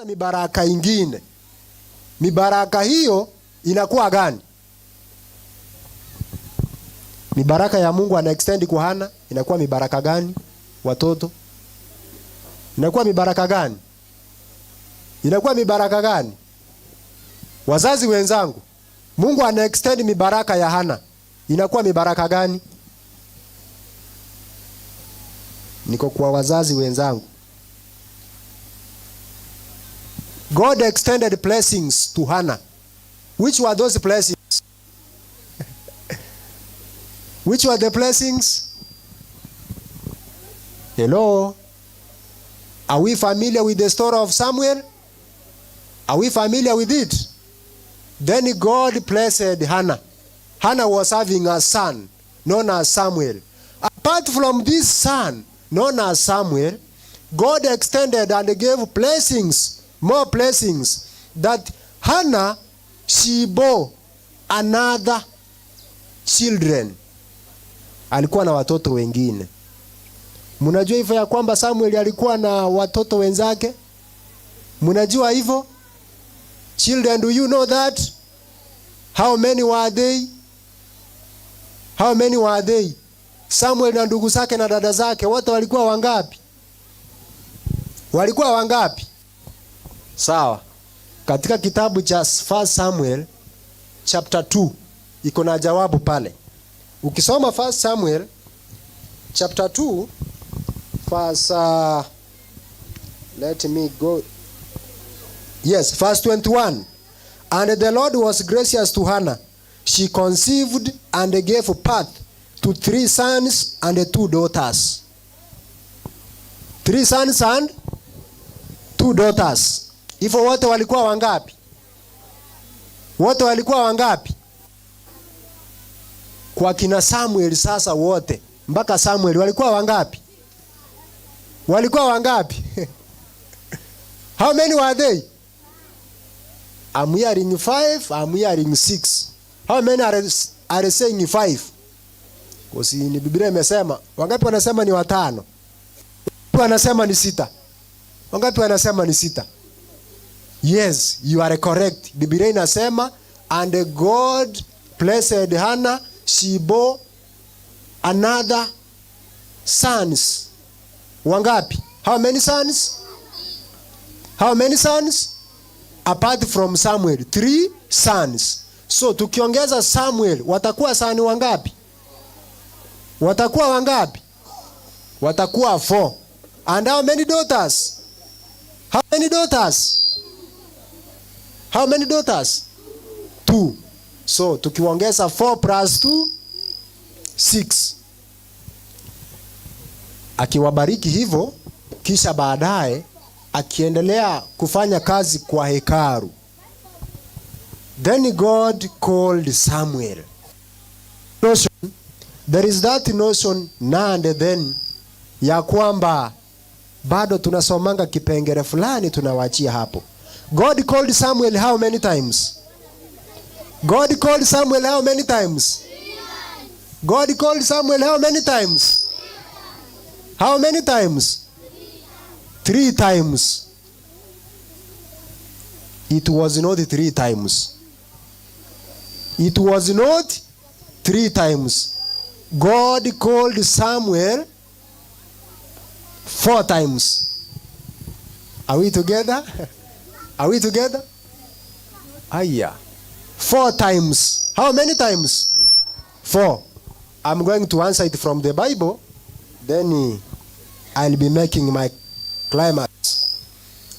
Mibaraka ingine, mibaraka hiyo inakuwa gani? Mibaraka ya Mungu ana extend kwa Hana inakuwa mibaraka gani? Watoto inakuwa mibaraka gani? Inakuwa mibaraka gani? Wazazi wenzangu, Mungu ana extend mibaraka ya Hana inakuwa mibaraka gani? Niko kwa wazazi wenzangu. God extended blessings to Hannah. Which were those blessings? Which were the blessings? Hello? Are we familiar with the story of Samuel? Are we familiar with it? Then God blessed Hannah. Hannah was having a son known as Samuel. Apart from this son known as Samuel, God extended and gave blessings, more blessings, that Hannah, she bore another children. Alikuwa na watoto wengine. Mnajua hivyo ya kwamba Samuel alikuwa na watoto wenzake? Mnajua hivyo? Children, do you know that? How many were they? How many were they? Samuel na ndugu zake na dada zake wote walikuwa wangapi? Walikuwa wangapi? Sawa. Katika kitabu cha First Samuel chapter 2 iko na jawabu pale. Ukisoma First Samuel chapter 2 verse let me go. Yes, verse 21. And the Lord was gracious to Hannah. She conceived and gave birth to three sons and two daughters. Three sons and two daughters. Hivyo wote walikuwa wangapi? Wote walikuwa wangapi? Kwa kina Samuel sasa wote mpaka Samuel walikuwa wangapi? Walikuwa wangapi? How many were they? I'm hearing five, I'm hearing six. How many are saying five? Kwa ni Biblia imesema, wangapi wanasema ni watano? Wangapi wanasema ni sita? Wangapi wanasema ni sita? Yes, you are correct. Biblia inasema, and God blessed Hannah, she bore another sons. Wangapi? How many sons? How many sons? Apart from Samuel, three sons. So tukiongeza Samuel watakuwa sons wangapi? Watakuwa wangapi? Watakuwa four. And how many daughters? How many daughters? How many daughters? Two. So tukiongeza 4 plus 2, 6. Akiwabariki hivyo, kisha baadaye akiendelea kufanya kazi kwa hekalu. Then God called Samuel. Notion, there is that notion now and then ya kwamba bado tunasomanga kipengele fulani tunawachia hapo. God called Samuel how many times? God called Samuel how many times? God called Samuel how many times? How many times? Three times. It was not three times. It was not three times. God called Samuel four times. Are we together? Are we together? Aya. Four times. How many times? Four. I'm going to answer it from the Bible. Then I'll be making my climax.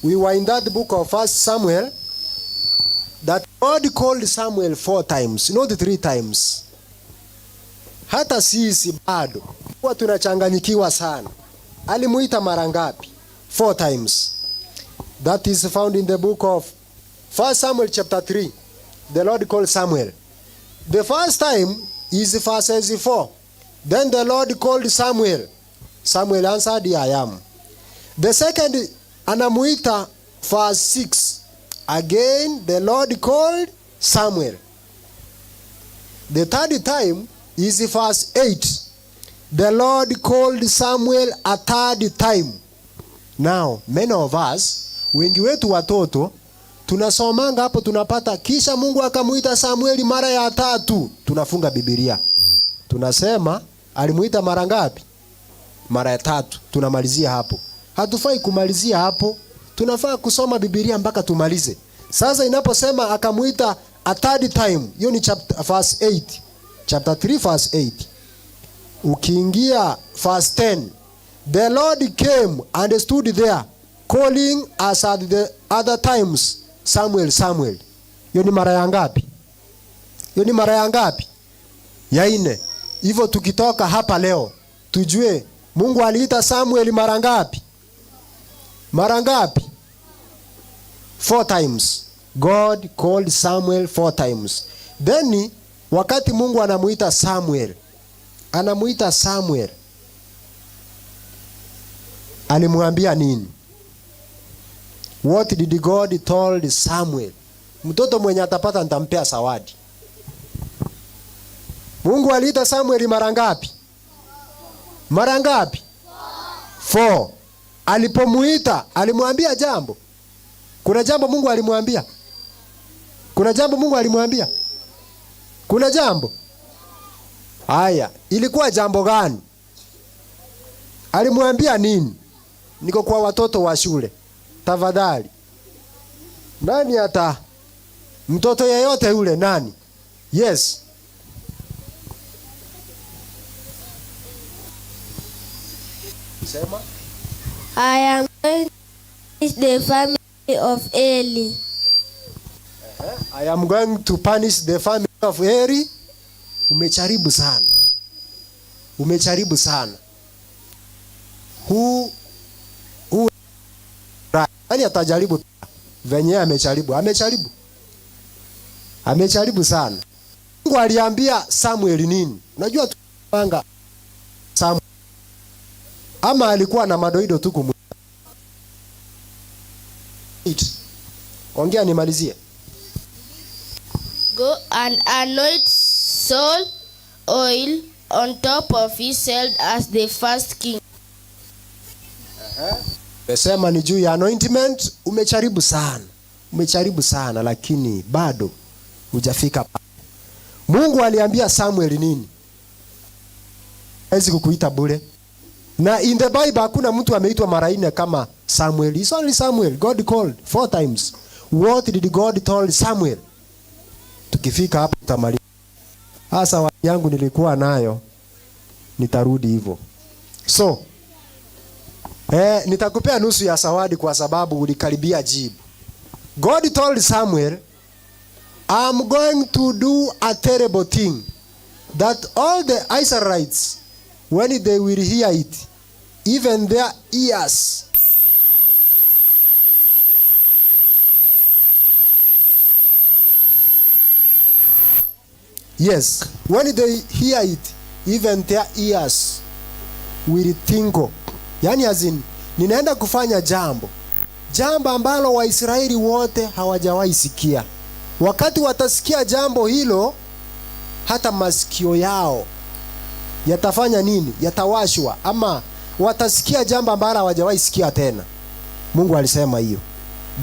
We were in that book of First Samuel that God called Samuel four times, not three times. Hata sisi bado huwa tunachanganyikiwa sana. Alimuita mara ngapi? Four times. That is found in the book of First Samuel chapter 3. The Lord called Samuel. The first time is verse 4. Then the Lord called Samuel. Samuel answered, I am. The second, anamuita verse 6. Again, the Lord called Samuel. The third time is verse 8. The Lord called Samuel a third time. Now, many of us, Wengi wetu watoto tunasomanga hapo, tunapata kisha Mungu akamuita Samueli mara ya tatu, tunafunga Biblia. Tunasema alimuita mara ngapi? Mara ya tatu. Tunamalizia hapo. Hatufai kumalizia hapo. Tunafaa kusoma Biblia mpaka tumalize. Sasa inaposema akamuita a third time, hiyo ni chapter verse 8. Chapter 3 verse 8. Ukiingia verse 10, the Lord came and stood there calling as at the other times, Samuel, Samuel. Hiyo ni mara ya ngapi? Hiyo ni mara ya ngapi? Ya nne. Hivyo tukitoka hapa leo tujue Mungu aliita Samuel mara ngapi? Mara ngapi? 4 times. God called Samuel 4 times. Then wakati Mungu anamuita Samuel, anamuita Samuel, alimwambia nini? What did God told Samuel? Mtoto mwenye atapata nitampea zawadi. Mungu aliita Samuel mara ngapi? Mara ngapi? 4. Alipomuita alimwambia jambo. Kuna jambo Mungu alimwambia? Kuna jambo Mungu alimwambia? Kuna jambo? Haya, ilikuwa jambo gani? Alimwambia nini? Niko kwa watoto wa shule. Tafadhali. Nani ata mtoto yeyote yule nani? Yes. Sema. I am going to punish the family of Eli. I am going to punish the family of Eli. Umecharibu sana. Umecharibu sana. Who nani atajaribu venye amecharibu? Amecharibu. Amecharibu sana. Mungu aliambia Samuel nini? Unajua tupanga Samuel. Ama alikuwa na madoido tu kumu. Ongea nimalizie. Go and anoint Saul oil on top of his head as the first king. Umesema ni juu ya anointment, umecharibu sana. Umecharibu sana lakini bado hujafika pale. Mungu aliambia Samuel nini? Hawezi kukuita bure. Na in the Bible hakuna mtu ameitwa mara nne kama Samuel. It's only Samuel. God called 4 times. What did God tell Samuel? Tukifika hapo tutamaliza. Hasa yangu nilikuwa nayo nitarudi hivyo. So, nitakupea nusu ya zawadi kwa sababu ulikaribia jibu. God told Samuel, I'm going to do a terrible thing that all the Israelites, when they will hear it, even their ears. Yes, when they hear it, even their ears will tingle. Yani as in, ninaenda kufanya jambo. Jambo ambalo Waisraeli wote hawajawahi sikia. Wakati watasikia jambo hilo, hata masikio yao yatafanya nini? Yatawashwa, ama watasikia jambo ambalo hawajawahi sikia tena. Mungu alisema hiyo.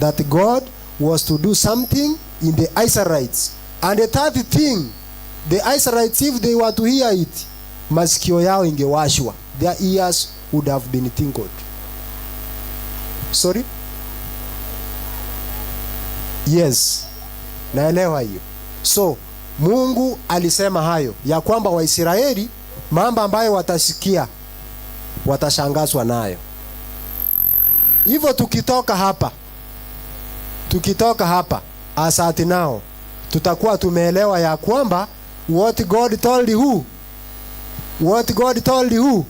That God was to do something in the Israelites. And the third thing, the Israelites, if they were to hear it, masikio yao ingewashwa. Their ears would have been tingled. Sorry? Yes. Naelewa hiyo. So, Mungu alisema hayo ya kwamba Waisraeli mambo ambayo watasikia watashangazwa nayo. Hivyo tukitoka hapa asati nao tutakuwa tumeelewa ya kwamba what God told who? What God told who?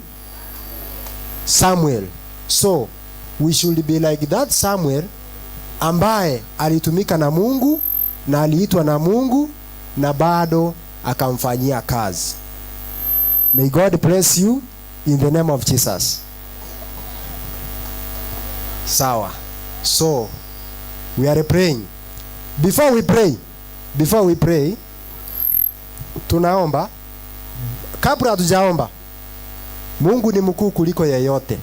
Samuel. So we should be like that Samuel ambaye alitumika na Mungu na aliitwa na Mungu na bado akamfanyia kazi. May God bless you in the name of Jesus. Sawa. So we are praying. Before we pray, tunaomba. Kabla hatujaomba, Mungu ni mkuu kuliko yeyote.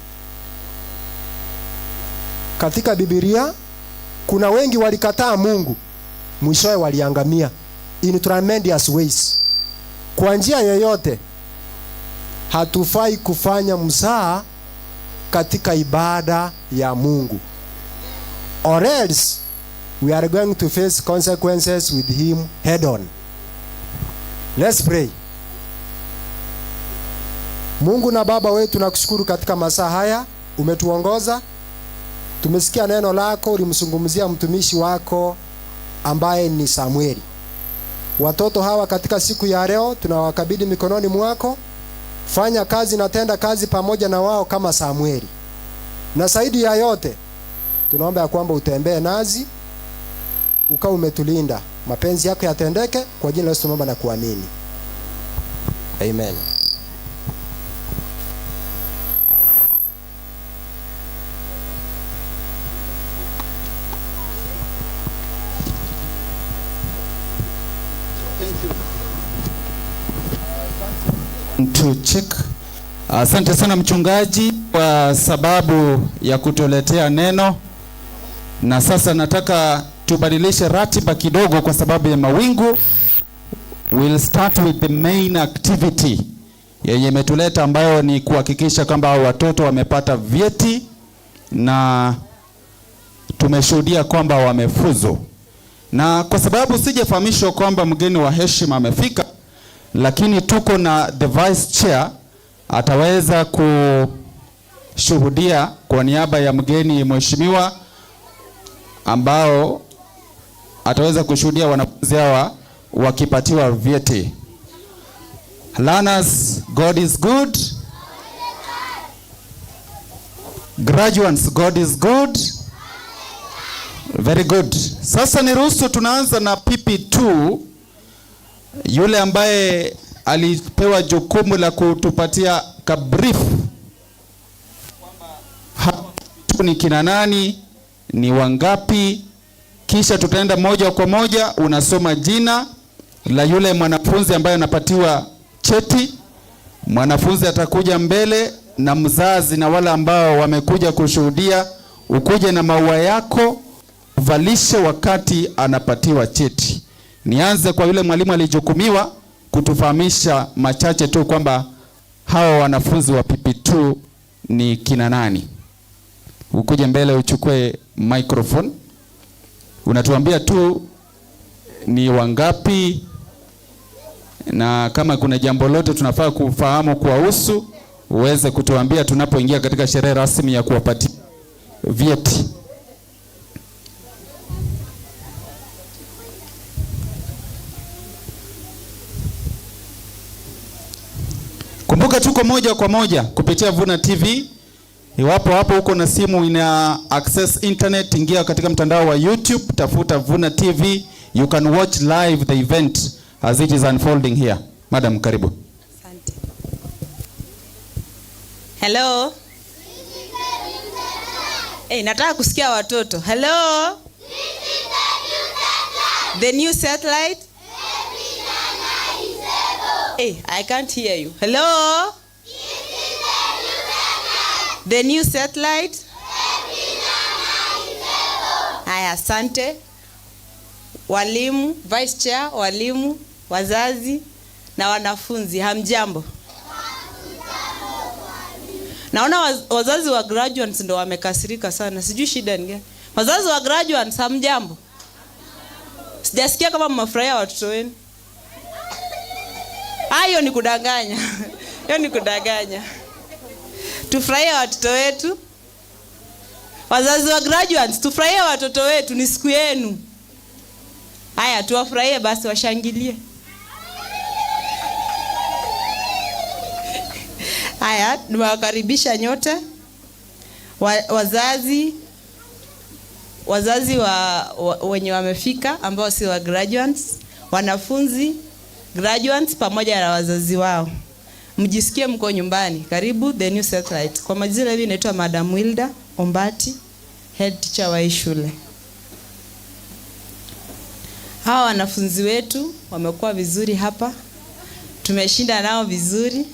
Katika Biblia Kuna wengi walikataa Mungu, mwishowe waliangamia in tremendous ways. Kwa njia yoyote, hatufai kufanya mzaha katika ibada ya Mungu, or else we are going to face consequences with him head on. Let's pray. Mungu na Baba wetu, nakushukuru katika masaa haya, umetuongoza. Tumesikia neno lako, ulimzungumzia mtumishi wako ambaye ni Samueli. Watoto hawa katika siku ya leo tunawakabidhi mikononi mwako. Fanya kazi na tenda kazi pamoja na wao kama Samueli. Na zaidi ya yote, tunaomba ya kwamba utembee nasi, ukawa umetulinda, mapenzi yako yatendeke. Kwa jina la Yesu tunaomba na kuamini, amen. To check. Asante sana mchungaji kwa sababu ya kutuletea neno, na sasa nataka tubadilishe ratiba kidogo kwa sababu ya mawingu. We'll start with the main activity yenye imetuleta ambayo ni kuhakikisha kwamba watoto wamepata vyeti na tumeshuhudia kwamba wamefuzu, na kwa sababu sijafahamishwa kwamba mgeni wa heshima amefika, lakini tuko na the vice chair ataweza kushuhudia kwa niaba ya mgeni mheshimiwa, ambao ataweza kushuhudia wanafunzi hawa wakipatiwa vyeti. Learners, God is good. Graduates, God is good. Very good. Sasa niruhusu tunaanza na PP2, yule ambaye alipewa jukumu la kutupatia ka brief hawa ni kina nani, ni wangapi, kisha tutaenda moja kwa moja, unasoma jina la yule mwanafunzi ambaye anapatiwa cheti. Mwanafunzi atakuja mbele na mzazi na wale ambao wamekuja kushuhudia, ukuje na maua yako uvalishe wakati anapatiwa cheti. Nianze kwa yule mwalimu alijukumiwa kutufahamisha machache tu kwamba hawa wanafunzi wa PP2 ni kina nani. Ukuje mbele uchukue microphone, unatuambia tu ni wangapi na kama kuna jambo lote tunafaa kufahamu kuwahusu uweze kutuambia tunapoingia katika sherehe rasmi ya kuwapatia vyeti. Kumbuka tuko moja kwa moja kupitia Vuna TV. Iwapo hapo uko na simu ina access internet, ingia katika mtandao wa YouTube, tafuta Vuna TV. You can watch live the event as it is unfolding here. Madam, karibu. Asante. Hello. Hey, nataka kusikia watoto. Hello. The new satellite. Hey, I can't hear you. Hello. The new satellite. Haya, asante. Walimu, vice chair, walimu, wazazi na wanafunzi, hamjambo? Naona wazazi wa graduates ndo wamekasirika sana. Sijui shida ni gani. Wazazi wa graduates, hamjambo? Sijasikia kama mmefurahia watoto wenu. Hiyo ni kudanganya. Hiyo ni kudanganya. Tufurahie watoto wetu. Wazazi wa graduates, tufurahie watoto wetu, ni siku yenu. Haya, tuwafurahie basi, washangilie. Haya, nimewakaribisha nyote. Wazazi wa wenye wamefika ambao si wa graduates, wanafunzi graduates pamoja na wazazi wao. Mjisikie mko nyumbani. Karibu The New Satellite. Kwa majina hivi naitwa Madam Wilda Ombati, head teacher wa hii shule. Hawa wanafunzi wetu wamekuwa vizuri hapa. Tumeshinda nao vizuri.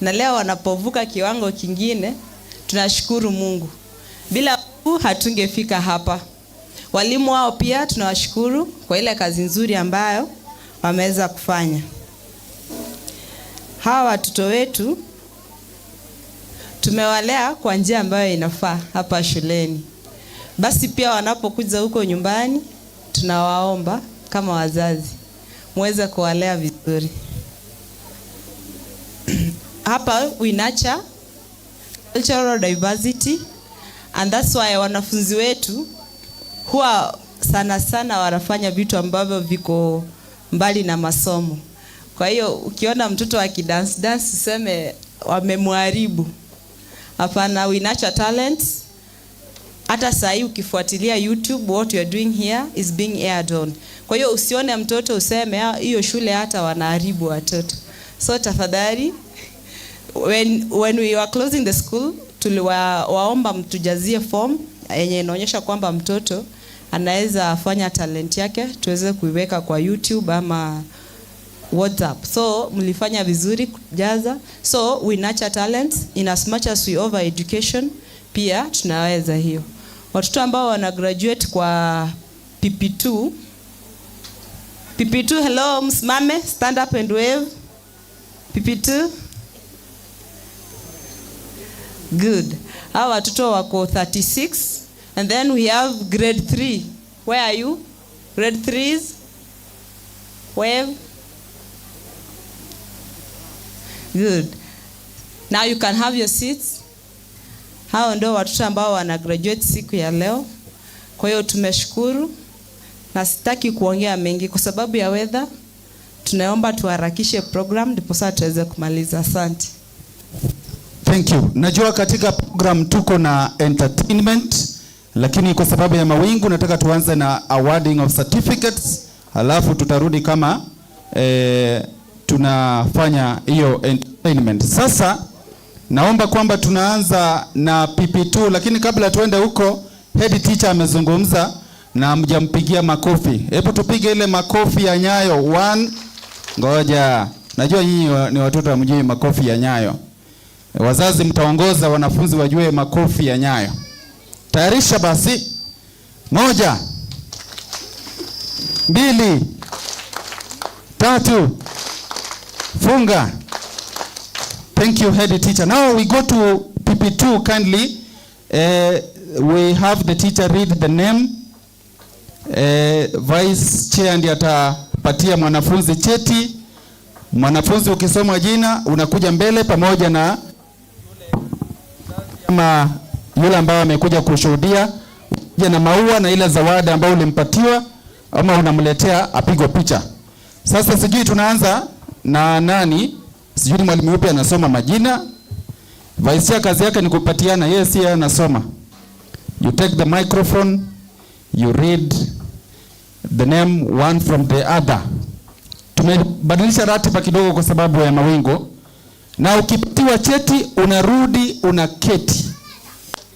Na leo wanapovuka kiwango kingine, tunashukuru Mungu. Bila Mungu hatungefika hapa. Walimu wao pia tunawashukuru kwa ile kazi nzuri ambayo wameweza kufanya. Hawa watoto wetu tumewalea kwa njia ambayo inafaa hapa shuleni. Basi pia wanapokuja huko nyumbani, tunawaomba kama wazazi muweze kuwalea vizuri. Hapa we nurture cultural diversity, and that's why wanafunzi wetu huwa sana sana wanafanya vitu ambavyo viko mbali na masomo. Kwa hiyo ukiona mtoto akidance dance useme wamemharibu. Hapana, we nurture talents. Hata saa hii ukifuatilia YouTube, what you are doing here is being aired on. Kwa hiyo usione mtoto useme, "Ah, hiyo shule hata wanaharibu watoto." So tafadhali, when we were closing the school, tuliwaomba mtujazie form yenye inaonyesha kwamba mtoto anaweza fanya talent yake tuweze kuiweka kwa YouTube ama WhatsApp. So mlifanya vizuri kujaza. So we nurture talents in as much as we offer education, pia tunaweza hiyo. Watoto ambao wana graduate kwa PP2. PP2, hello, msimame, stand up and wave. PP2. Good. Hawa watoto wako 36, and then we have grade 3. Where are you? Grade 3s? Wave. Good. Now you can have your seats. Hao ndio watoto ambao wana graduate siku ya leo. Kwa hiyo tumeshukuru na sitaki kuongea mengi kwa sababu ya weather. Tunaomba tuharakishe program ndipo sasa tuweze kumaliza. Asante. Thank you. Najua katika program tuko na entertainment, lakini kwa sababu ya mawingu nataka tuanze na awarding of certificates, halafu tutarudi kama tunafanya hiyo entertainment. Sasa naomba kwamba tunaanza na PP2, lakini kabla tuende huko, head teacher amezungumza na mjampigia makofi. Hebu tupige ile makofi ya nyayo. One, ngoja. Najua nyinyi ni watoto hamjui makofi ya nyayo. Wazazi mtaongoza wanafunzi wajue makofi ya nyayo. Tayarisha basi. 1, 2, 3, funga. Thank you, head teacher. Now we go to PP2 kindly. We have the teacher read the name. Vice chair ndiye atapatia mwanafunzi cheti. Mwanafunzi ukisoma jina unakuja mbele pamoja na kama yule ambaye amekuja kushuhudia, kuja na maua na ile zawadi ambayo ulimpatiwa ama unamletea apigwe picha. Sasa sijui tunaanza na nani? Sijui mwalimu yupi anasoma majina. Vice chair kazi yake ni kupatiana, yeye si yeye anasoma. You take the microphone, you read the name one from the other. Tumebadilisha ratiba kidogo kwa sababu ya mawingu. Na ukipatiwa cheti unarudi unaketi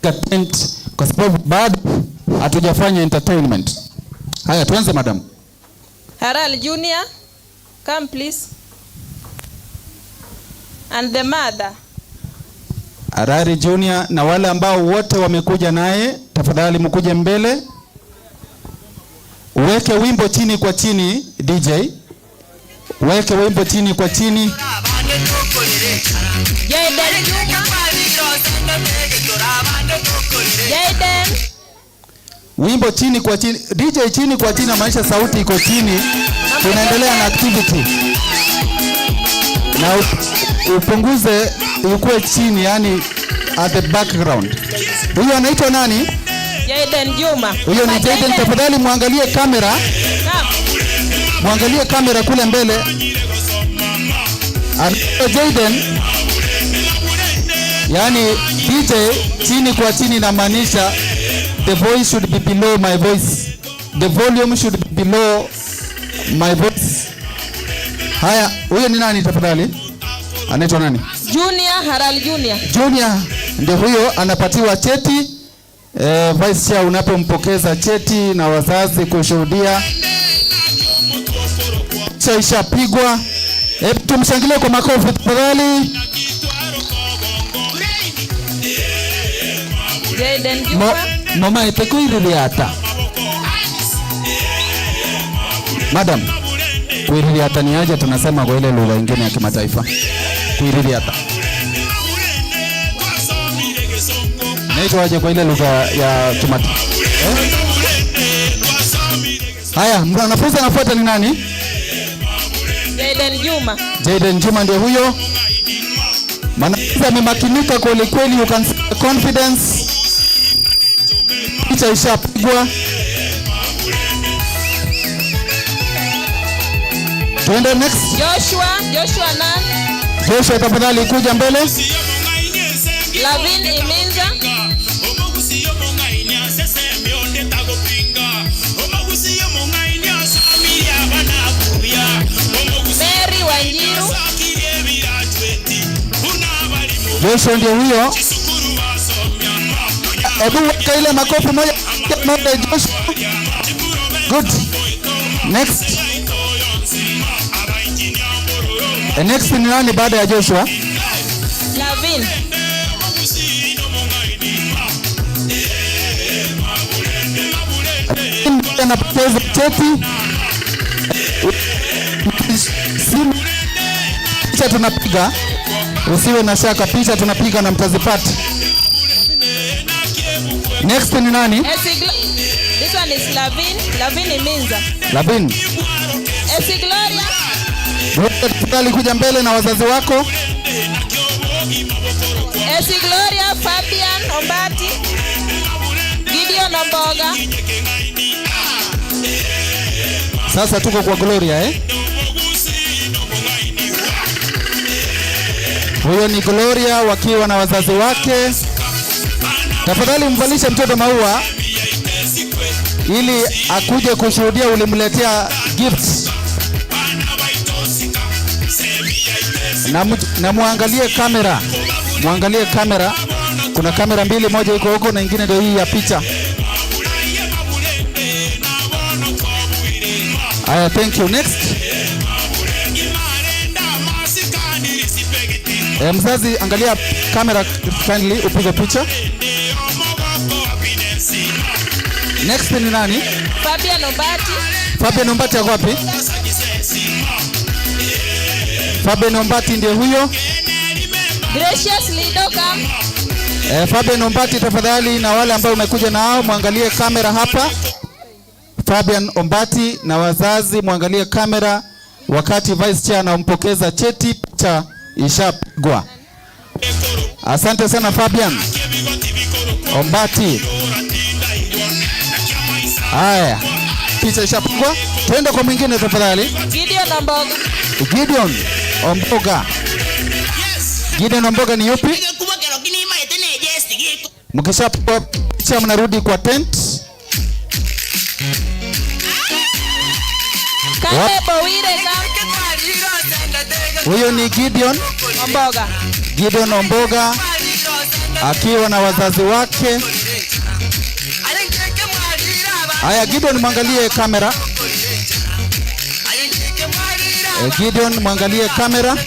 katika tent kwa sababu bado hatujafanya entertainment. Haya, tuanze madam. Haral Junior, come please. And the mother. Harari Junior na wale ambao wote wamekuja naye, tafadhali mkuje mbele. Uweke wimbo chini kwa chini, DJ. Weke wimbo chini kwa chini. Jaden Juma. Jaden. Wimbo chini kwa chini. DJ chini kwa chini maanisha sauti iko chini. Tunaendelea na activity. Na upunguze ukue chini, yani at the background. Huyo anaitwa nani? Jaden Juma. Huyo ni Jaden. Tafadhali muangalie kamera. Come. Muangalie kamera kule mbele. Anaitwa Jaden. Yani DJ chini kwa chini inamaanisha the voice should be below my voice. The volume should be below my voice. Haya, huyo ni nani tafadhali? Anaitwa nani? Junior, Haral Junior. Junior ndio huyo anapatiwa cheti. Vice Chair unapompokeza cheti na wazazi kushuhudia. Picha ishapigwa. Hebu tumshangilie kwa makofi tafadhali. Jaden Juma. Mama itekoiriliata. Madam, kuiririata ni aje tunasema kwa ile lugha ingine ya kimataifa? Kuiririata. Inaitwa aje kwa ile lugha ya kimataifa? Eh? Haya, mwanafunzi anafuata ni nani? Jaden Juma. Jaden Juma ndio huyo. Mwanafunzi amemakinika kweli kweli, you can see the confidence. Picha ishapigwa. Tuende next. Joshua, Joshua Nan. Joshua, tafadhali kuja mbele. Lavin Iminza. Mary Wanjiru. Joshua ndio huyo. Hebu weka ile makofi moja moja, Joshua. Good. Next. Next ni nani baada ya Joshua? Lavin. Anapoteza cheti. Simu. Picha tunapiga. Usiwe na shaka, picha tunapiga na mtazipata. Next ni nani? This one is Lavin. Lavin Iminza. Lavin. Esi Gloria. Tafadhali kuja mbele na wazazi wako. Esi Gloria, Fabian Ombati, Gideon Omboga. Sasa tuko kwa Gloria, eh? Huyo ni Gloria wakiwa na wazazi wake. Tafadhali mvalishe mtoto maua ili akuje kushuhudia ulimletea gifts. Na muangalie kamera. Muangalie kamera. Kuna kamera mbili, moja iko huko na ingine ndio hii ya picha. Aya, thank you. Next. Mzazi angalia kamera kindly, upige picha. Next ni nani? Fabian Ombati. Fabian Ombati ako wapi? Fabian Ombati ndiye huyo. Gracious Lido come. Fabian Ombati tafadhali, na wale ambao umekuja nao muangalie kamera hapa. Fabian Ombati na wazazi muangalie kamera wakati vice chair anampokeza cheti, picha ishapigwa. Asante sana Fabian Ombati. Haya, picha ishapigwa. Twende kwa mwingine tafadhali. Gideon Omboga. Gideon Omboga. Gideon Omboga ni yupi? Mkishapigwa picha mnarudi kwa tent. Caleb Owire come. Huyo ni Gideon Omboga. Gideon Omboga akiwa na wazazi wake. Haya, Gideon mwangalie kamera. Gideon mwangalie kamera.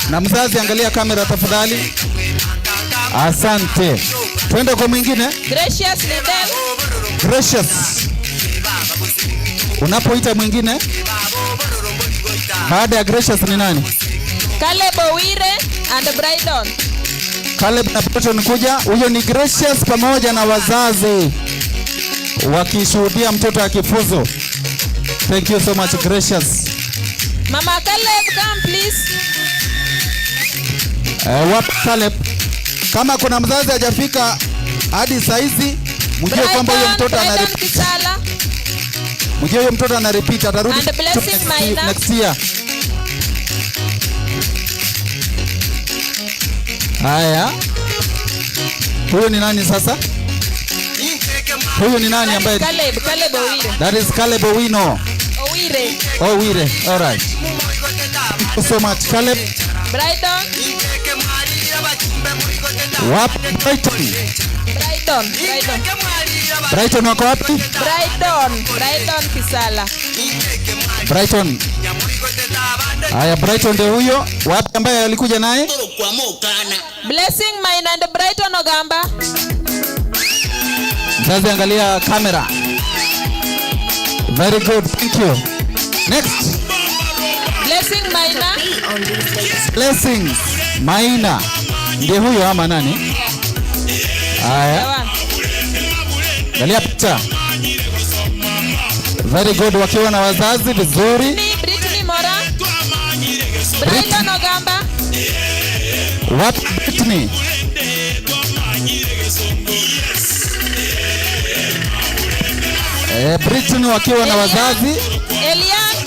Na mzazi angalia kamera tafadhali. Asante. Twende kwa mwingine. Gracious Lidel. Gracious. Unapoita mwingine baada ya Gracious ni nani? Caleb Owire and Brighton. Caleb na Brighton kuja. Huyo ni Gracious pamoja na wazazi wakishuhudia mtoto akifuzu. Thank you so much Gracious. Mama Caleb come please. Wapi Caleb? Kama kuna mzazi hajafika hadi saizi, mjue kwamba huyo mtoto ana Brighton Kisala. Mjue huyo mtoto ana repeat, atarudi And Blessing Maina. next year. Haya. Huyu ni nani sasa? Huyu ni nani ambaye? Caleb, Caleb Owire. That is Caleb Owino. Owire. Owire. All right. Thank you so much Caleb. Brighton. Wapi Brighton? Brighton, Brighton. Brighton wako wapi? Brighton, Brighton Kisala. Brighton. Haya, Brighton ndio huyo. Wapi ambaye alikuja naye? Blessing Maina and Brighton Ogamba. Mzazi angalia kamera. Very good, thank you. Next. Blessing Maina. Blessings Maina. Ndiye huyo ama nani? Haya. Sawa. Angalia picha. Very good, wakiwa na wazazi vizuri. Ni Britney Mora. Brighton Ogamba. Wapi Britney? Britney wakiwa na wazazi. Elian.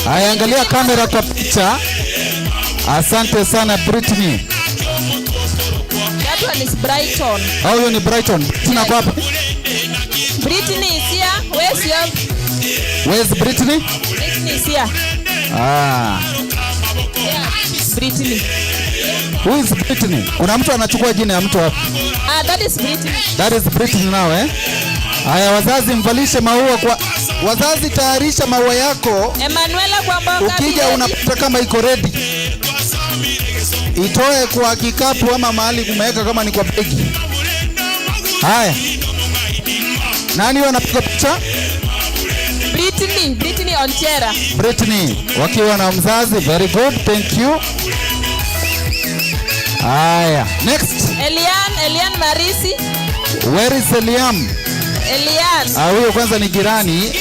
Haya, angalia kamera kwa picha. Asante sana Britney. That one is Brighton. Au huyo ni Brighton. Britney ako wapi? Britney is here. Where's your Where's Britney? Britney is here. Ah. Yeah. Britney. Who is Britney? Kuna mtu anachukua jina ya mtu hapa. Ah, that is Britney. That is Britney now, eh? Haya, wazazi mvalishe maua kwa wazazi, tayarisha maua yako. Emanuela Kwamboka. Ukija unapata kama iko ready. Itoe kwa kikapu ama mahali kumeweka kama ni kwa begi. Haya. Nani wanapiga picha? Britney, Britney Onchera. Britney wakiwa na mzazi. Very good, thank you. Haya, next. Elian, Elian Marisi. Where is Eliam? Elian. Ah, huyo kwanza ni jirani.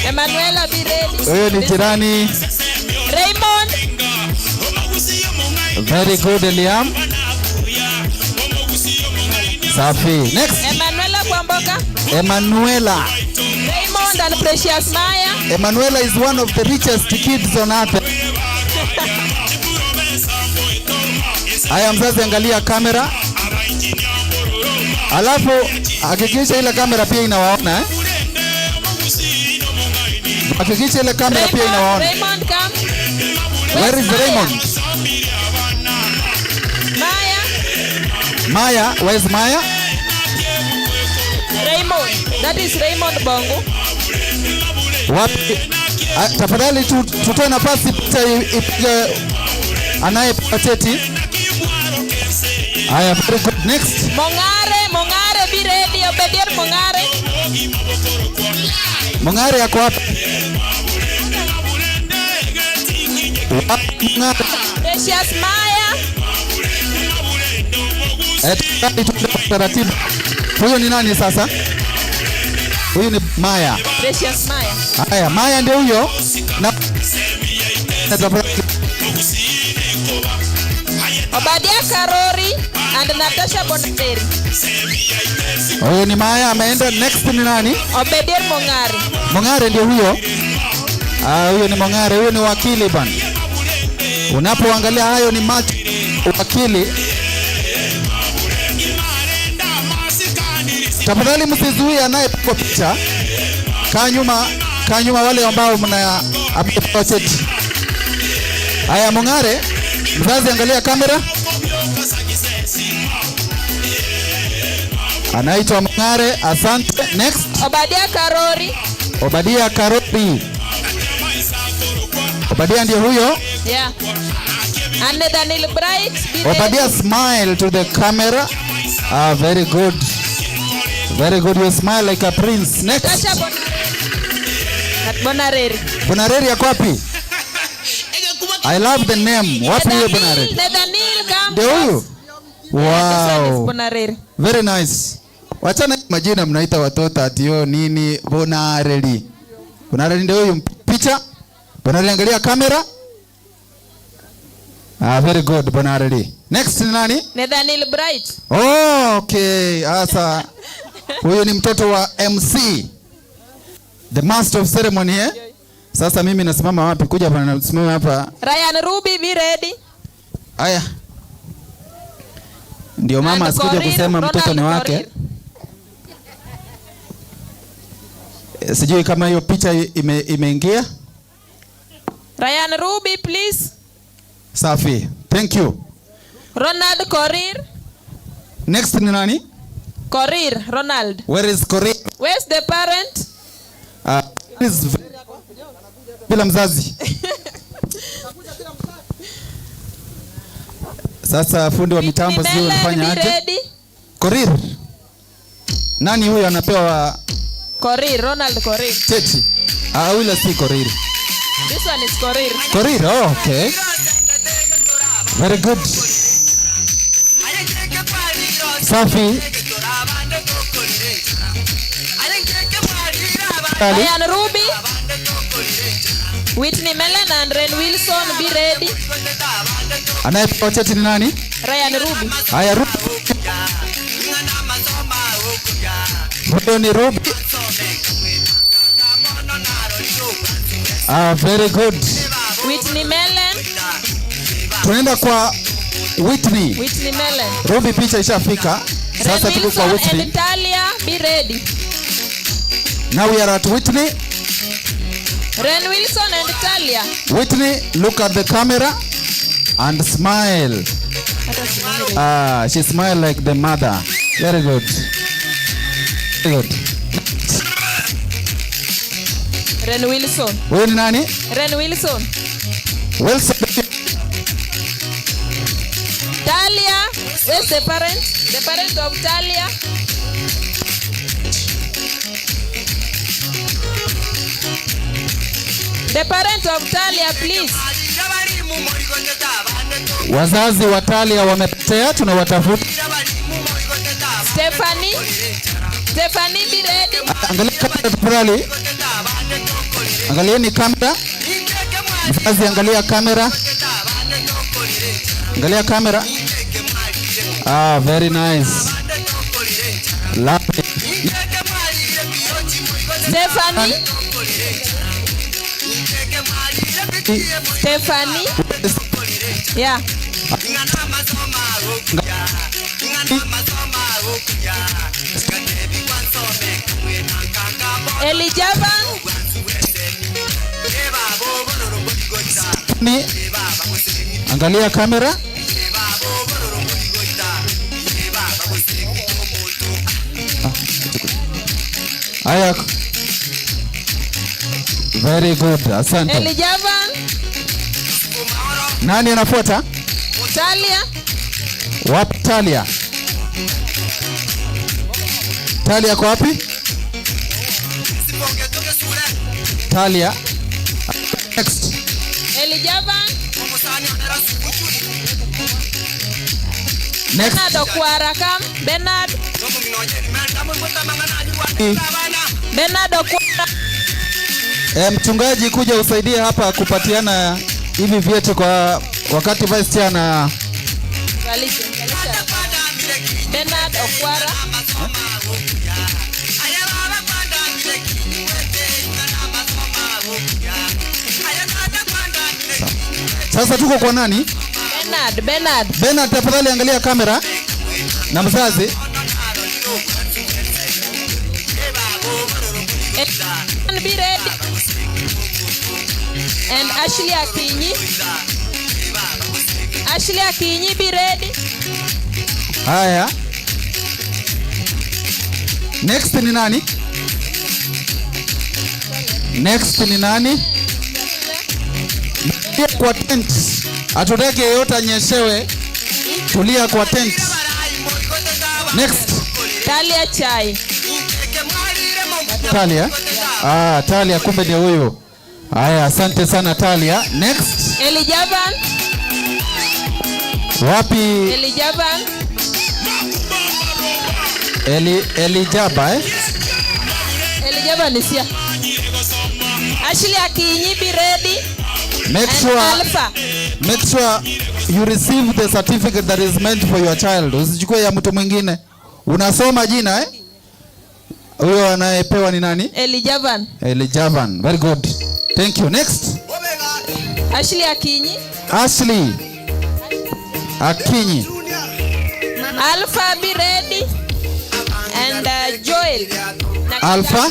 Emanuela, be ready. Huyo ni jirani. Raymond. Very good, Eliam. Safi. Next. Emanuela Kwamboka. Emanuela. Raymond and Precious Maya. Emanuela is one of the richest kids on earth. Haya, mzazi angalia kamera. Alafu hakikisha ile kamera pia inawaona, eh? Hakikisha ile kamera pia inawaona. Raymond, come. Where is Raymond? Maya. Maya, where is Maya? Raymond. That is Raymond Bongo. Wapi? Tafadhali tutoe nafasi picha ipige anayepewa cheti. Haya, very good. Next. Mongare, Mongare, be ready. Obedier Mongare. Mongare yako wapi? Wapi Mongare? Precious Maya. Tafadhali tuende kwa taratibu. Huyu ni nani sasa? Huyu ni Maya. Precious Maya. Haya, Maya ndio huyo. Na Obadia Karori and Natasha Bonareri. Huyu ni Maya ameenda. Next ni nani? Obedier Mongare. Mongare ndio huyo. Ah, huyo ni Mongare, huyo ni wakili bana. Unapoangalia hayo ni macho wakili. Tafadhali msizuie anayepigwa picha. Kaa nyuma, kaa nyuma wale ambao mna amepewa cheti. Haya, Mongare, mzazi angalia kamera. Anaitwa Mongare, asante. Next. Obadia Karori. Obadia Karori. Obadia ndio huyo. Yeah. And Daniel Bright. Be ready. Obadia, smile to the camera. Ah, very good. Very good. You smile like a prince. Next. Natasha Bonareri. Bonareri yako wapi? I love the name. Wapi huyo Bonareri? Nathaniel, come. Ndio huyu. Wow. Bonareri. Very nice. Wachana majina mnaita watoto ati yo nini Bonareri. Bonareri ndio huyu picha. Bonareri angalia kamera. Ah, very good Bonareri. Next ni nani? Nathaniel Bright. Oh, okay. Asa huyu ni mtoto wa MC. The master of ceremony, eh? Sasa mimi nasimama wapi? Kuja hapa, nasimama hapa. Ryan Ruby, be ready. Haya. Ndio mama And asikuja Korir, kusema mtoto ni Ronald wake. Korir. Sijui kama hiyo picha imeingia. Ryan Ruby, please. Safi. Thank you. Ronald Korir. Next ni nani? Korir, Ronald. Where is Korir? Where's the parent? Is bila mzazi. Sasa fundi wa mitambo Whitney sio Melen, ulifanya be aje? ready. Korir. Nani huyo anapewa Korir, Ronald Korir. cheti? Ah, yule si Korir. This one is Korir. Korir, oh, okay. Very good. Safi. Ali. Ryan Ruby. Whitney Melen and Ren Wilson, be ready. Anayepewa cheti ni nani? Ryan Ruby. Haya, Ruby. Huyo ni Ruby. Ah, very good. Whitney Melen. Tunaenda kwa Whitney. Whitney Melen. Ruby, picha ishafika. Sasa Ren tuko kwa Wilson Whitney. and Talia, be ready. Now we are at Whitney. Ren Wilson and Talia. Whitney, look at the camera and smile. Ah, she smiled like the mother. Very good. Very good. Ren Wilson. Huyu ni nani? Ren Wilson. Wilson. Talia. Where's the parent? The parent of Talia. The parent of Talia, please. Wazazi wa Talia wamepotea, tunawatafuta. Stephanie. Stephanie, be ready. Angalia kamera tafadhali. Angalieni kamera. Mzazi, angalia kamera. Angalia kamera. Ah, very nice. Lovely. Stephanie. Stephanie. Yeah. Elijava. Ni angalia kamera. Haya. Very good. Asante. Elijava. Nani anafuata? Talia. Wapi Talia? Talia kwa wapi? Talia. Next. Elijava. Next. Bernard Okwara, come. Bernard. Bernard Okwara. Mchungaji kuja usaidie hapa kupatiana hivi vyeti kwa wakati vice chair na Valisha, valisha. Bernard Okwara. Sasa tuko kwa nani? Bernard, Bernard. Bernard, tafadhali angalia kamera na mzazi. And be ready. And Ashley Akinyi. Ashley Akinyi, be ready. Haya. Next ni nani? Next ni nani? Tulia kwa tent. Hatutaki yeyote anyeshewe. Tulia kwa tent. Next. Talia Chai. Talia. Ah, Talia kumbe ndio huyu. Haya, asante sana Talia. Next. Elijavan. Wapi? Elijavan. Elijaba eh? Elijavan is here. Ashley Akinyi, be ready. Make And sure, Alpha. make sure you receive the certificate that is meant for your child. Usichukue ya mtu mwingine. Unasoma jina eh? Huyo anayepewa ni nani? Elijavan. Elijavan. Very good. Thank you. Next. Ashley Akinyi. Ashley Akinyi. Alpha, be ready. And Joel. Alpha.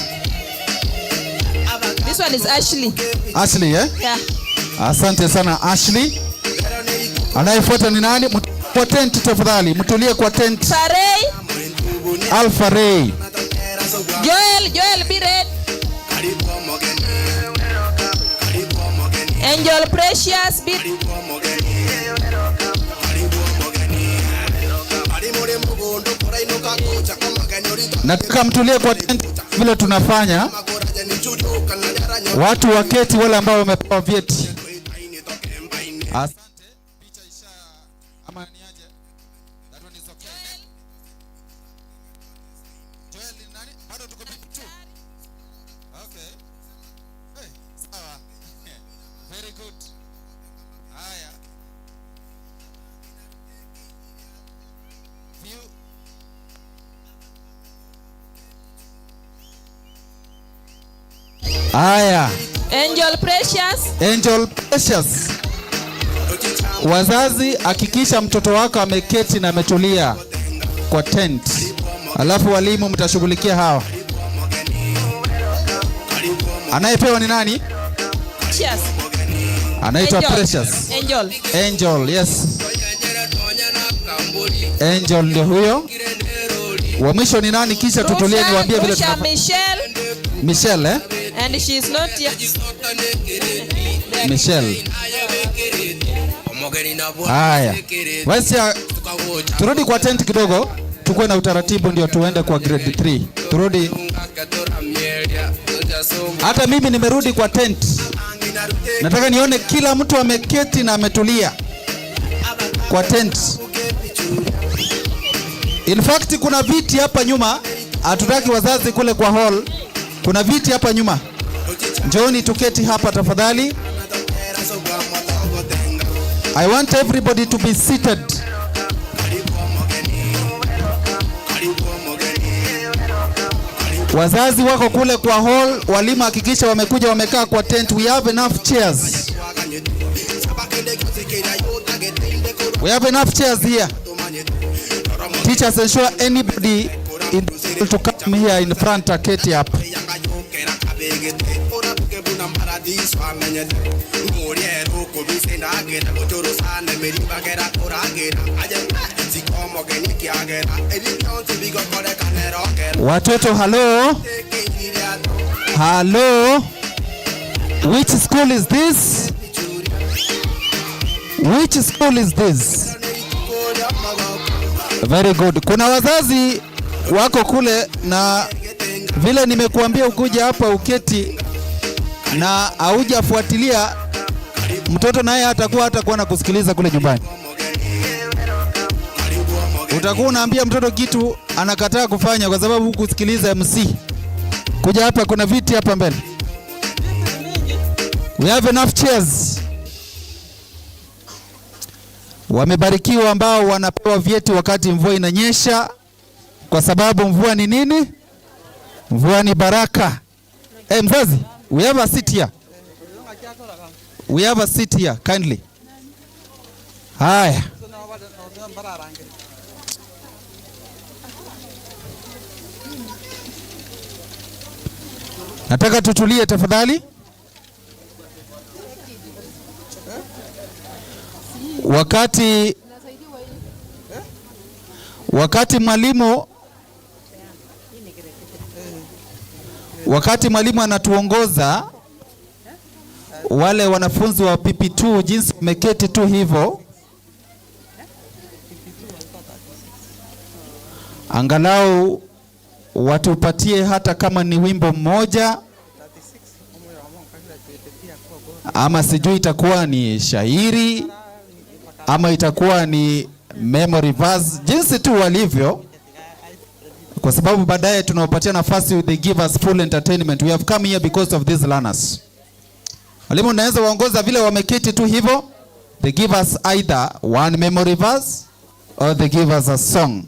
This one is Ashley. Ashley eh? Yeah. Asante sana Ashley. Anayefuata ni nani? Kwa tent tafadhali. Mtulie kwa tent. Alpha Ray. Alpha Ray. Joel, Joel, be ready. Angel Precious, be. Nataka mtulie kwa tent vile tunafanya. Watu waketi, wale ambao wamepewa vyeti. Asante. Picha isha ama ni aje? That one is okay. Joel ni nani? Bado tuko PP2. Okay. Hey, sawa. Very good. Haya. View. Haya. Angel Precious. Angel Precious. Wazazi, hakikisha mtoto wako ameketi na ametulia kwa tent. Alafu walimu mtashughulikia hawa. Anayepewa ni nani? Precious. Anaitwa Angel. Precious. Angel. Angel, yes. Angel ndio huyo. Wa mwisho ni nani? Kisha tutulie niwaambie vile Rusha tunafanya. Michelle. Michelle, eh? And she is not here. Michelle. Haya. Basi turudi kwa tent kidogo, tukuwe na utaratibu ndio tuende kwa grade 3. Turudi. Hata mimi nimerudi kwa tent. Nataka nione kila mtu ameketi na ametulia kwa tent. In fact kuna viti hapa nyuma, hatutaki wazazi kule kwa hall. Kuna viti hapa nyuma. Njooni tuketi hapa tafadhali. I want everybody to be seated. Wazazi wako kule kwa hall, walimu hakikisha wamekuja wamekaa kwa tent. We have enough chairs. We have enough chairs here. Teachers, ensure anybody in to come here in front aketi hapa. Watoto, hello. Hello. Which school is this? Which school is this? Very good. Kuna wazazi wako kule na vile nimekuambia ukuja hapa uketi na haujafuatilia, mtoto naye hatakuwa na kusikiliza kule nyumbani. Utakuwa unaambia mtoto kitu anakataa kufanya kwa sababu hukusikiliza MC. Kuja hapa, kuna viti hapa mbele. We have enough chairs. Wamebarikiwa ambao wanapewa vyeti wakati mvua inanyesha, kwa sababu mvua ni nini? Mvua ni baraka. Hey, mzazi, we have a seat here. We have a seat here, kindly. Haya. Nataka tutulie tafadhali. Wakati mwalimu anatuongoza, wale wanafunzi wa PP2 jinsi wameketi tu hivyo, angalau watupatie hata kama ni wimbo mmoja, ama sijui itakuwa ni shairi ama itakuwa ni memory verse, jinsi tu walivyo, kwa sababu baadaye tunawapatia nafasi, they give us full entertainment. We have come here because of these learners. Walimu naweza waongoza vile wameketi tu hivyo, they give us either one memory verse or they give us a song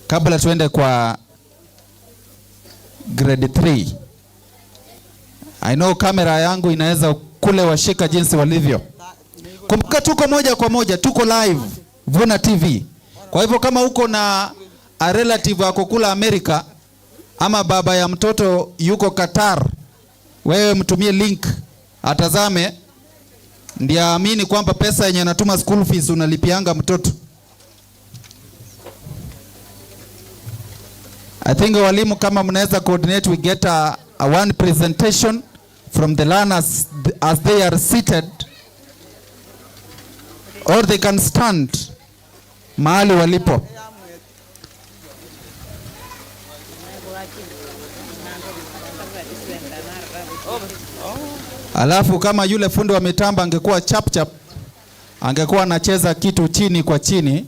kabla tuende kwa grade 3. I know kamera yangu inaweza kule washika jinsi walivyo. Kumbuka tuko moja kwa moja, tuko live Vuna TV. Kwa hivyo kama uko na a relative wako kula Amerika ama baba ya mtoto yuko Qatar, wewe mtumie link atazame, ndiye aamini kwamba pesa yenye anatuma school fees unalipianga mtoto. I think walimu kama mnaweza coordinate, we get a one presentation from the learners as they are seated, or they can stand mahali walipo. Alafu kama yule fundi wa mitambo angekuwa chap chap, angekuwa anacheza kitu chini kwa chini.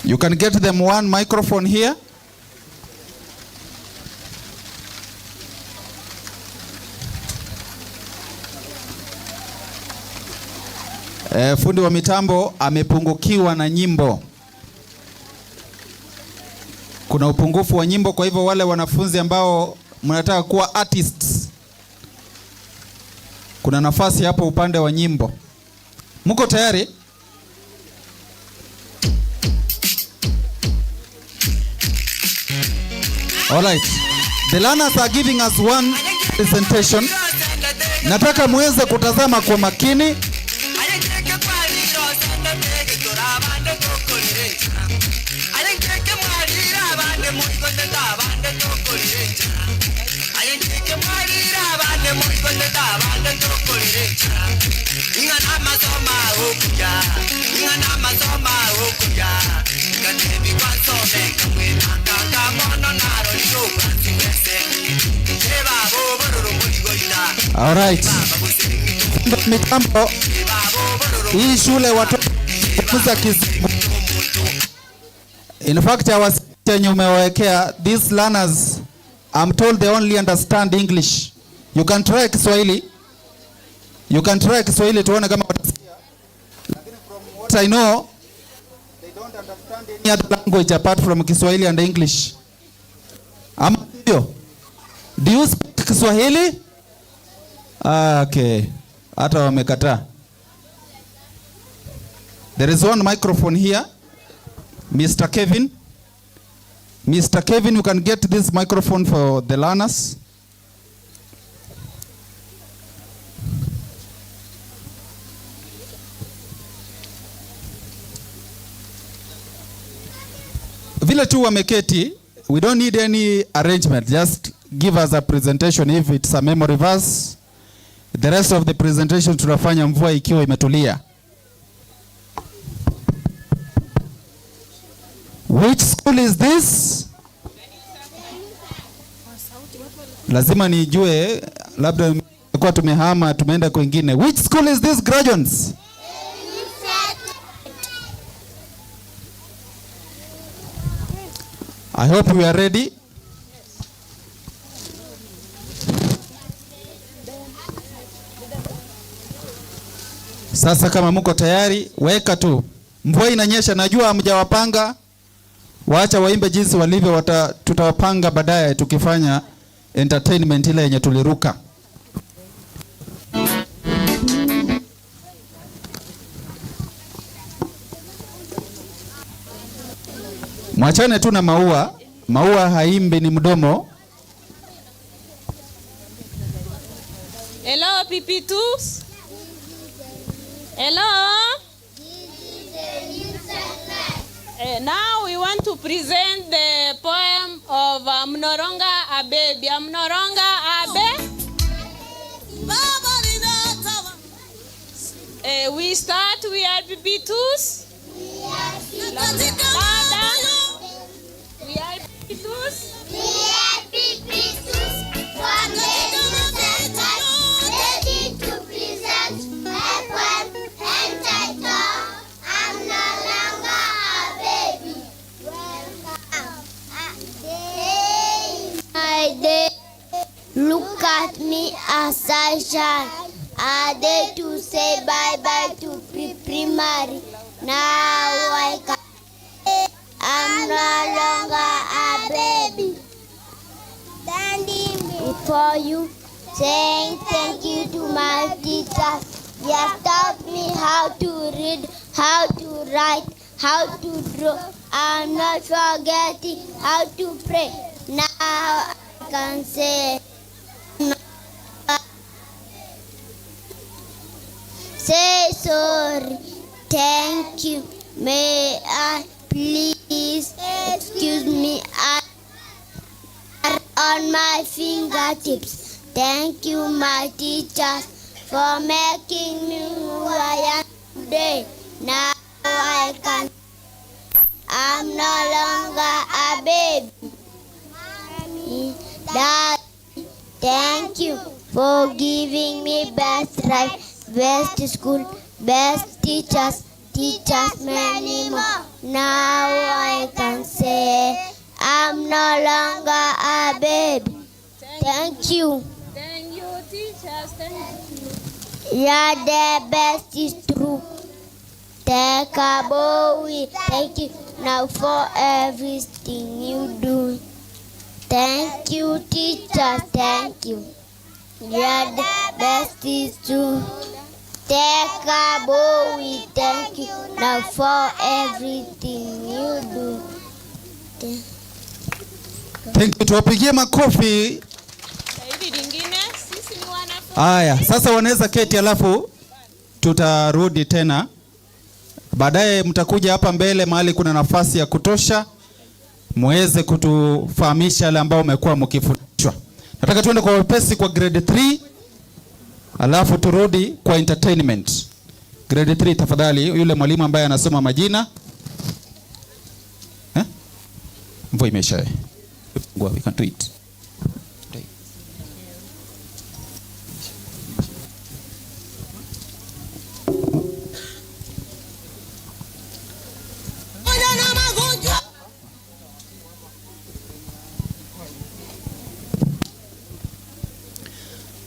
You can get them one microphone here. Fundi wa mitambo amepungukiwa na nyimbo. Kuna upungufu wa nyimbo, kwa hivyo wale wanafunzi ambao mnataka kuwa artists, kuna nafasi hapo upande wa nyimbo. Mko tayari? All right. The learners are giving us one presentation. Nataka muweze kutazama kwa makini. All right. Mitambo hii shule watoto kufunza Kizungu. In fact, our chenye umewawekea these learners, I'm told they only understand English. You can try Kiswahili. You can try Kiswahili tuone kama watasikia. Lakini from what I know, they don't understand any other language apart from Kiswahili and English. Ama sivyo? Do you speak Kiswahili? Ah, okay. Hata wamekataa. There is one microphone here. Mr. Kevin. Mr. Kevin, you can get this microphone for the learners. Vile tu wameketi, we don't need any arrangement. Just give us a presentation if it's a memory verse. The rest of the presentation tunafanya mvua ikiwa imetulia. Which school is this? Lazima nijue, labda kwa tumehama tumeenda kwingine. Which school is this, graduates? I hope we are ready. Sasa kama mko tayari, weka tu. Mvua inanyesha, najua hamjawapanga. Waacha waimbe jinsi walivyo, tutawapanga baadaye tukifanya entertainment ile yenye tuliruka. Mwachane tu na maua. Maua haimbi, ni mdomo. Hello, PP2. Hello. Now we want to present the poem of I'm no longer a baby. I'm no longer a baby. We start, we are PP2s. We are PP2s. We are PP2s from the ready to present a poem entitled I'm No Longer a Baby. Welcome. My day, look at me as I shine. A day to say bye-bye to pre-primary. Now I can. I'm no longer a baby. Standing before you, saying thank you to my teachers. They have taught me how to read, how to write, how to draw. I'm not forgetting how to pray. Now I can say, say sorry, thank you. May I please excuse me? I on my fingertips. Thank you, my teachers, for making me who I am today. Now I can. I'm no longer a baby. Mommy, Dad, thank you for giving me best life, best school, best teachers, teachers many more. Now I can say I'm no longer a baby. Thank you. Thank you, teachers. Thank you. Yeah, the best is true. Take a bow. Thank you now for everything you do. Thank you, teachers. Thank you. Yeah, the best is true. Take a bow. Thank you now for everything you do. Thank you. Tuwapigie makofi. Shairi lingine, sisi ni wanafunzi. Haya, sasa wanaweza keti, alafu tutarudi tena baadaye. Mtakuja hapa mbele mahali kuna nafasi ya kutosha, muweze kutufahamisha yale ambao umekuwa mkifundishwa. Nataka tuende kwa wepesi kwa grade 3, alafu turudi kwa entertainment. Grade 3 tafadhali, yule mwalimu ambaye anasoma majina eh? Mvua imeisha. We can do it.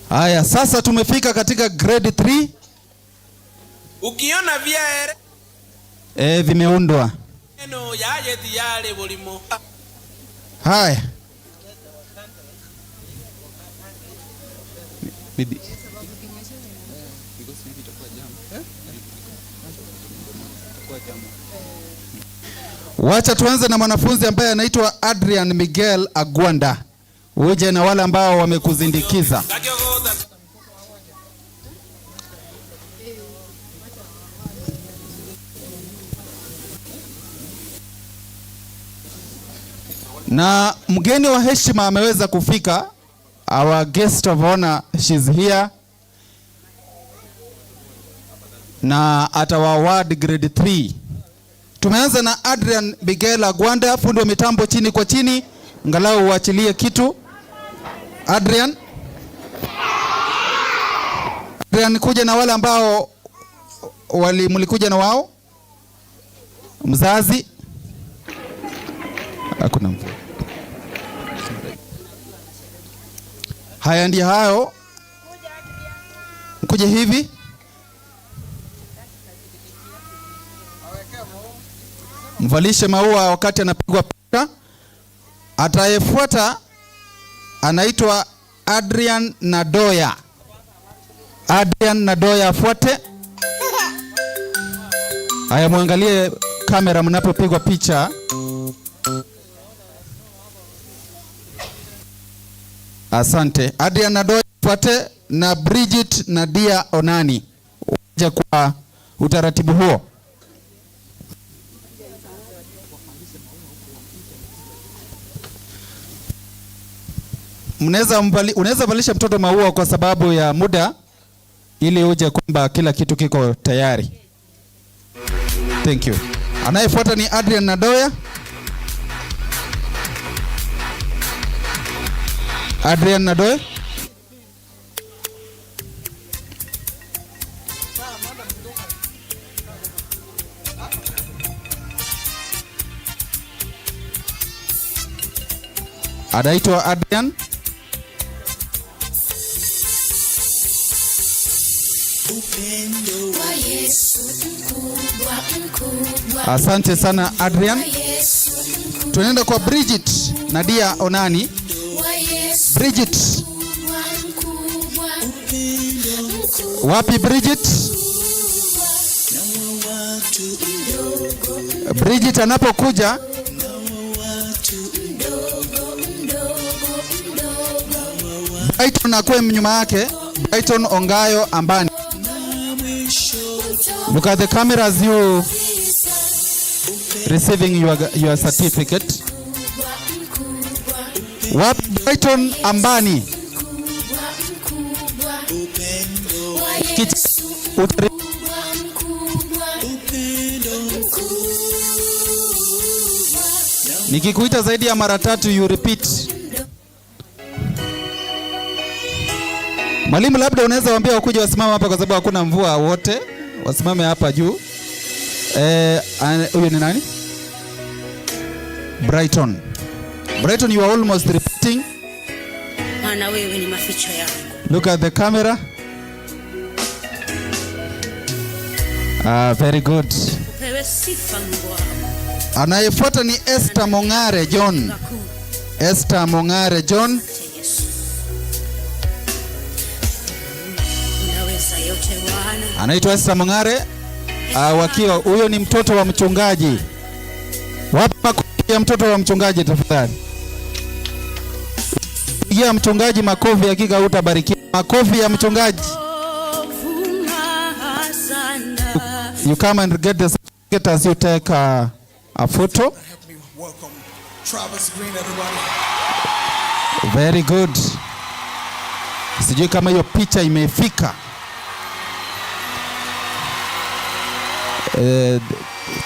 Haya, sasa tumefika katika grade 3. Ukiona vyaere Vimeundwa. Eno yaje tiyale bulimo. Haya. Maybe. Wacha tuanze na mwanafunzi ambaye anaitwa Adrian Miguel Agwanda. Uje na wale ambao wamekuzindikiza. Na mgeni wa heshima ameweza kufika. Our guest of honor, she's here. Na atawa award grade 3. Tumeanza na Adrian Miguel Agwanda, fundi wa mitambo chini kwa chini, angalau uachilie kitu. Adrian. Adrian, kuja na wale ambao mlikuja na wao. Mzazi. Hakuna mvua. Haya ndio hayo. Mkuje hivi. Mvalishe maua wakati anapigwa picha. Atayefuata anaitwa Adrian Nadoya. Adrian Nadoya afuate. Haya, muangalie kamera mnapopigwa picha. Asante. Adrian Nadoya afuate na Bridget Nadia Onani. Waje kwa utaratibu huo. Unaweza valisha mtoto maua kwa sababu ya muda, ili uje kwamba kila kitu kiko tayari. Thank you. Anayefuata ni Adrian Nadoya. Adrian Nadoya. Anaitwa Adrian. Asante sana Adrian. Tunaenda kwa Bridget Nadia Onani. Bridget. Wapi Bridget? Bridget anapokuja Brighton akuwe nyuma yake. Brighton Ongayo Ambani. Look at the cameras, you receiving your certificate. Wapi Brighton Ambani? Nikikuita zaidi ya mara tatu, you repeat. Mwalimu, labda unaweza waambia wakuja wasimame hapa kwa sababu hakuna mvua, wote wasimame hapa juu. Huyu ni nani? Brighton. Brighton, you are almost repeating. Maana wewe ni maficho yangu. Look at the camera. Ah, very good. Upewe sifa, Mungu wangu. Anayefuata ni Esther Mongare John. Esther Mongare John. Yesu. Unaweza yote, Bwana. Anaitwa Esther Mongare. Wakiwa huyo ni mtoto wa mchungaji. Wapi makofi ya mtoto wa mchungaji, tafadhali? Pigia mchungaji makofi, hakika utabarikiwa. Makofi ya mchungaji. Vuma sana. You come and get the certificate as you take a photo. Help me welcome Travis Green, everybody. Very good. Sijui kama hiyo picha imefika.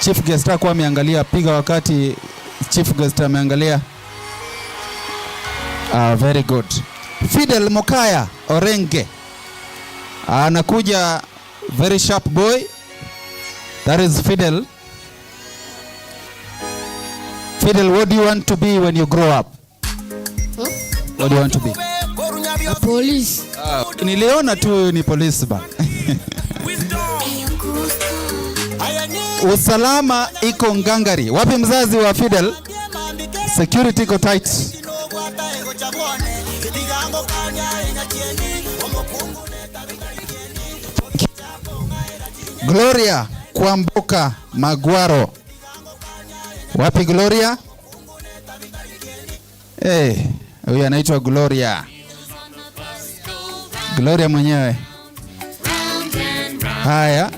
Chief guest hakuwa ameangalia, piga wakati chief guest ameangalia. Ah, very good. Fidel Mokaya Orenge anakuja, very sharp boy. That is Fidel. Fidel, what do you want to be when you grow up? What do you want to be? A police. Ah, niliona tu ni polisi ba. Usalama iko ngangari. Wapi mzazi wa Fidel? Security iko tight. Gloria Kwamboka Magwaro. Wapi Gloria? Eh, huyu anaitwa Gloria. Gloria mwenyewe. Haya.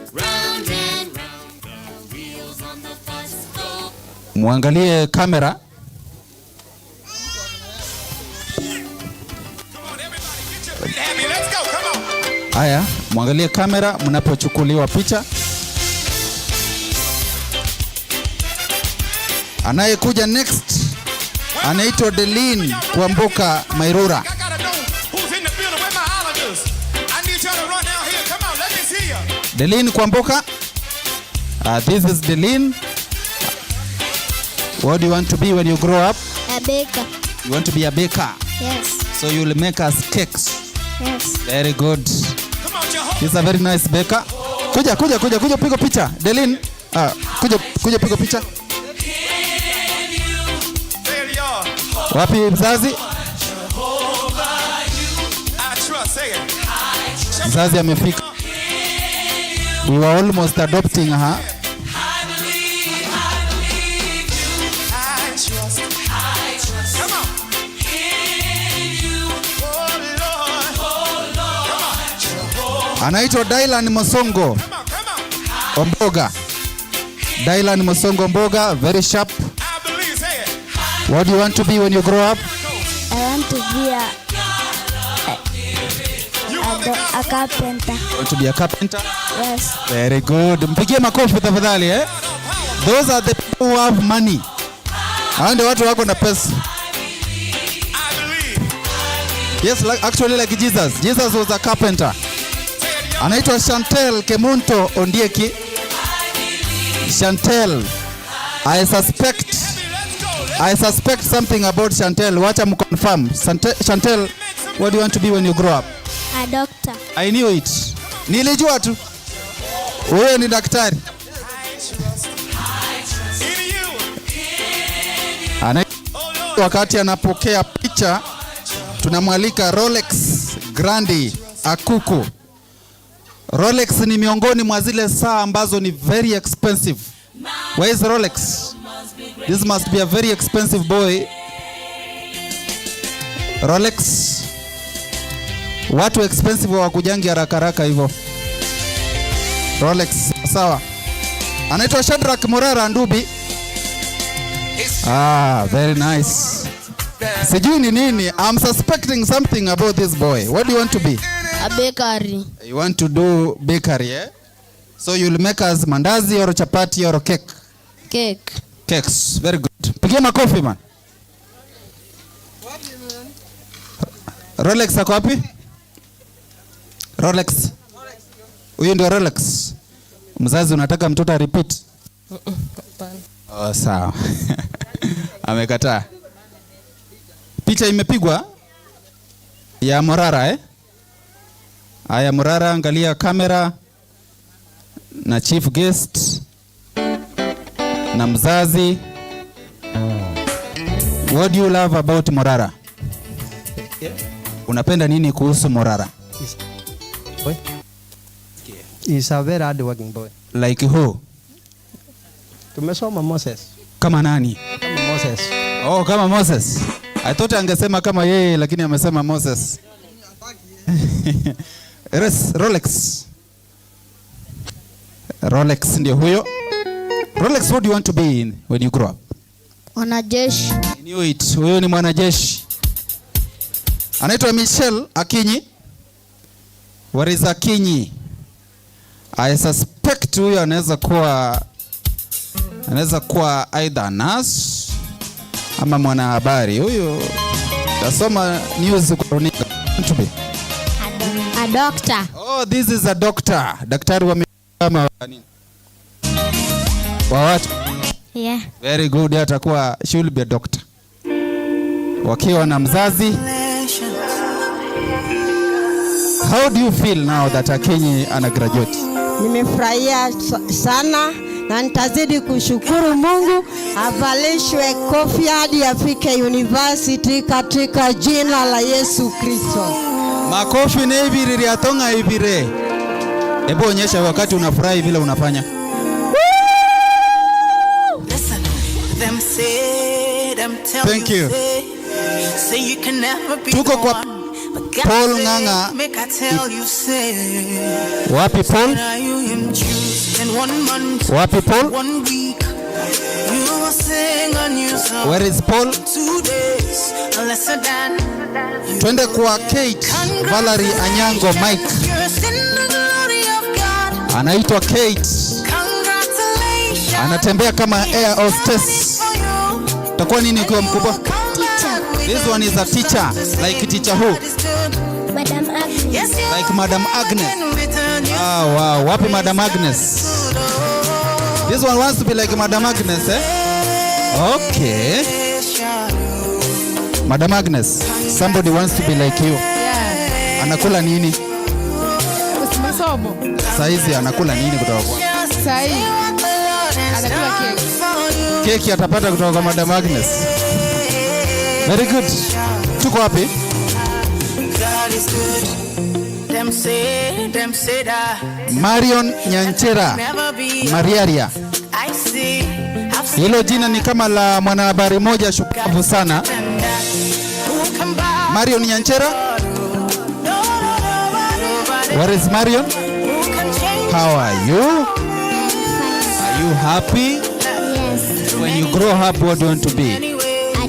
Muangalie kamera. Happy, let's go. Come on. Haya, muangalie kamera mnapochukuliwa picha. Anayekuja next anaitwa Delin Kwamboka Mairura. I gotta know who's in the building. Where my Islanders? I need y'all to run down here. Come on, let me see ya. Delin Kwamboka. This is Delin. What do you want to be when you grow up? A baker. You want to be a baker. Yes. So you'll make us cakes. Yes. Very good. Come on, Jehovah. He's a very nice baker. Kuja, kuja, kuja, kuja piga picha. Delin, kuja, kuja piga picha. There you are. Wapi mzazi? I trust. Say it. Mzazi amefika. We were almost adopting her. I trust. Come on. Oh Lord. Anaitwa Dylan Mosongo Come on, come on. Omboga. Dylan Mosongo Omboga, very sharp. I believe. Say it. What do you want to be when you grow up? I want to be You are the God. a carpenter. You want to be a carpenter? Yes. Very good. Mpigie makofi tafadhali, eh? Those are the people who have money. Hao ndio watu wako na pesa. I believe. Yes, like, actually like Jesus. Jesus was a carpenter. Say it, y'all. Anaitwa Chantel Kemunto Ondieki. Chantel. Let's go. Let's I suspect something about Chantel. Wacha mconfirm. Chantel, what do you want to be when you grow up? A doctor. I knew it. Nilijua tu. Wewe ni daktari. In you. Wakati anapokea picha, tunamwalika Rolex Grandi Akuku. Rolex ni miongoni mwa zile saa ambazo ni very expensive. Where is Rolex? This must be a very expensive boy. Rolex. Watu expensive hawakujangi haraka haraka hivyo. Rolex, sawa. Anaitwa Shadrack Morara Ndubi. Ah, very nice. Sijui ni nini. I'm suspecting something about this boy. What do you want to be? A bakery. You want to do bakery, eh? So you'll make us mandazi or chapati or cake? Cake. Cakes. Very good. Pigia makofi, man. Rolex ako wapi? Rolex. Huyu ndio Rolex. Mzazi unataka mtoto repeat? Oh, sawa. Amekataa. Picha imepigwa ya Morara, eh? Aya, Morara, angalia kamera na chief guest na mzazi. What do you love about Morara? Unapenda nini kuhusu Morara? Boy. He's a very hard working boy. Like who? Tumesoma Moses. Kama nani? Kama Moses. Oh, kama Moses. I thought angesema kama yeye, lakini amesema Moses. Res, Rolex. Rolex ndio huyo. Rolex, what do you want to be when you grow up? Mwanajeshi. I knew it. Huyo ni mwanajeshi. Anaitwa Michelle Akinyi. Where is Akinyi? I suspect huyo anaweza kuwa either nurse ama mwanahabari. Huyu tasoma news kwa runinga. Want to be? A doctor. Oh, this is a doctor. Daktari wa ama wa nini? Wa watu. Yeah. Very good. Atakuwa, she will be a doctor. Wakiwa na mzazi. How do you feel now that Akinyi ana graduate? Nimefurahia sana na nitazidi kushukuru Mungu. Avalishwe kofia hadi afike university katika jina la Yesu Kristo. Makofi neibiriri atonga ibire. Hebu onyesha wakati unafurahi vile unafanya. Listen, them say, them tell Thank you. Say, say you can never be Tuko the kwa one. But God Paul say, Ng'ang'a. make I tell you, say. Wapi Paul? Now you him choose in one month, Wapi Paul? one week. You will sing a new song. Where is Paul? 2 days, lesser than. Twende kwa Kate Valerie Anyango Mike. You're in the glory of God. Anaitwa Kate. Congratulations. Anatembea kama air hostess. Utakuwa nini ukiwa mkubwa? Teacher. This one is a teacher. Like teacher who? Madam Agnes. Like Madam Agnes. Ah, wow. Wapi Madam Agnes? This one wants to be like Madam Agnes, eh? Okay. Madam Agnes, somebody wants to be like you. Yeah. Anakula nini? Masomo. Saizi anakula nini kutoka kwa? Sahi. Anakula keki. Keki atapata kutoka kwa Madam Agnes. Very good. Tuko wapi? God is good. Them say that Marion Nyanchera never be. Mariaria. I see. I've seen Hilo jina ni kama la mwanahabari moja shupavu sana. who can buy. Marion Nyanchera? Where is Marion? Who can change How are you? Are you happy? Yes. When you grow up, what do you want to be? A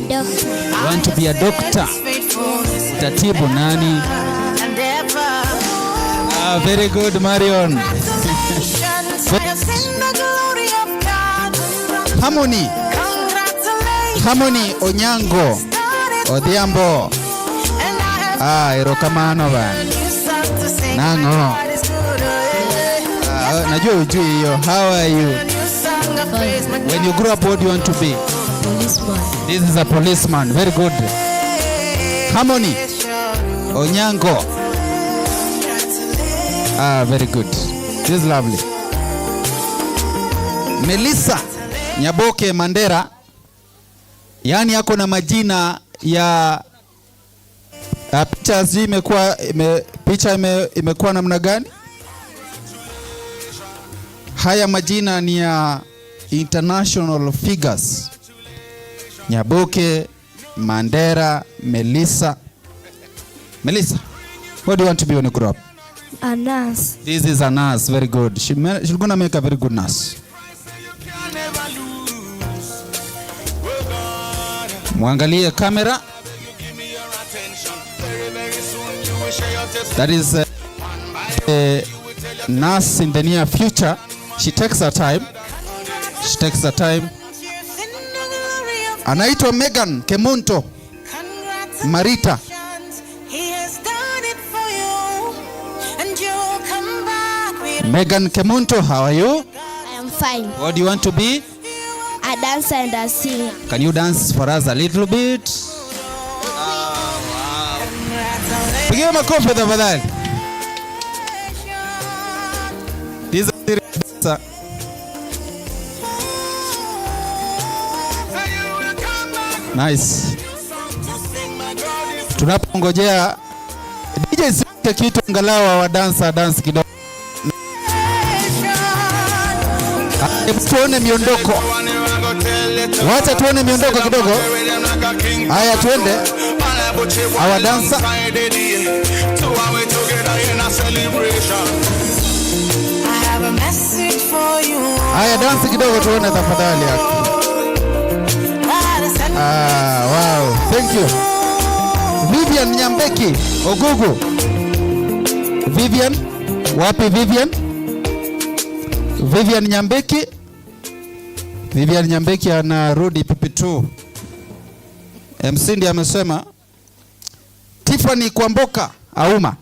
doctor. You want to be a doctor? Utatibu nani? and ever. Ah, very good, Marion. Congratulations, I have seen the glory of God. Harmony. Congratulations. Harmony Onyango Odhiambo. Ah, erokamano bana. Nang'o. Ah, najua ujui hiyo. How are you? When you grow up, what do you want to be? Policeman. This is a policeman. Very good. Harmony Onyango. Ah, very good. This is lovely. Melissa Nyaboke Mandera. Yaani ako na majina ya picha, sijui picha imekuwa namna gani? Haya majina ni ya international figures. Nyaboke, Mandera, Melissa. Melissa, what do you want to be when you grow up? A nurse. This is a nurse, very good. She's gonna make a very good nurse. Mwangalie kamera. That is A nurse in the near future. She takes her time. She takes her time. Anaitwa Megan Kemunto Marita. He has done it for you, and you'll come back with Megan Kemunto, how are you? I am fine. What do you want to be? A dancer and a singer. Can you dance for us a little bit? Pigia makofi tafadhali. This is a serious dancer. Nice. Tunapongojea DJ siweke kitu angalau wa dancer dance kidogo. Hebu tuone miondoko. Wacha tuone miondoko kidogo. Haya, tuende. Our dancer. I have a message for you. Haya, dance kidogo tuone tafadhali yako. God has sent Ah, wow. Thank you. Vivian Nyambeki Ogugu. Vivian, wapi Vivian? Vivian Nyambeki. Vivian Nyambeki anarudi PP2. MC ndiye amesema. Tiffany Kwamboka Auma.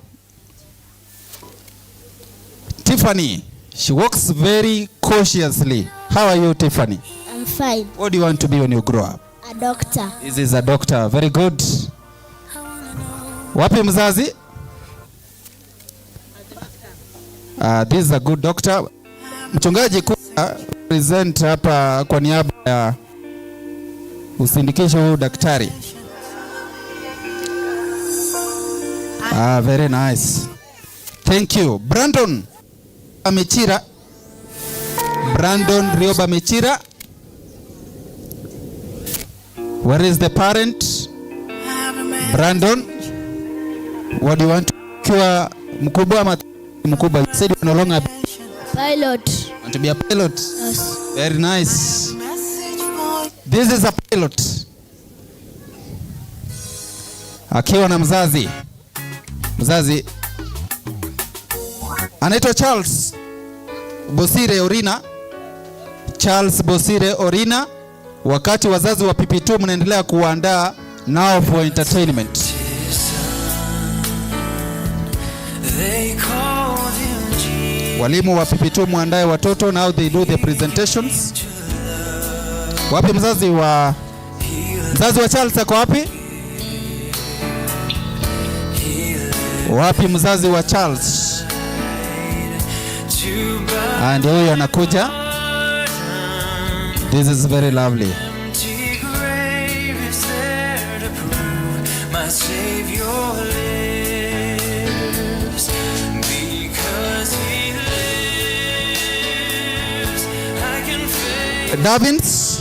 Tiffany, she walks very cautiously. How are you, Tiffany? I'm fine. What do you want to be when you grow up? A doctor. This is a doctor. Very good. Wapi mzazi? This is a good doctor. Mchungaji kuwa present hapa kwa niaba ya usindikisho huu daktari. Ah, very nice. Thank you. Brandon Mechira. Brandon Rioba Mechira. Where is the parent? Brandon, what do you want to kiwa mkubwa ama mkubwa? You said you no longer Pilot. want to be a pilot. Yes. Very nice. This is a pilot. Akiwa na mzazi. Mzazi anaitwa Charles Bosire Orina. Charles Bosire Orina. Wakati wazazi wa PP2 mnaendelea kuandaa now for entertainment. They called him Jesus. Walimu wa PP2 muandae watoto, now they do the presentations. Wapi mzazi wa Charles ako wapi? Wapi mzazi wa Charles? And huyu anakuja. This is very lovely. Empty grave is there to prove my Savior lives. Because he lives, I can face Davins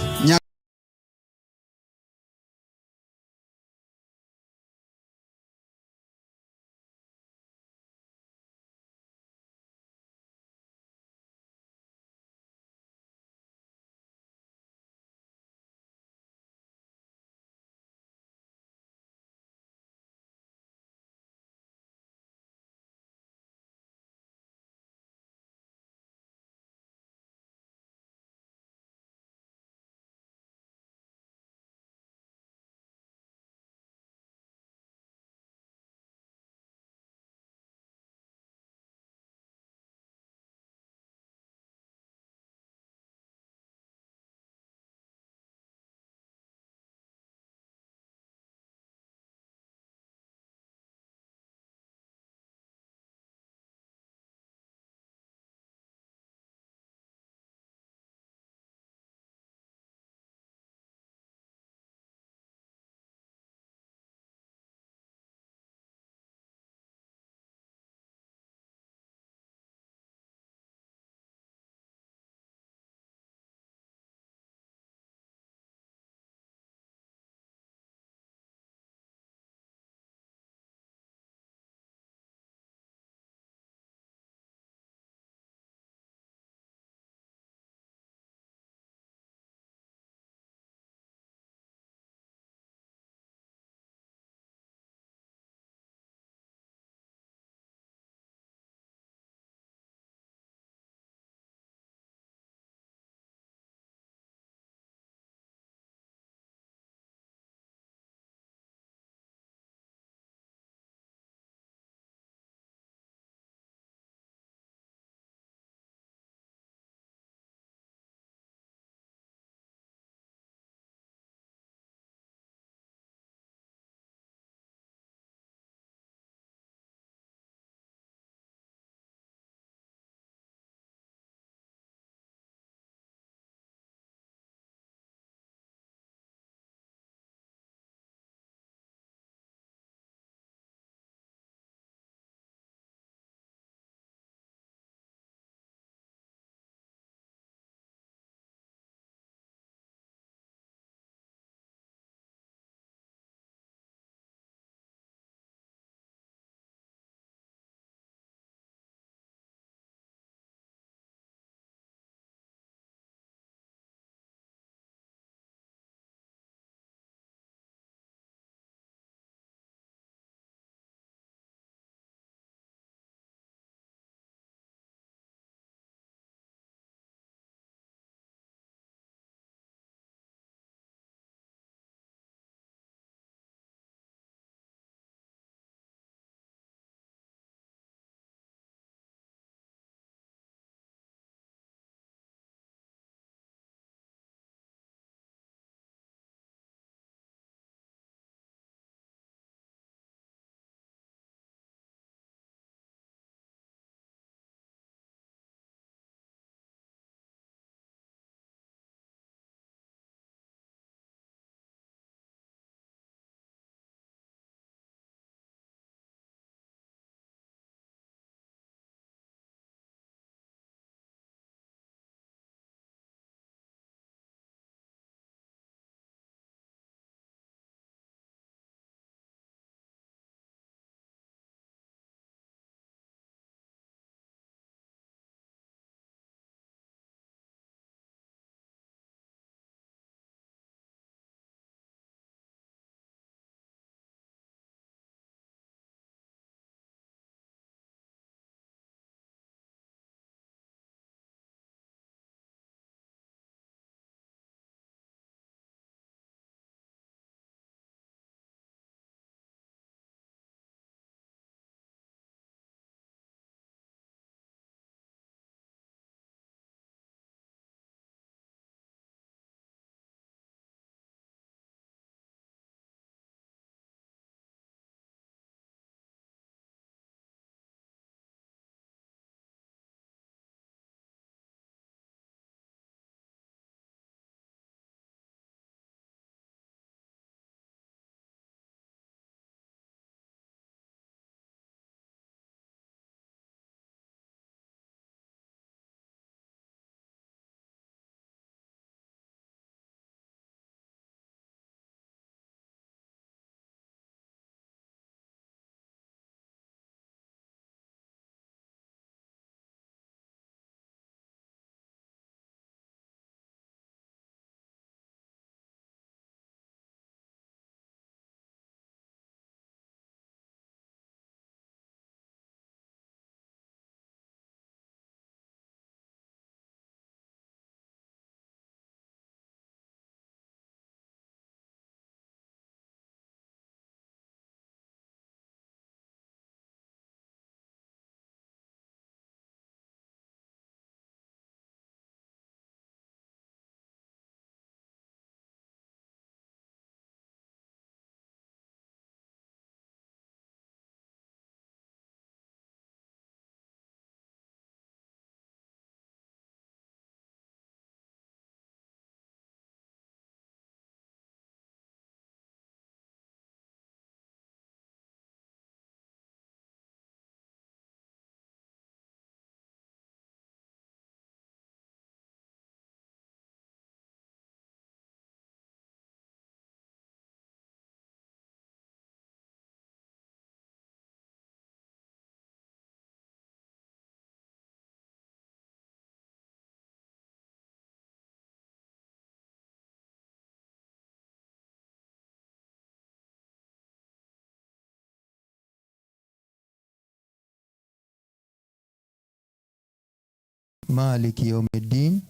Maliki yawmiddin.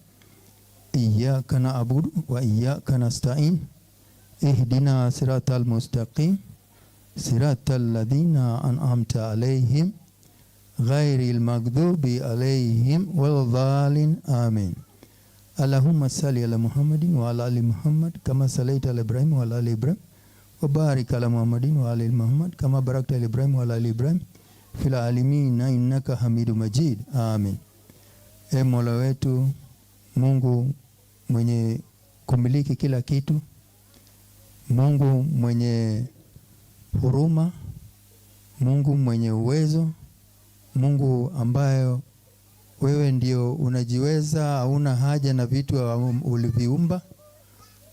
Iyyaka na'budu wa iyyaka nasta'in. Ihdina siratal mustaqim. Siratal ladhina an'amta alayhim ghairil maghdubi alayhim waladhdallin. Amin. Allahumma salli ala Muhammadin wa ala ali Muhammad kama sallaita ala Ibrahim wa ala ali Ibrahim wa barik ala Muhammadin wa ala ali Muhammad kama barakta ala Ibrahim wa ala ali Ibrahim fil alamin innaka Hamidu Majid. Amin. E Mola wetu Mungu mwenye kumiliki kila kitu, Mungu mwenye huruma, Mungu mwenye uwezo, Mungu ambayo wewe ndio unajiweza, hauna haja na vitu uliviumba.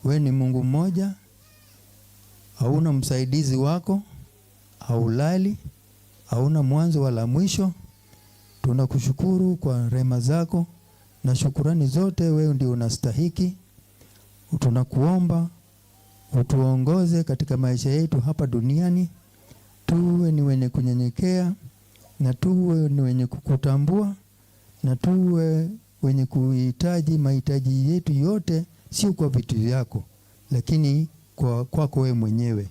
Wewe ni Mungu mmoja, hauna msaidizi wako, haulali, hauna mwanzo wala mwisho. Tunakushukuru kwa rehema zako na shukurani zote, wewe ndio unastahiki. Tunakuomba utuongoze katika maisha yetu hapa duniani, tuwe ni wenye kunyenyekea na tuwe ni wenye kukutambua na tuwe wenye kuhitaji mahitaji yetu yote, sio kwa vitu vyako, lakini kwa kwako wewe mwenyewe.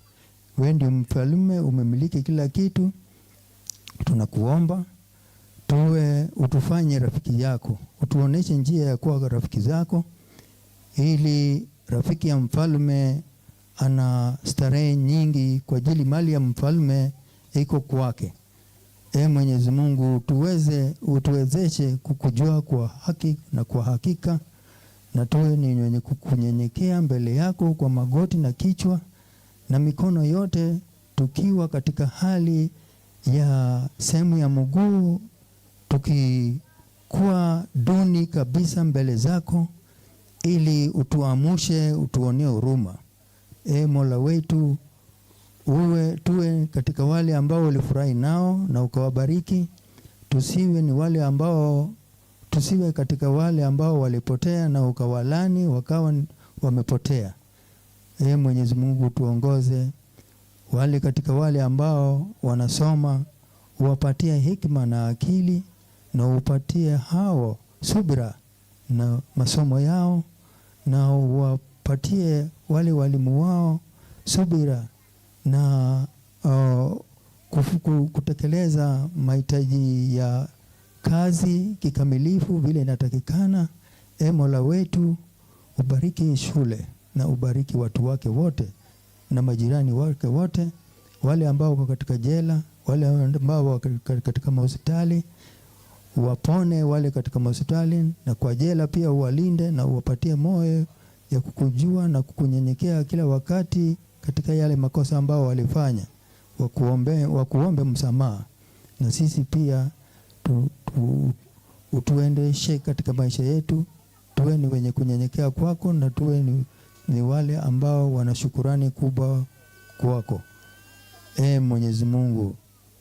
Wewe ndio mfalme, umemiliki kila kitu. Tunakuomba tuwe, utufanye rafiki yako, utuoneshe njia ya kuwa rafiki zako, ili rafiki ya mfalme ana starehe nyingi, kwa ajili mali ya mfalme iko kwake. E Mwenyezi Mungu, tuweze utuwezeshe kukujua kwa haki na kwa hakika, na tuwe ni wenye kukunyenyekea mbele yako kwa magoti na kichwa na mikono yote, tukiwa katika hali ya sehemu ya mguu, tukikuwa duni kabisa mbele zako, ili utuamushe, utuonee huruma. E Mola wetu, uwe tuwe katika wale ambao ulifurahi nao na ukawabariki, tusiwe ni wale ambao tusiwe katika wale ambao walipotea na ukawalani wakawa wamepotea. E Mwenyezi Mungu, tuongoze wale katika wale ambao wanasoma, uwapatie hikma na akili, na upatie hao subira na masomo yao, na uwapatie wale walimu wao subira na kutekeleza mahitaji ya kazi kikamilifu vile inatakikana. E Mola wetu, ubariki shule na ubariki watu wake wote na majirani wake wote, wale ambao wako katika jela, wale ambao wako katika mahospitali, wapone wale katika mahospitali na kwa jela pia uwalinde na uwapatie moyo ya kukujua na kukunyenyekea kila wakati katika yale makosa ambao walifanya, wakuombe msamaha. Na sisi pia utuendeshe katika maisha yetu, tuwe ni wenye kunyenyekea kwako na tuwe ni wale ambao wana shukurani kubwa kwako. E Mwenyezi Mungu,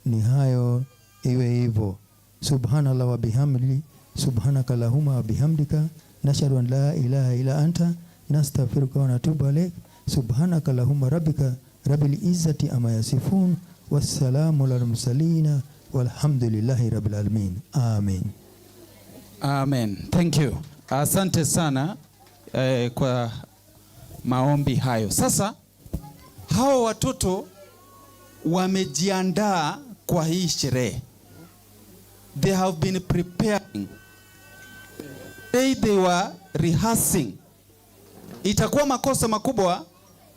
ni hayo iwe hivyo. Subhanallah wa bihamdi, subhanaka lahumma wa bihamdika, nashhadu an la ilaha illa anta, nastaghfiruka wa natubu ilaik. Subhanaka lahumma rabbika rabbil izzati amma yasifun, wassalamu alal mursalin, walhamdulillahi rabbil alamin. Amen. Amen. Thank you. Asante sana kwa maombi hayo. Sasa hawa watoto wamejiandaa kwa hii sherehe. They have been preparing. They were rehearsing. Itakuwa makosa makubwa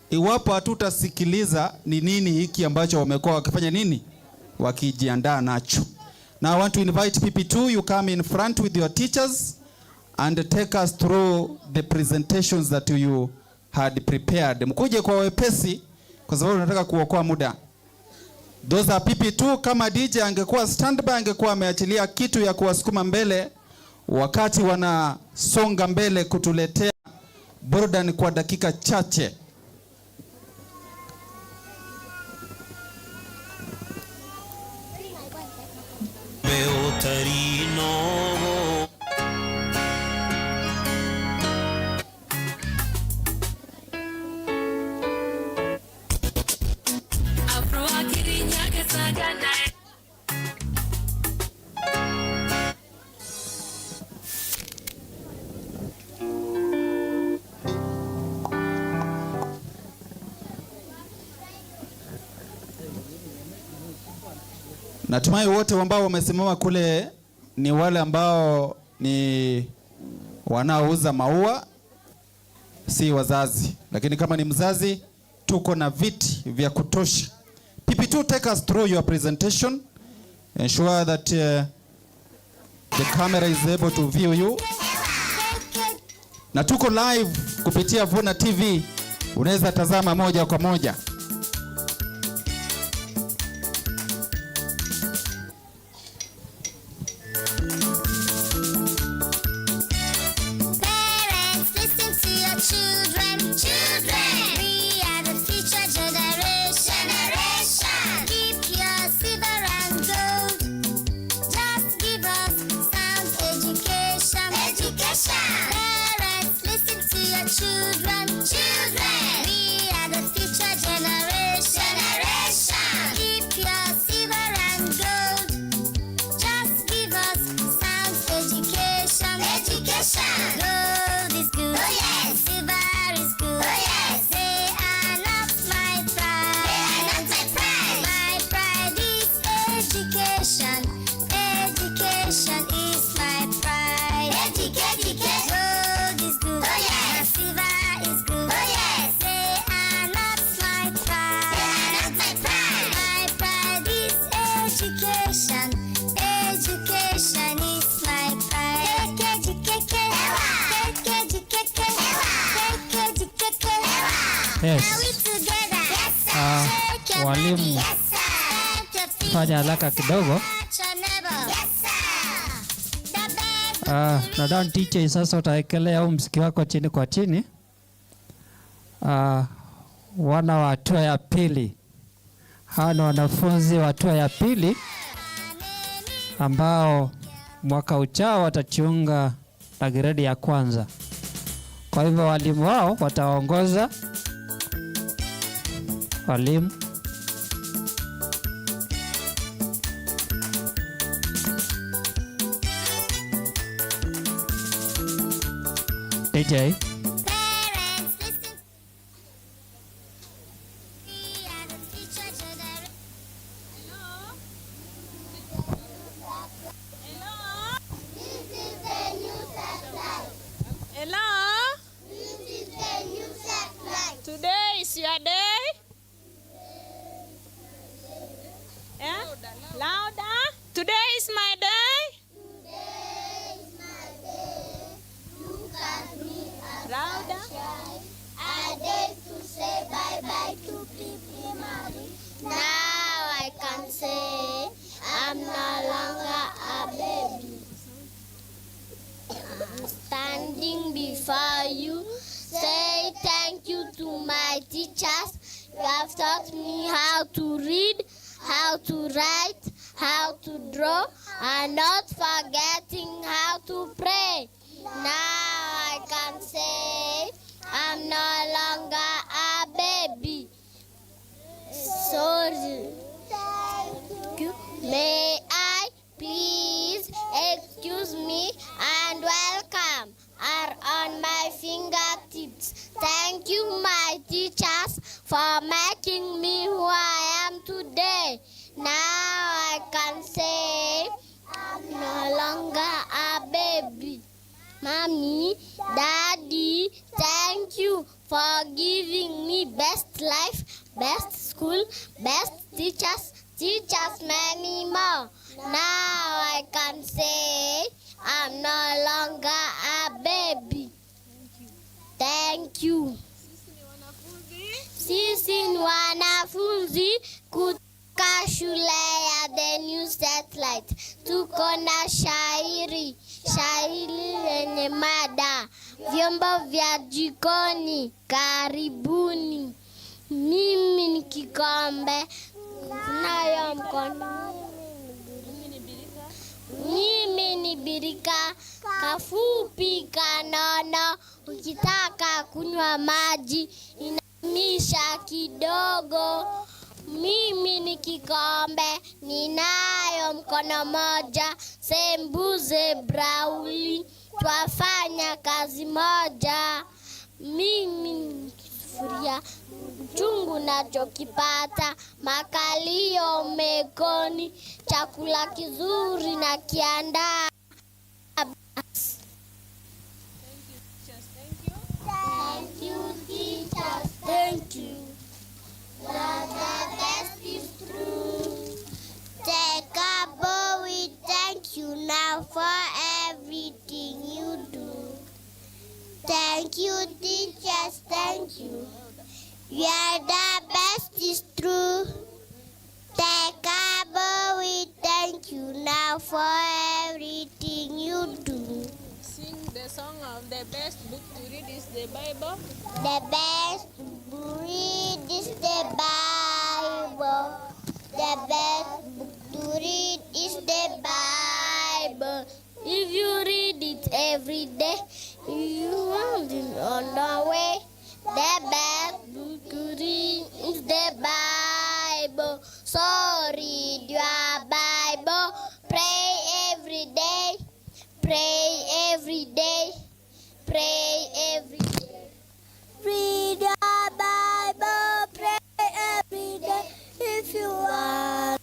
iwapo hatutasikiliza ni nini hiki ambacho wamekuwa wakifanya nini, wakijiandaa nacho. Now I want to invite PP2, you come in front with your teachers and take us through the presentations that you had prepared. Mkuje kwa wepesi kwa sababu tunataka kuokoa muda. Those are PP2. Kama DJ angekuwa standby angekuwa ameachilia kitu ya kuwasukuma mbele wakati wanasonga mbele kutuletea burudani kwa dakika chache. Natumai wote ambao wamesimama kule ni wale ambao ni wanaouza maua, si wazazi. Lakini kama ni mzazi, tuko na viti vya kutosha. PP2, take us through your presentation. Ensure that the camera is able to view you. Na tuko live kupitia Vuna TV. Unaweza tazama moja kwa moja. Parents, listen to your children. Children, we are the future generation. Generation, keep your silver and gold. Just give us sound education. Education. Parents, listen to your children. Children, we are the future generation. Generation, keep your silver and gold. Just give us sound education. Education. Gold is good. Oh yes. Silver is good. Oh yes. They are not my pride. They are not my pride. My pride is education. Education is my pride. Education. Gold is good. Oh yes. Silver is good. Oh yes. They are not my pride. They are not my pride. My pride is education. Education is my pride. Yes. Are we together? Yes, sir. Shake your Walimu, body. Yes, sir. Shake your feet. Fanya haraka kidogo. Touch your neighbor. Yes, sir. The best. Nadhani teacher sasa utaekelea huu mziki wako chini kwa chini. Wana wa hatua ya pili, hawa ni wanafunzi wa hatua ya pili ambao mwaka ujao watajiunga na gredi ya kwanza. Kwa hivyo walimu wao wataongoza walimu. DJ. Parents, listen. We are the future generation. This is the new satellite. Hello. This is the new satellite. Today is your day. Yeah? Louder. Today is my day. Today is my day. Look at me as Louder. I shine. I dare to say bye bye to pre-primary. Now I can say I'm no longer a baby. I'm standing before you. Say thank you to my teachers. You have taught me how to read, how to write, how to draw, and not forgetting how to pray. Now I can say I'm no longer a baby. Sorry. Thank you. May I please excuse me and welcome are on my fingertips. Thank you, my teachers, for making me who I am today. Now I can say I'm no longer a baby. Mommy, Daddy, thank you for giving me best life, best school, best teachers, teachers many more. Now I can say I'm no longer a baby. Thank you. Sisi ni wanafunzi kutoka shule ya The New Satellite. Tuko na shairi, shairi lenye mada vyombo vya jikoni. Karibuni. Mimi ni kikombe, nayo mkono. Mimi ni birika kafupi kanono, ukitaka kunywa maji inamisha kidogo. Mimi ni kikombe, ninayo mkono moja, sembuze Brauli, twafanya kazi moja. Mimi ni Sufuria, chungu nachokipata, makalio mekoni, chakula kizuri na kiandaa. Thank you, teachers. Thank you. You are the best is true. Take a bow, we thank you now for everything you do. Thank you, teachers. Thank you. You are the best is true. Take a bow, we thank you now for everything you do. Sing the song of the best book to read is the Bible. The best book read is the Bible. The best book to read is the Bible. If you read it every day, you won't be on the way. The best book to read is the Bible. So read your Bible. Pray every day. Pray every day. Pray every day. Read your Bible, pray every day if you want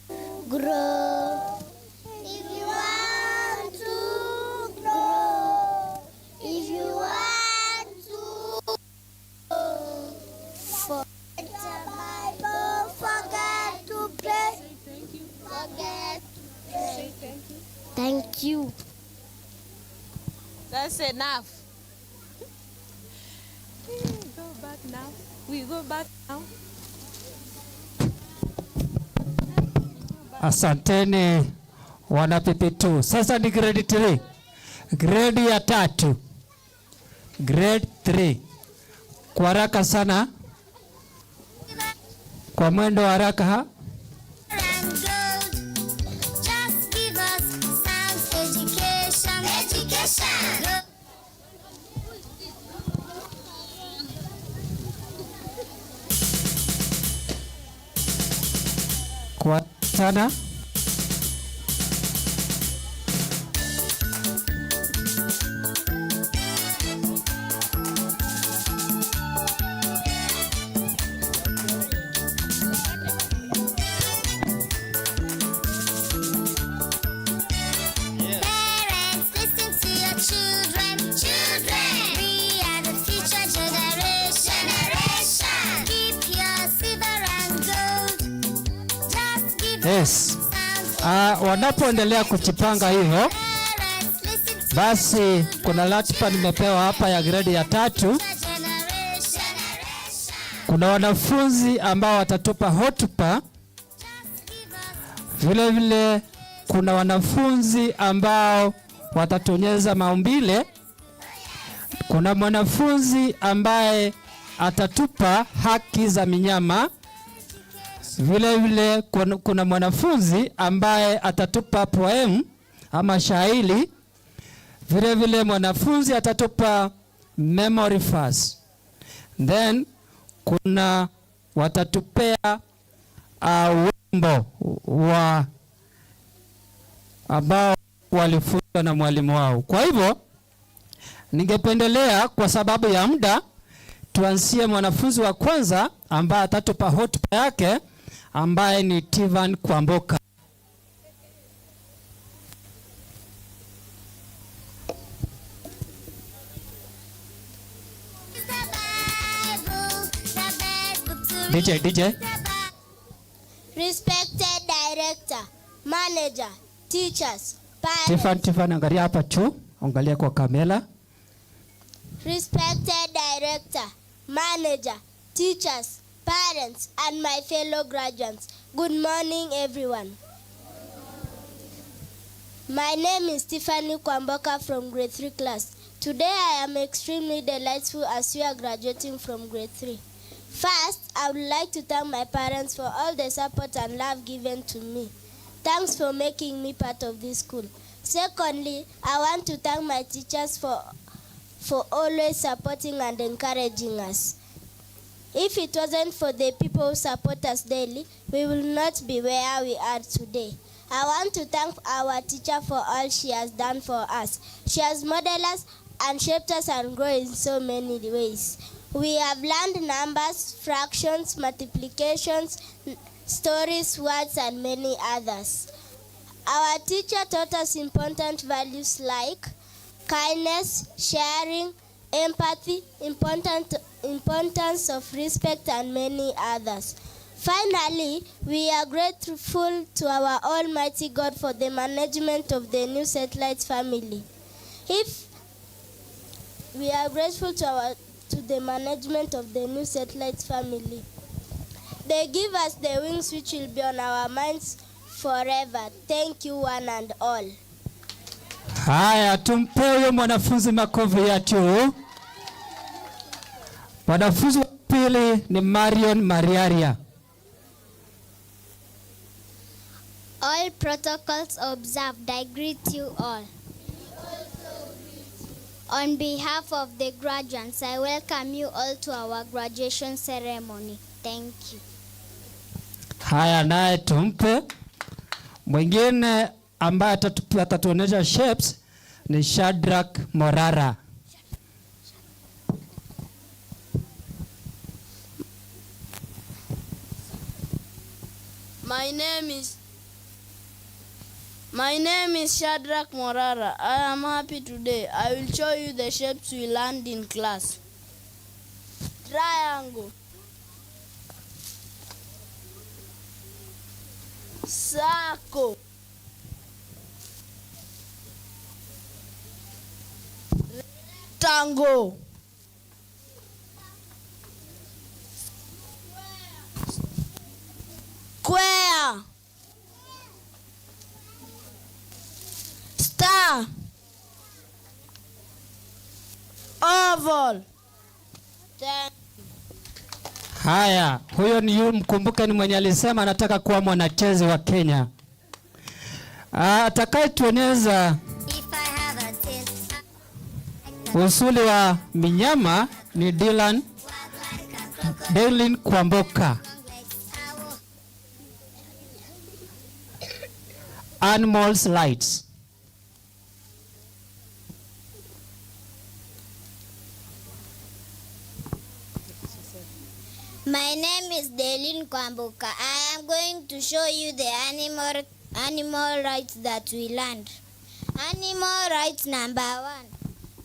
to grow. If you want to grow. If you want to grow. Forget the Bible, forget to pray. Forget to pray. Thank you. That's enough. Go back now. We go back now. Asanteni wana PP2. Sasa ni grade 3. Grade ya tatu. Grade 3. Kwa haraka sana. Kwa mwendo wa haraka ha? And gold. Just give us sound education. Education. Kwa sana. Parents, listen to your children. Children, we are the future generation. Generation. Keep your silver and gold. Just give Yes. us sound Wanapoendelea kujipanga hivyo, basi kuna ratiba nimepewa hapa ya gredi ya tatu. generation. Kuna wanafunzi ambao watatupa hotuba. Vile vile kuna wanafunzi ambao watatuonyesha maumbile. Kuna mwanafunzi ambaye atatupa haki za minyama. Vile vile kuna mwanafunzi ambaye atatupa poem ama shairi. Vile vile mwanafunzi atatupa memory verse. Then kuna watatupea wimbo wa ambao walifunzwa na mwalimu wao. Kwa hivyo ningependelea kwa sababu ya muda tuanzie mwanafunzi wa kwanza ambaye atatupa hotuba yake ambaye ni Tivan Kwamboka. DJ, DJ. Respected director, manager, teachers, parents. Tiffan, Tiffan, angalia hapa tu, angalia kwa kamera. Respected director, manager, teachers, parents, and my fellow graduates. Good morning, everyone. My name is Tiffany Kwamboka from grade 3 class. Today I am extremely delightful as we are graduating from grade 3. First, I would like to thank my parents for all the support and love given to me. Thanks for making me part of this school. Secondly, I want to thank my teachers for always supporting and encouraging us. If it wasn't for the people who support us daily, we will not be where we are today. I want to thank our teacher for all she has done for us. She has modeled us and shaped us and grown in so many ways. We have learned numbers, fractions, multiplications, stories, words, and many others. Our teacher taught us important values like kindness, sharing, empathy, importance of respect, and many others. Finally, we are grateful to our Almighty God for the management of the new satellite family. If we are grateful to the management of the new satellite family. They give us the wings which will be on our minds forever. Thank you, one and all. Haya, tumpe huyo mwanafunzi makofi yetu. Mwanafunzi wa pili ni Marion Mariaria. All protocols observed, I greet you all. On behalf of the graduates, I welcome you all to our graduation ceremony. Thank you. Haya, naye tumpe mwingine ambaye atatuonyesha shapes ni Shadrack Morara. My name is Shadrach Morara. I am happy today. I will show you the shapes we learned in class. Triangle, circle, rectangle, square, star, oval. Thank Haya, huyo ni yule, mkumbuke ni mwenye alisema anataka kuwa mwanachezi wa Kenya. Atakayetuonyesha usuli wa minyama ni Dylan Delin Kwamboka. Animals rights. My name is Delin Kwamboka. I am going to show you the animal rights that we learned. Animal rights number 1,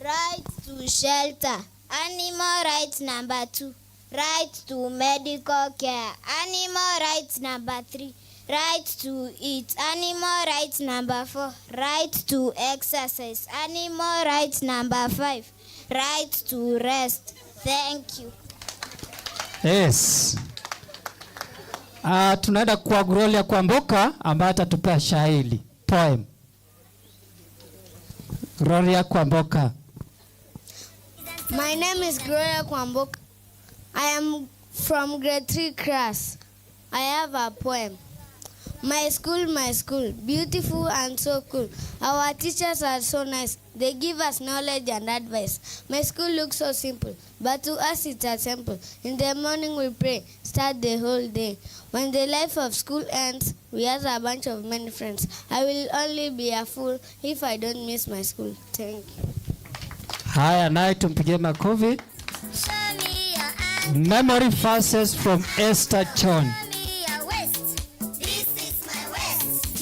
right to shelter. Animal rights number 2, right to medical care. Animal rights number 3, right to eat. Animal rights number 4, right to exercise. Animal rights number 5, right to rest. Thank you. Yes. Tunaenda kwa Gloria Kwamboka ambaye atatupea shairi, poem. Gloria Kwamboka. My name is Gloria Kwamboka. I am from grade 3 class. I have a poem. My school, beautiful and so cool. Our teachers are so nice. They give us knowledge and advice. My school looks so simple, but to us it's a temple. In the morning we pray, start the whole day. When the life of school ends, we have a bunch of many friends. I will only be a fool if I don't miss my school. Thank you. Haya, naye tumpigie makofi. Memory verses from Esther John.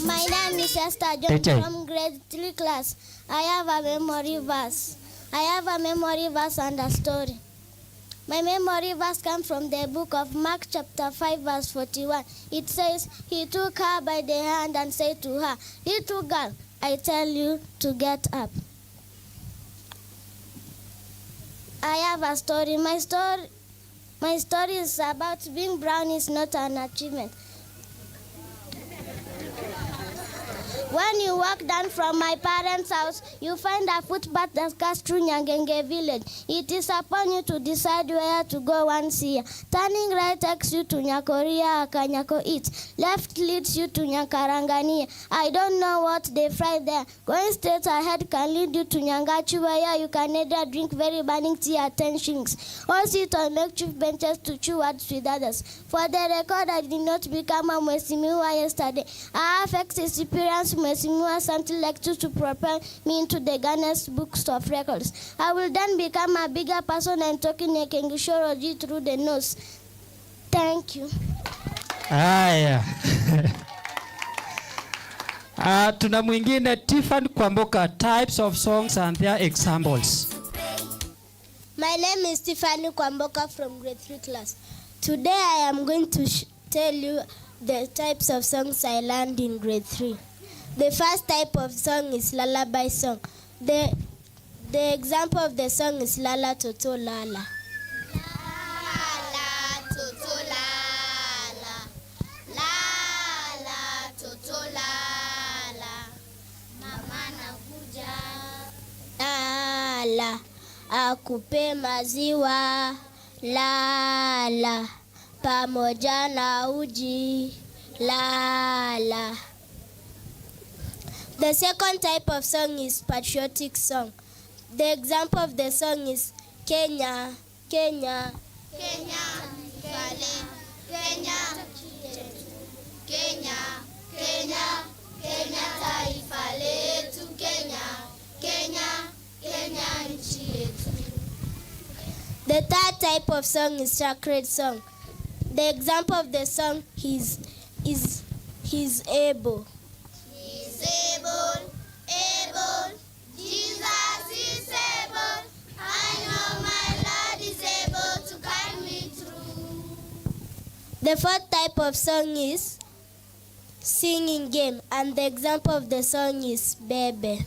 My name is Esther John Teacher. From grade 3 class. I have a memory verse. I have a memory verse and a story. My memory verse comes from the book of Mark chapter 5 verse 41. It says, he took her by the hand and said to her, "Little girl, I tell you to get up." I have a story. My story is about being brown is not an achievement. When you walk down from my parents' house, you find a footpath that cuts through Nyangenge village. It is upon you to decide where to go once here. Turning right takes you to Nyakoria, Akanyako Eat. Left leads you to Nyakarangania. I don't know what they fry there. Going straight ahead can lead you to Nyangachu, where you can either drink very burning tea at 10 shillings or sit on makeshift benches to chew words with others. For the record, I did not become a Mheshimiwa yesterday. I have experience Mheshimiwa something like to propel me into the Guinness Books of Records. I will then become a bigger person and talking a Kengishoroji through the nose. Thank you. Haya. Tuna mwingine, Tiffany Kwamboka, types of songs and their examples. My name is Tiffany Kwamboka from grade 3 class. Today I am going to tell you the types of songs I learned in grade 3. The first type of song is lullaby song. The example of the song is Lala Toto Lala. Lala toto lala, lala toto lala, mama nakuja. Lala, akupe maziwa, lala, pamoja na uji, lala. The second type of song is patriotic song. The example of the song is Kenya, Kenya. Kenya, taifa, Kenya, Kenya, Kenya, Kenya taifa letu, Kenya, Kenya, Kenya nchi yetu. The third type of song is sacred song. The example of the song is He's able. He's able, able, Jesus is able. I know my Lord is able to carry me through. The fourth type of song is singing game, and the example of the song is Bebe.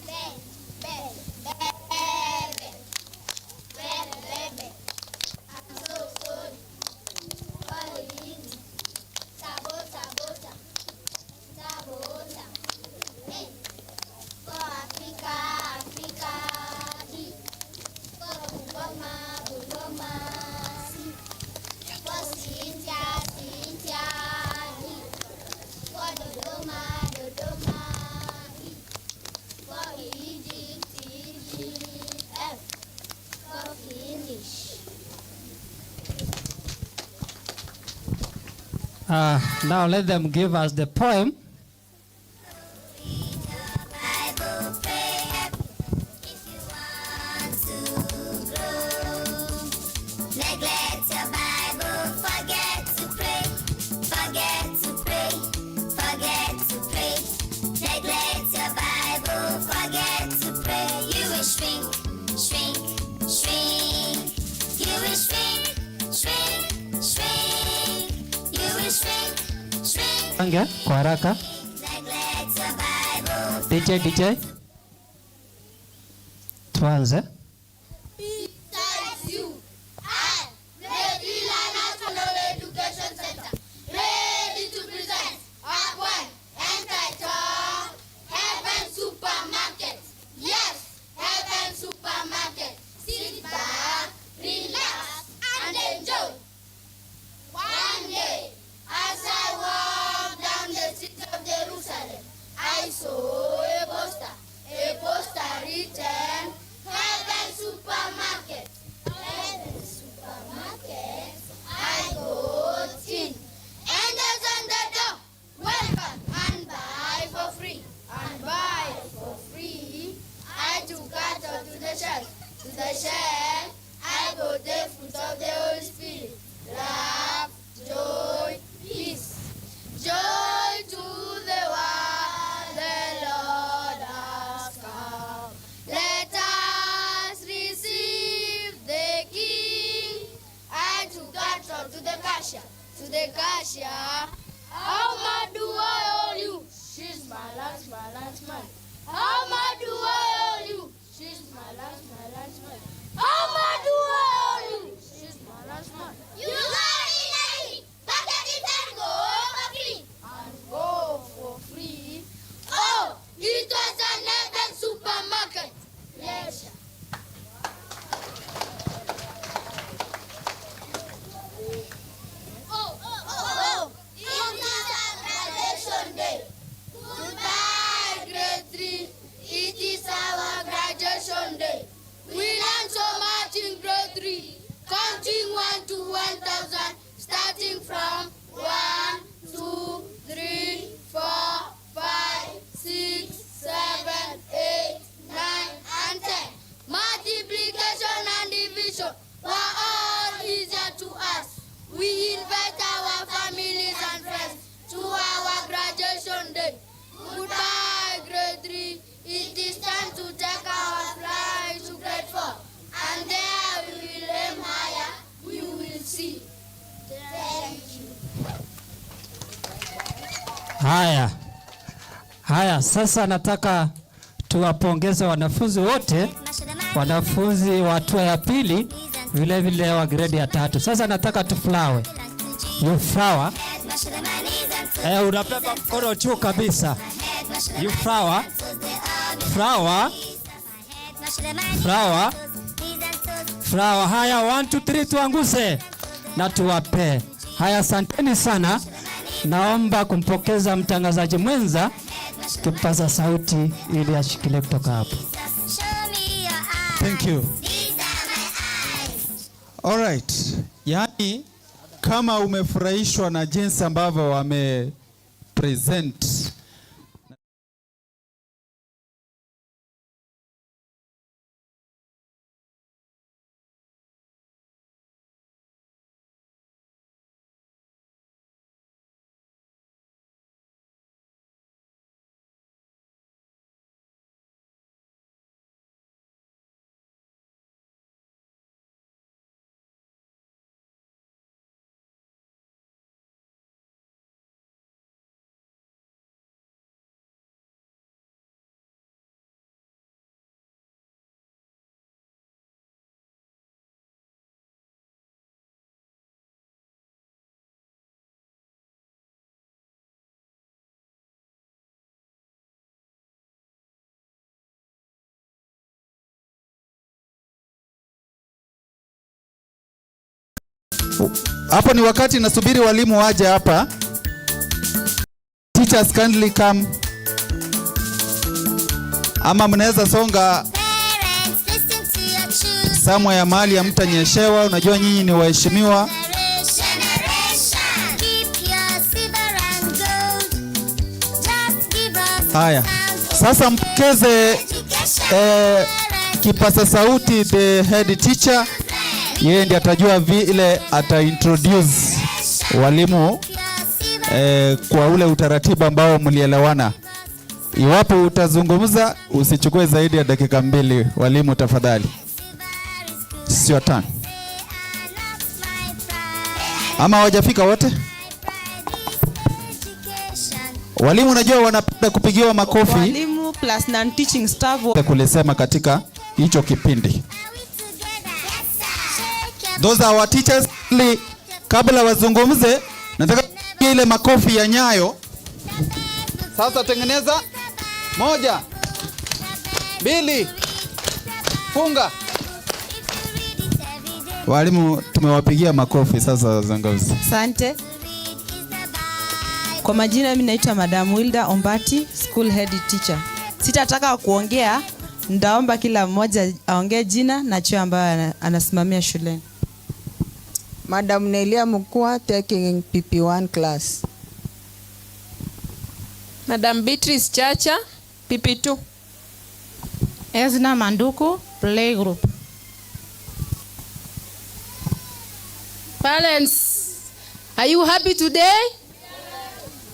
Bebe, bebe, bebe, bebe. I'm so sorry. Sabota, bota, sabota. Hey. For Africa, Africa, D. For Bungoma, Bungoma, C. For Cynthia, Cynthia, D. For Dodoma, Dodoma, E. For Egypt, Egypt, F. For finish. Now let them give us the poem. Bible, pray if you want to grow. Neglect your Bible, forget to pray, forget to pray, forget to pray. Neglect your Bible, forget to pray. You will shrink, shrink, shrink. You will shrink, shrink, shrink. You will shrink, shrink. Ange, kwa haraka. Neglect your Bible. DJ, DJ. Tuanze. Besides you, I, Lady National Education Center, ready to present a poem entitled Heaven Supermarket. Yes, Heaven Supermarket. Sit back, relax, and enjoy. One day, as I walked down the street of Jerusalem, I saw a poster written, Heaven Supermarket. Heaven Supermarket. I go in. Angels on the door, welcome and buy for free. And buy for free. I took out to the shelf. To the shelf, I got the fruit of the Holy Spirit. Love, joy, peace. Joy to the world, the Haya. Haya, sasa nataka tuwapongeze wanafunzi wote, wanafunzi wa hatua ya pili, vile vile wa grade ya 3. Sasa nataka tuflower. You flower. Unabeba mkono juu kabisa. You flower. Flower. Flower. Flower. Haya, 1 2 3 tuanguse na tuwape. Haya, asanteni sana. Naomba kumpokeza mtangazaji mwenza kipaza sauti ili ashikilie kutoka hapo. Thank you. All right. Yaani kama umefurahishwa na jinsi ambavyo wame present Hapo ni wakati nasubiri walimu waje hapa. Teachers kindly come. Ama mnaweza songa somewhere mahali hamtanyeshewa. Unajua nyinyi ni waheshimiwa. Haya. Sasa mpokeze kipasa sauti the head teacher. Yeye ndiye atajua vile ata introduce walimu kwa ule utaratibu ambao mlielewana. Iwapo utazungumza usichukue zaidi ya dakika 2, walimu tafadhali. Sio tano. Ama hawajafika wote? Walimu unajua wanapenda kupigiwa makofi. Walimu plus non-teaching staff kulisema katika hicho kipindi. Those are our teachers. Kabla wazungumze, nataka ile makofi ya nyayo. Sasa tengeneza 1 2 funga. Walimu tumewapigia makofi, sasa wazungumze. Asante. Kwa majina mimi naitwa Madam Wilda Ombati, school head teacher. Sitataka kuongea, ndaomba kila mmoja aongee jina na cheo ambayo anasimamia shuleni. Madam Nelia Mukua, taking PP1 class. Madam Beatrice Chacha, PP2. Ezna Manduku, playgroup. Parents, are you happy today?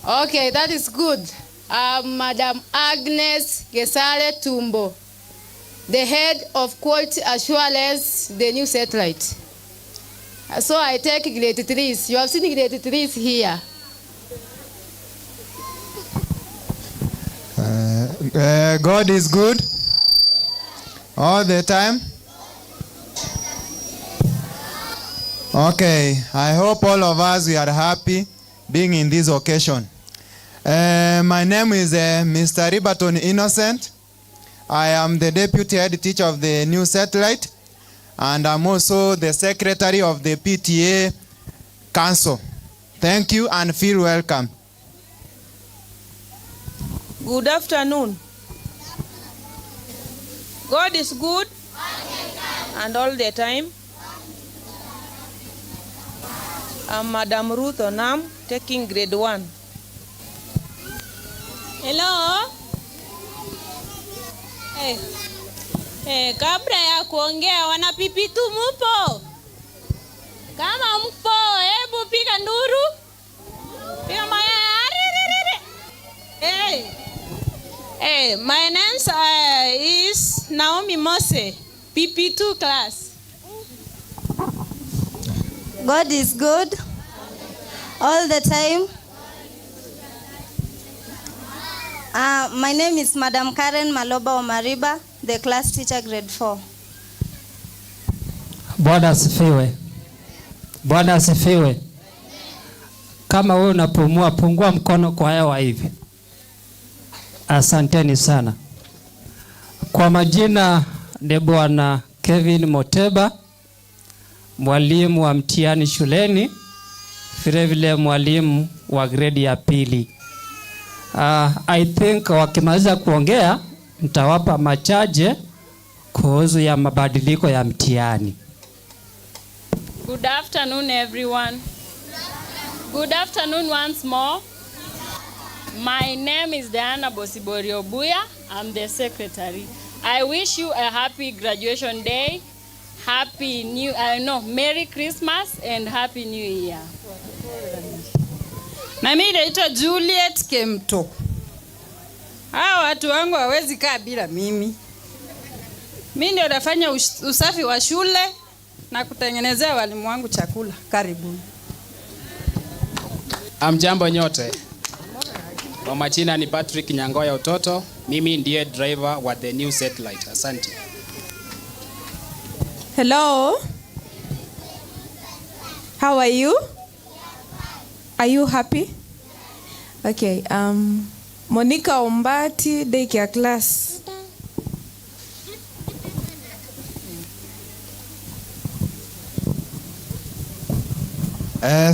Okay, that is good. Madam Agnes Gesare Tumbo, the head of quality assurance, the new satellite. So I take grade 3s. You have seen grade 3s here. God is good all the time. Okay, I hope all of us we are happy being in this occasion. My name is Mr. Ribaton Innocent. I am the deputy head teacher of the new satellite, and I'm also the secretary of the PTA Council. Thank you and feel welcome. Good afternoon. God is good and all the time. I'm Madam Ruth Onam, taking grade 1. Hello. Hey. Hey, kabla ya kuongea wana PP2 mupo? Kama mpo, hebu piga nduru. Piga mayai. Hey. Hey, my name is Naomi Mose, PP2 class. God is good all the time. My name is Madam Karen Maloba Omariba, the class teacher, grade 4. Bwana asifiwe. Bwana asifiwe. Kama wewe unapumua, pungua mkono kwa hewa hivi. Asanteni sana. Kwa majina ni Bwana Kevin Moteba, mwalimu wa mtihani shuleni, vile vile mwalimu wa gredi ya pili. I think wakimaliza kuongea nitawapa machache kuhusu ya mabadiliko ya mtihani. Good afternoon, everyone. Good afternoon once more. My name is Diana Bosibori Obuya. I'm the secretary. I wish you a happy graduation day, happy new, no, Merry Christmas and Happy New Year. Na mimi naitwa Juliet Kemto. Hawa watu wangu hawezi kaa bila mimi. Mimi ndio nafanya usafi wa shule na kutengenezea walimu wangu chakula. Karibuni. Amjambo nyote. Kwa majina ni Patrick Nyangoya Utoto. Mimi ndiye driver wa The New Satellite. Asante. Hello. How are you? Are you happy? Okay. Monica Ombati, daycare class.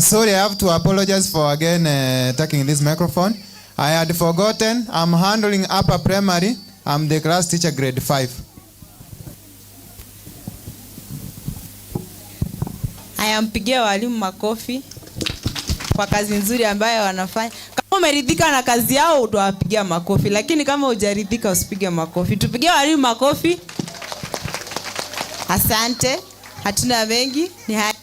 Sorry, I have to apologize for again taking this microphone. I had forgotten. I'm handling upper primary. I'm the class teacher, grade 5. Haya, mpigie walimu makofi kwa kazi nzuri ambayo wanafanya. Kama umeridhika na kazi yao utawapigia makofi, lakini kama hujaridhika usipige makofi. Tupigie walimu makofi. Asante. Hatuna mengi. Ni haya.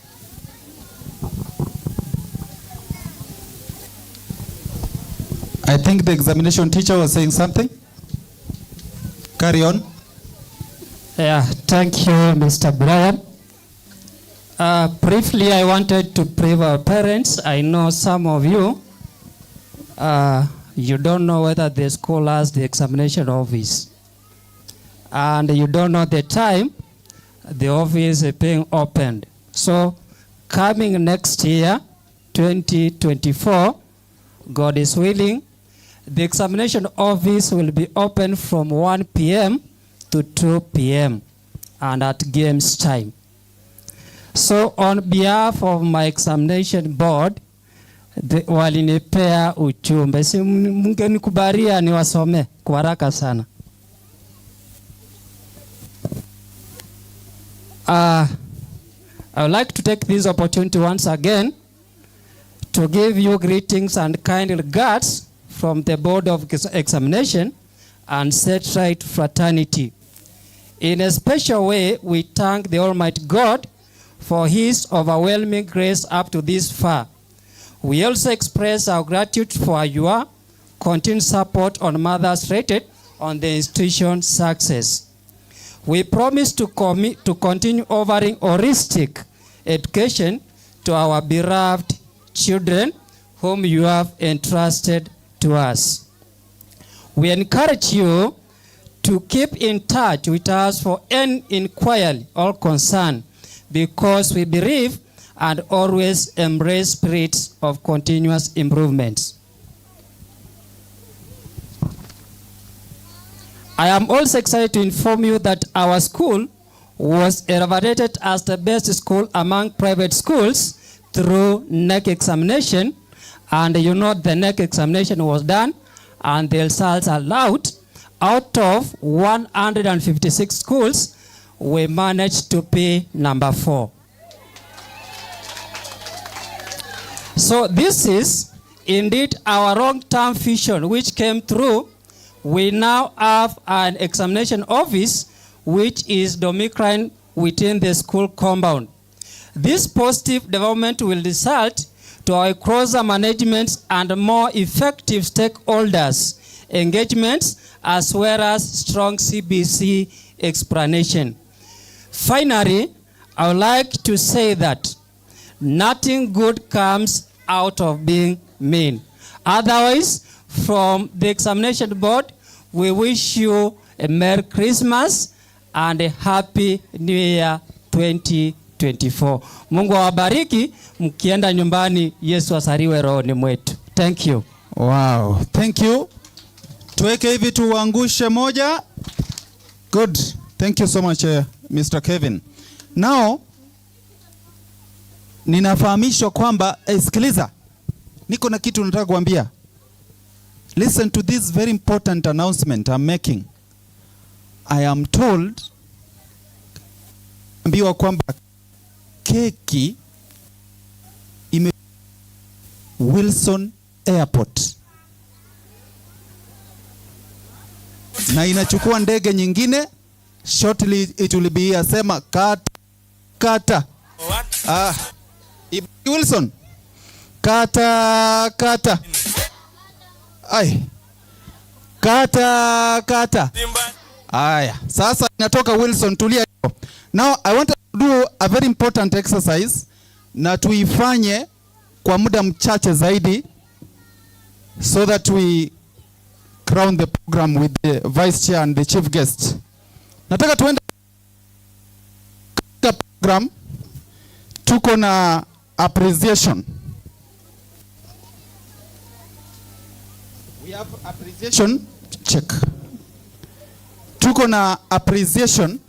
I think the examination teacher was saying something. Carry on. Yeah, thank you, Mr. Brian. Briefly, I wanted to brief our parents. I know some of you, you don't know whether the school has the examination office. And you don't know the time the office is being opened. So, coming next year, 2024, God is willing, the examination office will be open from 1 p.m. to 2 p.m. and at games time. So on behalf of my examination board, walinipea ujumbe, si mngenikubalia niwasome kwa haraka sana. I would like to take this opportunity once again to give you greetings and kind regards from the Board of Examination and Satellite Fraternity. In a special way, we thank the Almighty God for His overwhelming grace up to this far. We also express our gratitude for your continued support on matters rated on the institution's success. We promise to continue offering holistic education to our beloved children whom you have entrusted to us. We encourage you to keep in touch with us for any inquiry or concern, because we believe and always embrace spirits of continuous improvement. I am also excited to inform you that our school was evaluated as the best school among private schools through KNEC examination. And you know the KNEC examination was done and the results are out. Out of 156 schools, we managed to be number 4. So this is indeed our long-term vision, which came through. We now have an examination office which is domiciled within the school compound. This positive development will result to our closer management and more effective stakeholders engagements, as well as strong CBC explanation. Finally, I would like to say that nothing good comes out of being mean. Otherwise, From the examination board, we wish you a Merry Christmas and a Happy New Year 2024. Mungu awabariki mkienda nyumbani, Yesu asariwe rohoni mwetu. Thank you. Wow, thank you. Tuweke hivi tuangushe moja. Good. Thank you so much, Mr. Kevin. Now ninafahamishwa kwamba sikiliza. Niko na kitu nataka kuambia. Listen to this very important announcement I'm making. I am told, ambiwa kwamba keki ime Wilson Airport na inachukua ndege nyingine, shortly it will be here. Sema kata, kata. Ah, Wilson, kata kata, ai, kata kata. Aya, sasa inatoka Wilson, tulia. Now I want to do a very important exercise na tuifanye kwa muda mchache zaidi so that we crown the program with the vice chair and the chief guest. Nataka tuende program, tuko na appreciation. We have appreciation check. Tuko na appreciation.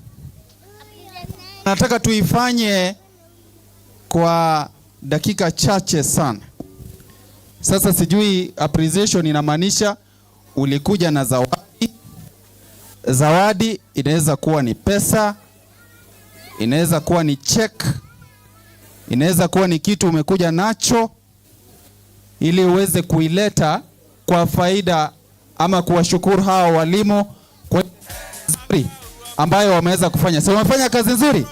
Nataka tuifanye kwa dakika chache sana. Sasa sijui appreciation inamaanisha ulikuja na zawadi. Zawadi inaweza kuwa ni pesa, inaweza kuwa ni check, inaweza kuwa ni kitu umekuja nacho ili uweze kuileta kwa faida ama kuwashukuru hawa walimu kwa nzuri ambayo wameweza kufanya. So wamefanya kazi nzuri.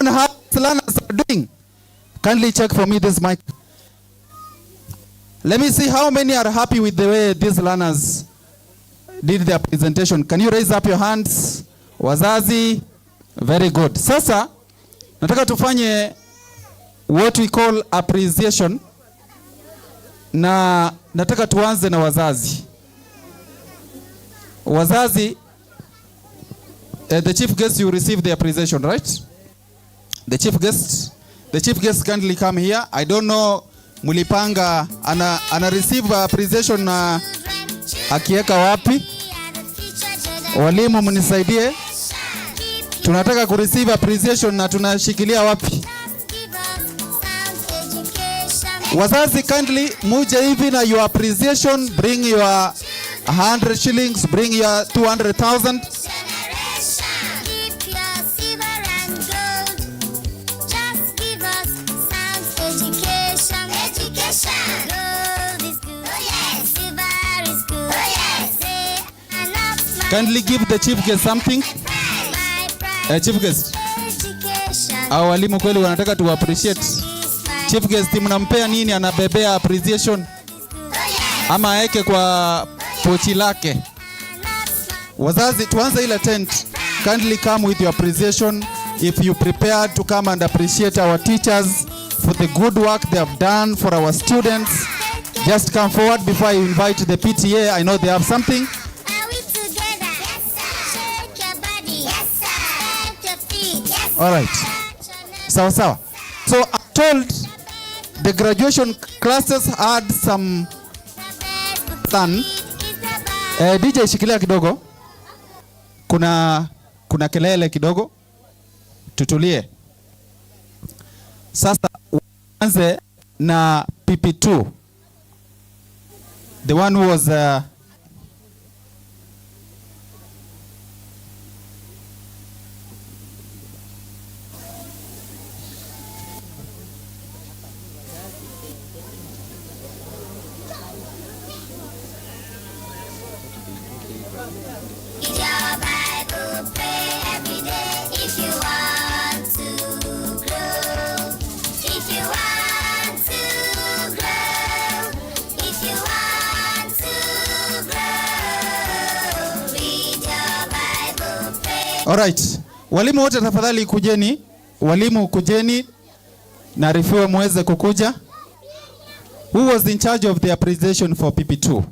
How learners are doing. Kindly check for me this mic. Let me see how many are happy with the way these learners did their presentation. Can you raise up your hands? Wazazi, very good. Sasa nataka tufanye what we call appreciation, na nataka tuanze na wazazi. Wazazi, the chief guest, you receive the appreciation, right? The chief guest, the chief guest kindly come here. I don't know mulipanga ana receive appreciation na akiweka wapi? Walimu mnisaidie. Tunataka ku receive appreciation na tunashikilia wapi? Wazazi, kindly muje hivi na your appreciation, bring your 100 shillings, bring your 200,000. Kindly give the chief guest something. Chief guest. Hao walimu kweli wanataka tu appreciate. Chief guest mnampea nini? Anabebea appreciation ama aeke kwa pochi lake? Wazazi, tuanze ile tent. Kindly come with your appreciation if you prepared to come and appreciate our teachers for the good work they have done for our students. Just come forward before I invite the PTA. I know they have something. All right. Sawa sawa. So I'm told the graduation classes had some fun. DJ shikilia kidogo. Kuna kelele kidogo. Tutulie. Sasa uanze na PP2. The one who was Alright. Walimu wote tafadhali kujeni. Walimu kujeni. Naarifiwe muweze kukuja. Who was in charge of the appreciation for PP2?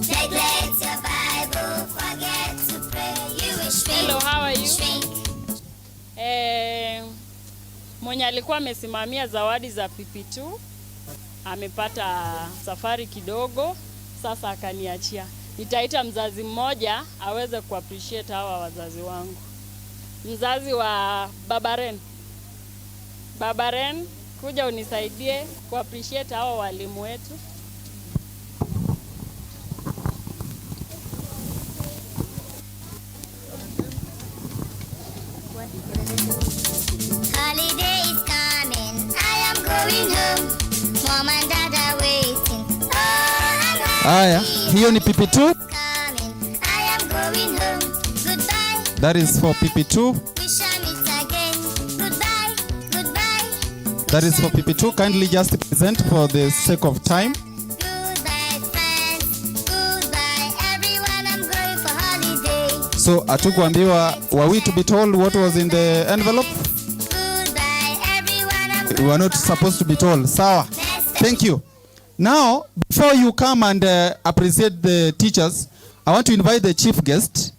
Neglect your Bible, forget to pray. You will shrink. Hello, how are you? Shrink. Mwenye alikuwa amesimamia zawadi za PP2 amepata safari kidogo, sasa akaniachia. Nitaita mzazi mmoja aweze kuappreciate hawa wazazi wangu. Mzazi wa Babaren. Babaren, kuja unisaidie kuappreciate hawa walimu wetu. Holiday is coming. I am going home. Mom and Dad are waiting. Oh, I'm happy. Haya, hiyo ni PP2. Coming. I am going home. Goodbye. That is for PP2. We shall meet again. Goodbye. Goodbye. That is for PP2. Kindly just present for the sake of time. Goodbye, friends. Goodbye, everyone. I'm going for holiday. So hatukuambiwa, were we to be told what was in the envelope? Goodbye, everyone. I'm We were not supposed to be told. Sawa. Thank you. Now, before you come and appreciate the teachers, I want to invite the chief guest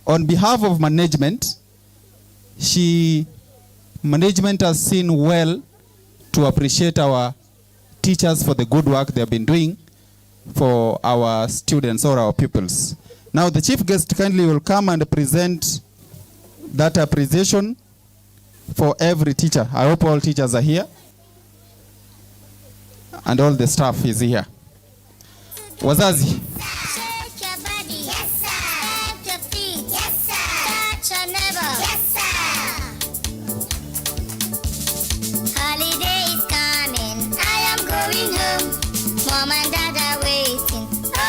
on behalf of management. Management has seen well to appreciate our teachers for the good work they have been doing for our students or our pupils. Now, the chief guest kindly will come and present that appreciation for every teacher. I hope all teachers are here and all the staff is here. Wazazi. Shake your body. Yes, sir. Stamp your feet. Yes, sir. Touch your neighbor. Yes, sir. Holiday is coming. I am going home. Mom and Dad are waiting. Oh,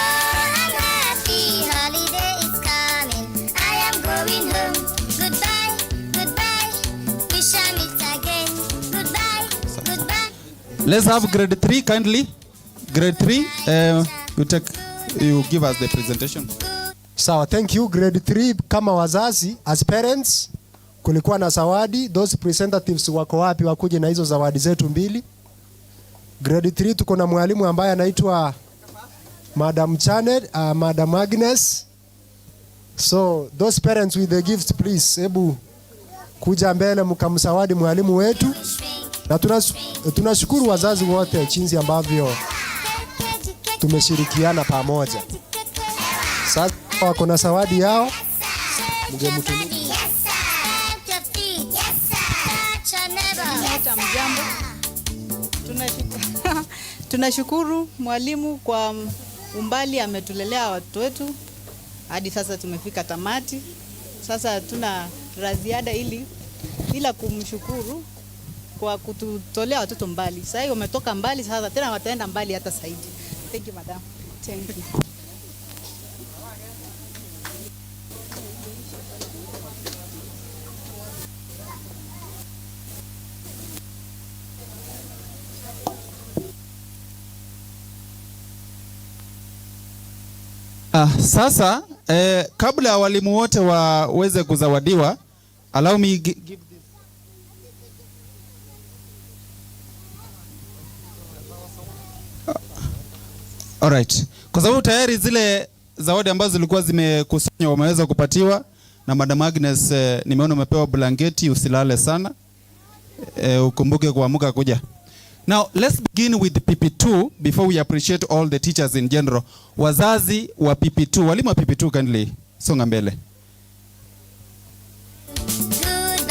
I'm happy. Holiday is coming. I am going home. Goodbye. Goodbye. We shall meet again. Goodbye. Goodbye. Let's have grade 3 kindly. Grade 3, you give us the presentation. Sawa, thank you. Grade 3 kama wazazi, as parents, kulikuwa na zawadi. Those representatives wako wapi wakuje na hizo zawadi zetu mbili? Grade 3 tuko na mwalimu ambaye anaitwa Madam Chanet, Madam Agnes. So those parents with the gifts, please, hebu kuja mbele mkamzawadi mwalimu wetu. Na tunashukuru wazazi wote jinsi ambavyo tumeshirikiana pamoja. Sasa wako na zawadi yao, mngemtunuku. Stamp your feet. Yes, sir. Touch your neighbor. Mjambo. Tunashukuru mwalimu kwa umbali ametulelea watoto wetu hadi sasa tumefika tamati. Sasa hatuna la ziada ila kumshukuru kwa kututolea watoto mbali. Sasa hivi wametoka mbali, sasa tena wataenda mbali hata zaidi. Thank you, madam. Thank you. Sasa kabla ya walimu wote waweze kuzawadiwa, allow me give this. All right. Kwa sababu tayari zile zawadi ambazo zilikuwa zimekusanywa wameweza kupatiwa na Madam Agnes, nimeona umepewa blanketi, usilale sana. Ukumbuke kuamka kuja. Now, let's begin with PP2 before we appreciate all the teachers in general. Wazazi wa PP2, walimu wa PP2 kindly songa mbele.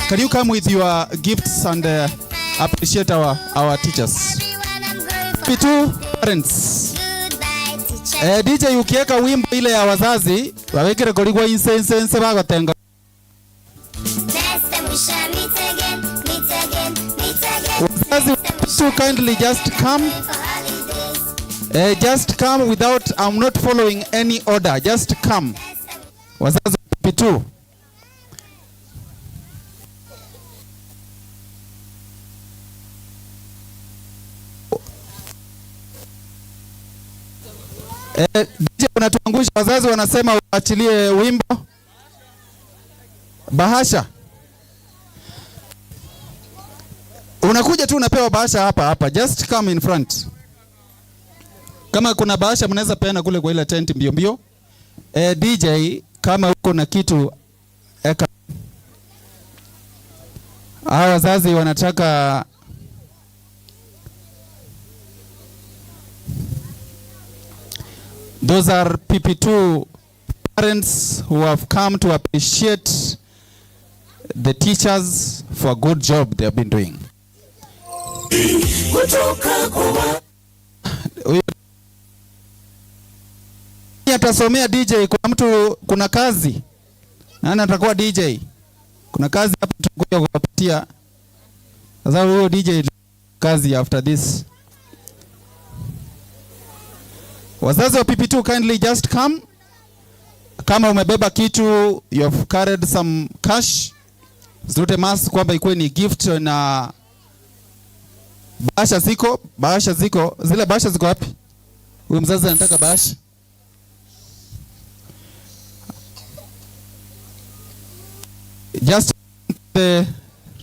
Can you come with your gifts and appreciate our teachers? PP2 parents. DJ ukiweka wimbo ile ya wazazi, waweke rekodi kwa insense bagotenga. Next time we shall meet again, meet again, meet again. Wazazi so kindly just come. Just come without, I'm not following any order. Just come. Wazazi P2. DJ unatuangusha, wazazi wanasema uachilie wimbo. Bahasha. Unakuja tu unapewa bahasha hapa hapa. Just come in front. Kama kuna bahasha mnaweza peana kule kwa ile tent mbio mbio. DJ, kama uko na kitu eka. Hawa wazazi wanataka. Those are PP2 parents who have come to appreciate the teachers for a good job they have been doing. Huyu atasomea DJ. Kuna mtu, kuna kazi. Nani atakuwa DJ? Kuna kazi hapa tutakuja kuwapatia. Sasa huyo DJ kazi after this. Wazazi wa PP2, kindly just come. Kama umebeba kitu, you have carried some cash, zilete mas kwamba ikuwe ni gift. Na bahasha ziko, bahasha ziko. Zile bahasha ziko wapi? Huyu mzazi anataka bahasha. Just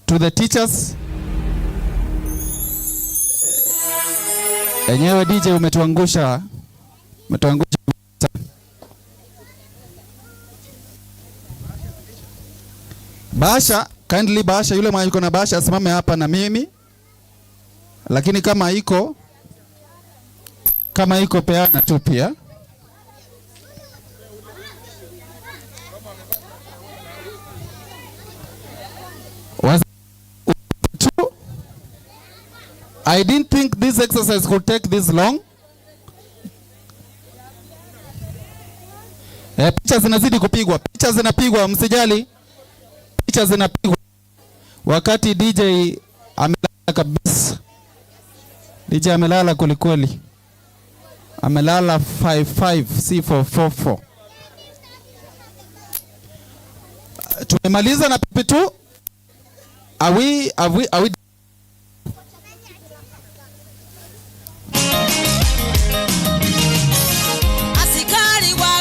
to the teachers. Enyewe DJ umetuangusha. Umetuangusha. Bahasha, kindly bahasha, yule mwenye yuko na bahasha asimame hapa na mimi. Lakini kama iko peana tu pia. I didn't think this exercise could take this long. Picha zinazidi kupigwa, picha zinapigwa, msijali. Picha zinapigwa. Wakati DJ amelala kabisa. DJ amelala kwelikweli. Amelala 55 si 444. Tumemaliza na PP2. Are we Askari wa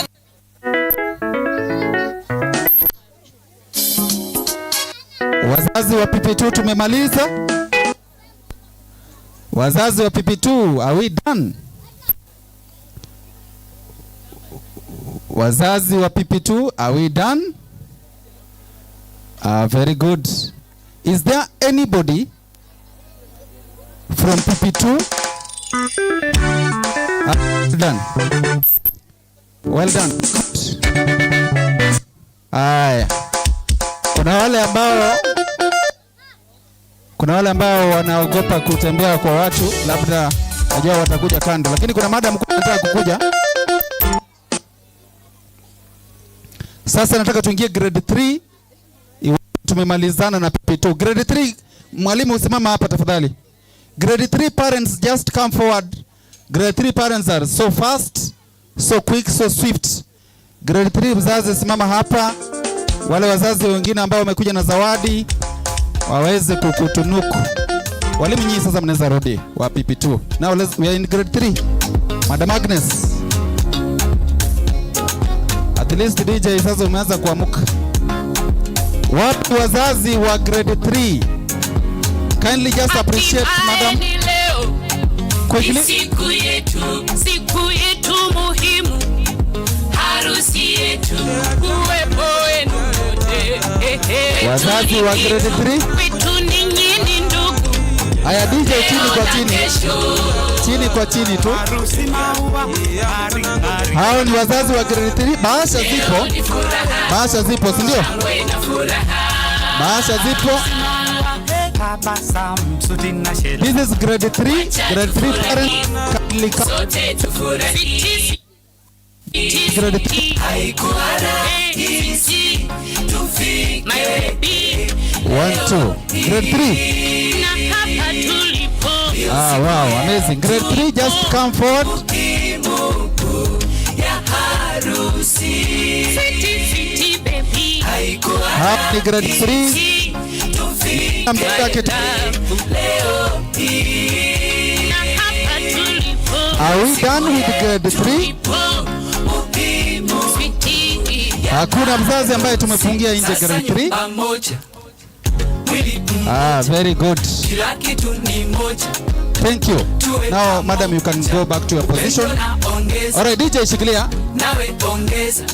Wazazi wa PP2 tumemaliza? Wazazi wa PP2, are we done? Wazazi wa PP2, are we done? Very good. Is there anybody from PP2? Done. Well done. Haya. Kuna wale ambao wanaogopa kutembea kwa watu, labda najua watakuja kando, lakini kuna madam anataka kukuja. Sasa nataka tuingie grade 3. Tumemalizana na PP2. Grade 3, mwalimu usimama hapa tafadhali. Grade 3 parents, just come forward. Grade 3 parents are so fast, so quick, so swift. Grade 3 mzazi simama hapa. Wale wazazi wengine ambao wamekuja na zawadi waweze kukutunuku. Walimu nyinyi sasa mnaweza rudi wa PP2. Now we are in grade 3. Madam Agnes. At least DJ sasa umeanza kuamuka. Wapi wazazi wa grade 3? Kindly just appreciate madam. Ni leo Quickly. ni siku yetu muhimu, harusi yetu, uwepo wenu wote. Eh, eh. Wazazi wa grade 3. Kwetu ninyi ni ndugu. Haya DJ, chini kwa chini. Chini kwa chini tu. Hao ni wazazi wa grade 3. Bahasha zipo. Bahasha zipo, si ndio? Bahasha zipo. This is grade 3. Grade 3 parents kindly come. Sote tufurahi. Grade 3. Haikuwa rahisi tufike. 1 2. Grade 3. Na hapa tulipo. Ah, wow, amazing. Grade 3, just come forward. Ya harusi. Sweetie, sweetie baby. Haikuwa Hapa ni grade 3. tufike. Yake tu. Leo hii. Na hapa tulipo. Are we done with grade 3? Sweetie. Hakuna mzazi ambaye tumefungia nje grade 3. Pamoja. Ah, very good. Kila kitu ni moja. Thank you. Now, madam, you can go back to your position. All right, DJ Shikilia. Nawe ongeza.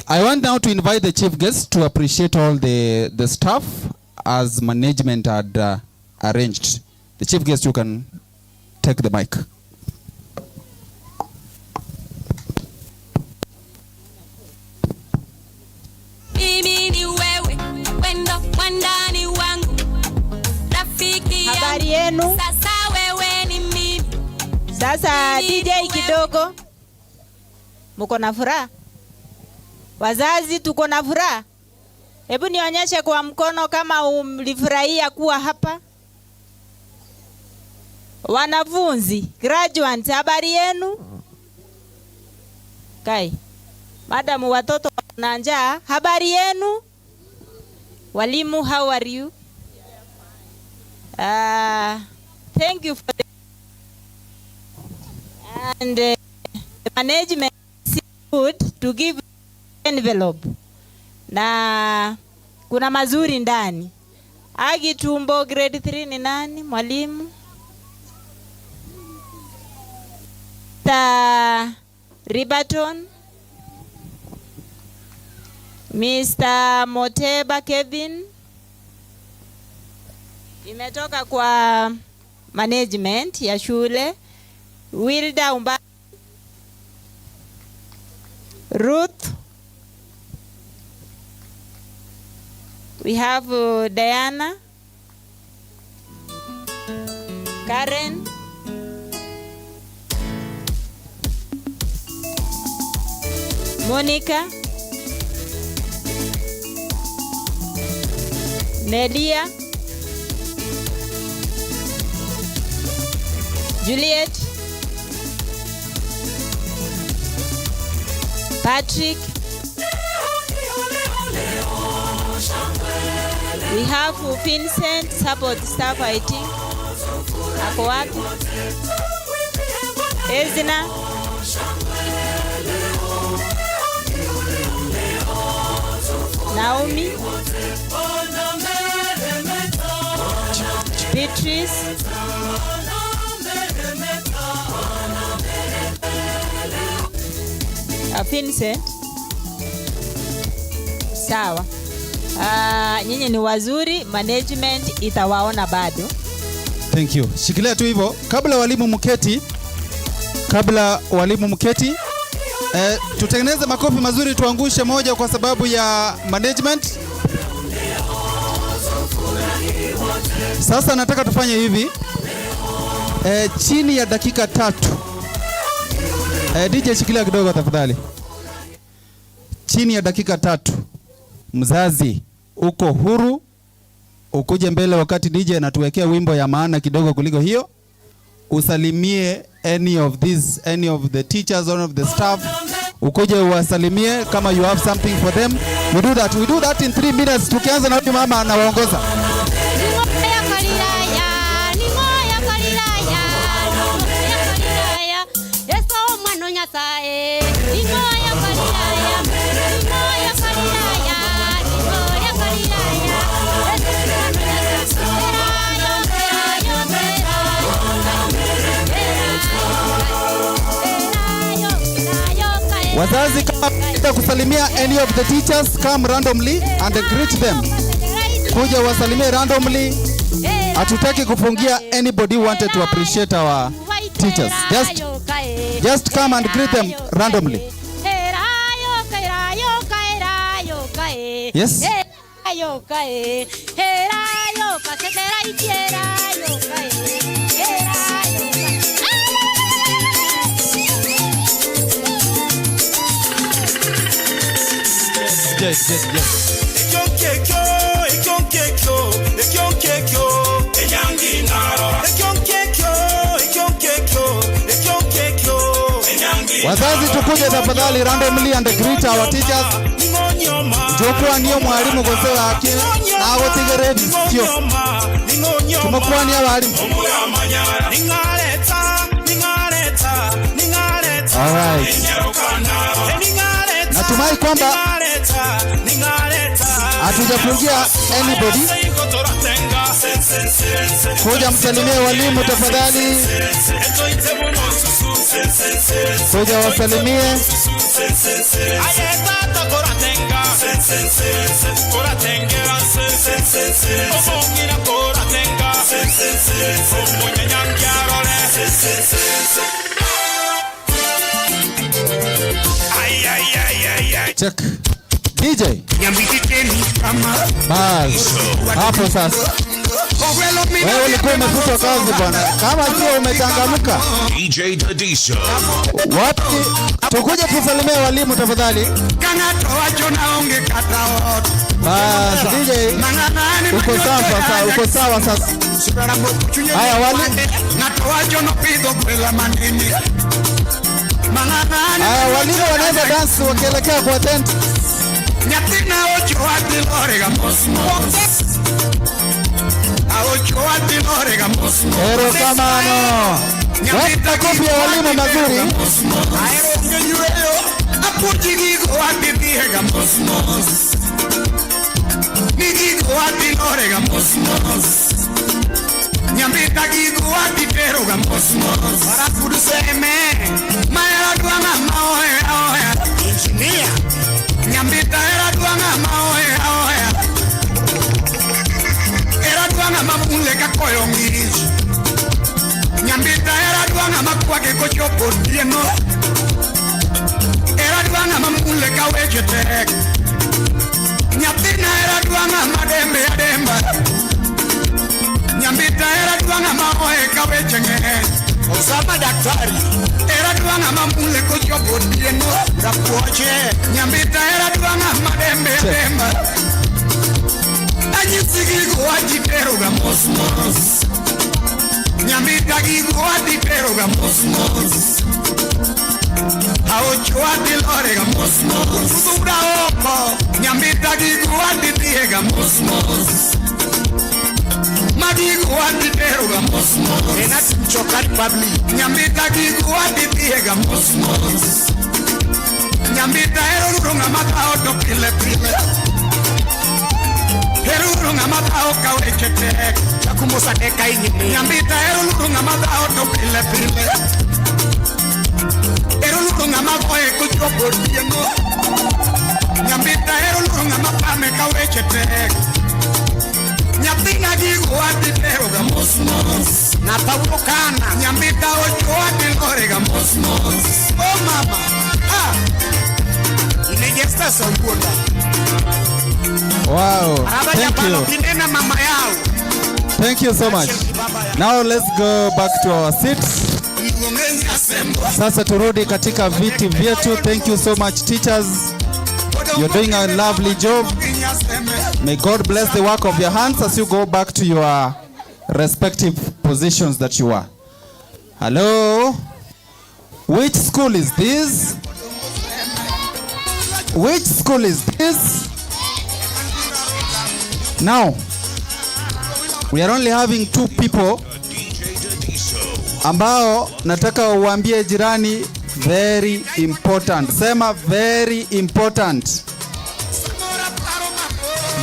I want now to invite the chief guest to appreciate all the staff as management had arranged. The chief guest, you can take the mic. Mimi ni wewe, wendo wandani wangu, rafiki yangu. Habari yenu? Sasa wewe ni mimi. Sasa DJ kidogo. Muko na furaha? Wazazi tuko na furaha? Hebu nionyeshe kwa mkono kama mlifurahia kuwa hapa. Wanafunzi, graduates, habari yenu? Kai. Madam, watoto wana njaa. Habari yenu? Walimu, how are you? Thank you for the and the management is good to give envelope. Na kuna mazuri ndani. Agi Tumbo grade 3 ni nani? Mwalimu? Mr. Ribaton, Mr. Moteba Kevin. Imetoka kwa management ya shule. Wilda Umba, Ruth. We have Diana, Karen, Monica, Nelia, Juliet, Patrick. We have Vincent, support staff, I think. Ako wapi? Ezna. Naomi. Beatrice. Vincent. Sawa. Nyinyi ni wazuri, management itawaona bado. Thank you. Shikilia tu hivyo kabla walimu mketi. Kabla walimu mketi, tutengeneze makofi mazuri, tuangushe moja kwa sababu ya management. Sasa nataka tufanye hivi. Chini ya dakika 3. DJ shikilia kidogo tafadhali. Chini ya dakika 3. Mzazi uko huru ukuje mbele wakati DJ anatuwekea wimbo ya maana kidogo kuliko hiyo. Usalimie any of these, any of the teachers, any of the staff. Ukuje uwasalimie kama you have something for them. We do that. We do that in 3 minutes. Tukianza na huyu mama anawaongoza. Wazazi, kama mnataka kusalimia any of the teachers, come randomly and greet them. Kuja wasalimie randomly. Hatutaki kufungia anybody who wanted to appreciate our teachers. Just come and greet them randomly. Yes. Yes, yes, yes. Wazazi tukuje tafadhali randomly and greet our teachers. Njokuwa niyo mwalimu gosewa aki na agotigere bisio. Tumekuwa ni walimu. All right. Natumai kwamba hatujafungia anybody. Kuja msalimie walimu tafadhali. Kuja wasalimie. Check. DJ. Bas. Hapo sasa. Wewe ulikuwa umefutwa kazi bwana. Kama sio umechangamka. DJ Tadiso. Wapi? Tukuje tusalimie walimu tafadhali. Bas DJ. Uko sawa sasa, uko sawa sasa. Haya wali. Haya walimu wanaweza dance wakielekea kwa tent. Ero kamano. Wapi kofi ya walimu mazuri? Nyambita era duanga maoe aoe. Era duanga mabunle kakoyo ngis. Nyambita era duanga makwake kochopo dieno. Era duanga mabunle kaweche tek. Nyathina era duanga madembe ademba. Nyambita era duanga maoe kaweche nge. Osama daktari. Era duanga mabunle kochopo dieno. Rapuoche. Nyambita era duanga madembe ademba. Anyisi gigo ajiteroga mosmos. Nyambita gigo ajiteroga mosmos. Aocho atilorega mosmos. Udura oko. Nyambita gigo atitiega mosmos. Magigo atiteroga mosmos. Enat mchoka republic. Nyambita gigo atitiega mosmos. Nyambita erurunga matao to pile pile. Erurunga matao kaweche tek. Chakumbosa teka inyini. Nyambita erurunga matao to pile pile. Erurunga magoe kuchopo dieno. Nyambita erurunga mapame kaweche tek. Nyathina gigo atiteroga mosmos. Na Paulo kana. Nyambita ocho atilorega mosmos. Oh mama. Ah. Inejesta sangunda. Wow. Thank you. Thank you so much. Now let's go back to our seats. Sasa turudi katika viti vyetu. Thank you so much teachers. You're doing a lovely job. May God bless the work of your hands as you go back to your respective positions that you are. Hello? Which school is this? Which school is this? Now, we are only having two people ambao nataka uambie jirani very important. Sema very important.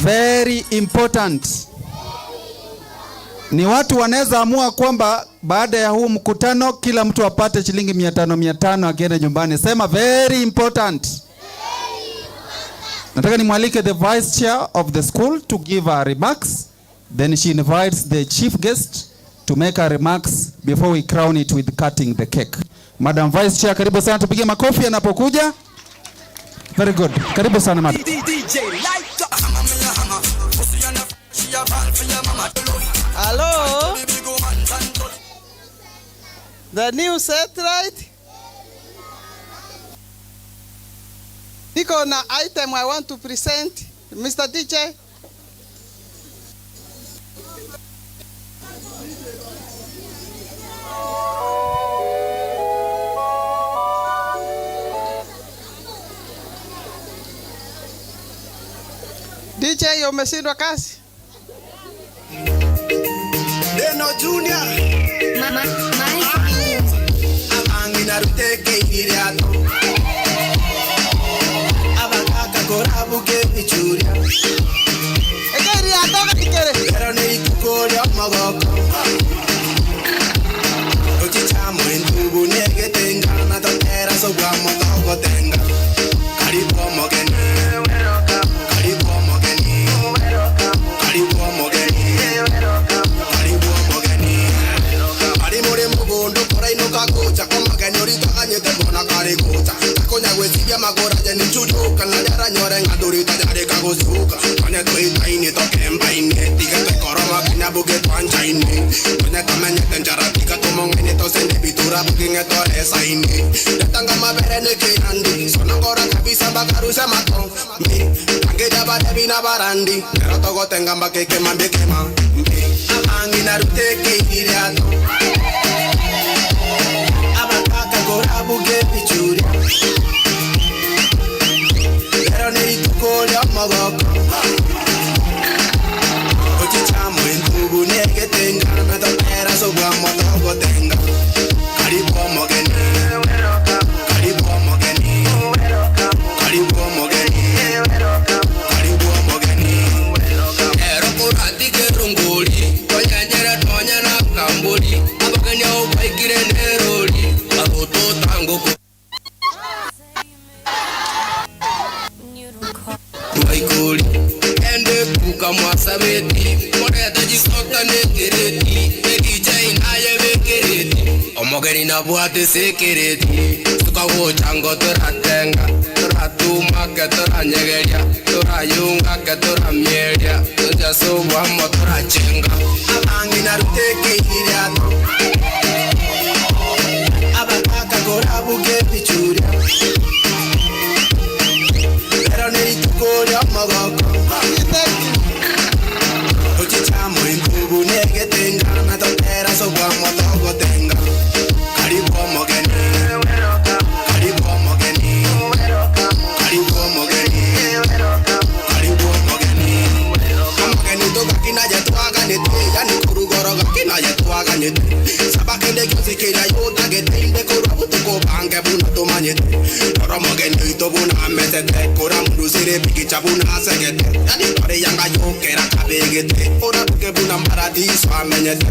Very important. Ni watu wanaweza amua kwamba baada ya huu mkutano kila mtu apate shilingi 500 500 akienda nyumbani. Sema very important. Nataka nimwalike the vice chair of the school to give her remarks. Then she invites the chief guest to make her remarks before we crown it with cutting the cake. Madam Vice Chair, karibu sana, tupige makofi anapokuja. Very good. Karibu sana madam. Hello? The new satellite? Niko na item I want to present. Mr. DJ. DJ, umeshindwa kazi? Deno Junior. Mama, abangina ruteke iriato. Abakaka korabuke bichuria. Eke iriato katikere. Pero ne ituko Toraje nichujuka na jara nyore ngadurita jare kagozuka. Tonye tuitaini tokembaini tiga twekoroma kinya buge twanchaini. Tonye tamenyete njara tiga tumong'aini tosende bitura buginge toresaini. Detanga mabere nikirandi sonongora kabisa mpaka mato. Mi angeja badebi na barandi lero togotenga mbakeke mambekema. Mbi abangi naruteke iriato abakaka gorabuge bichuria. Lero nirituko magoko ochichamo entubu negetenga natopera sobwa motogotenga. Karibu omogeni, karibu omogeni, karibu omogeni, karibu omogeni. Ero kuratike runguri tonyanyera tonya na kamburi abageni obaikire nerori bagototango Waikuri ende kuka mwasabeti moreta jisota nekereti ekicha inaye bekereti omogeni nabwate sekereti tukawochango toratenga toratumake toranyegeria torayungake toramieria tojasobwamo torachenga. Abangi naruteke iriato abakaka gorabuge bichuria. Lero nirituko magoko ochichamo entubu negetenga natopera sobwa motogotenga. Karibu omogeni, karibu omogeni, karibu omogeni, karibu omogeni. Omogeni togakina yetwaganete yani kurugoro gakina yetwaganete sabakende kyosikira yotagete inde korwa butuko bange buna tumanyete toro omogeni itobuna amesete kora murusire pikicha buna asegete yani tore yanga yokera kabegete ora buke buna mparadiso amenyete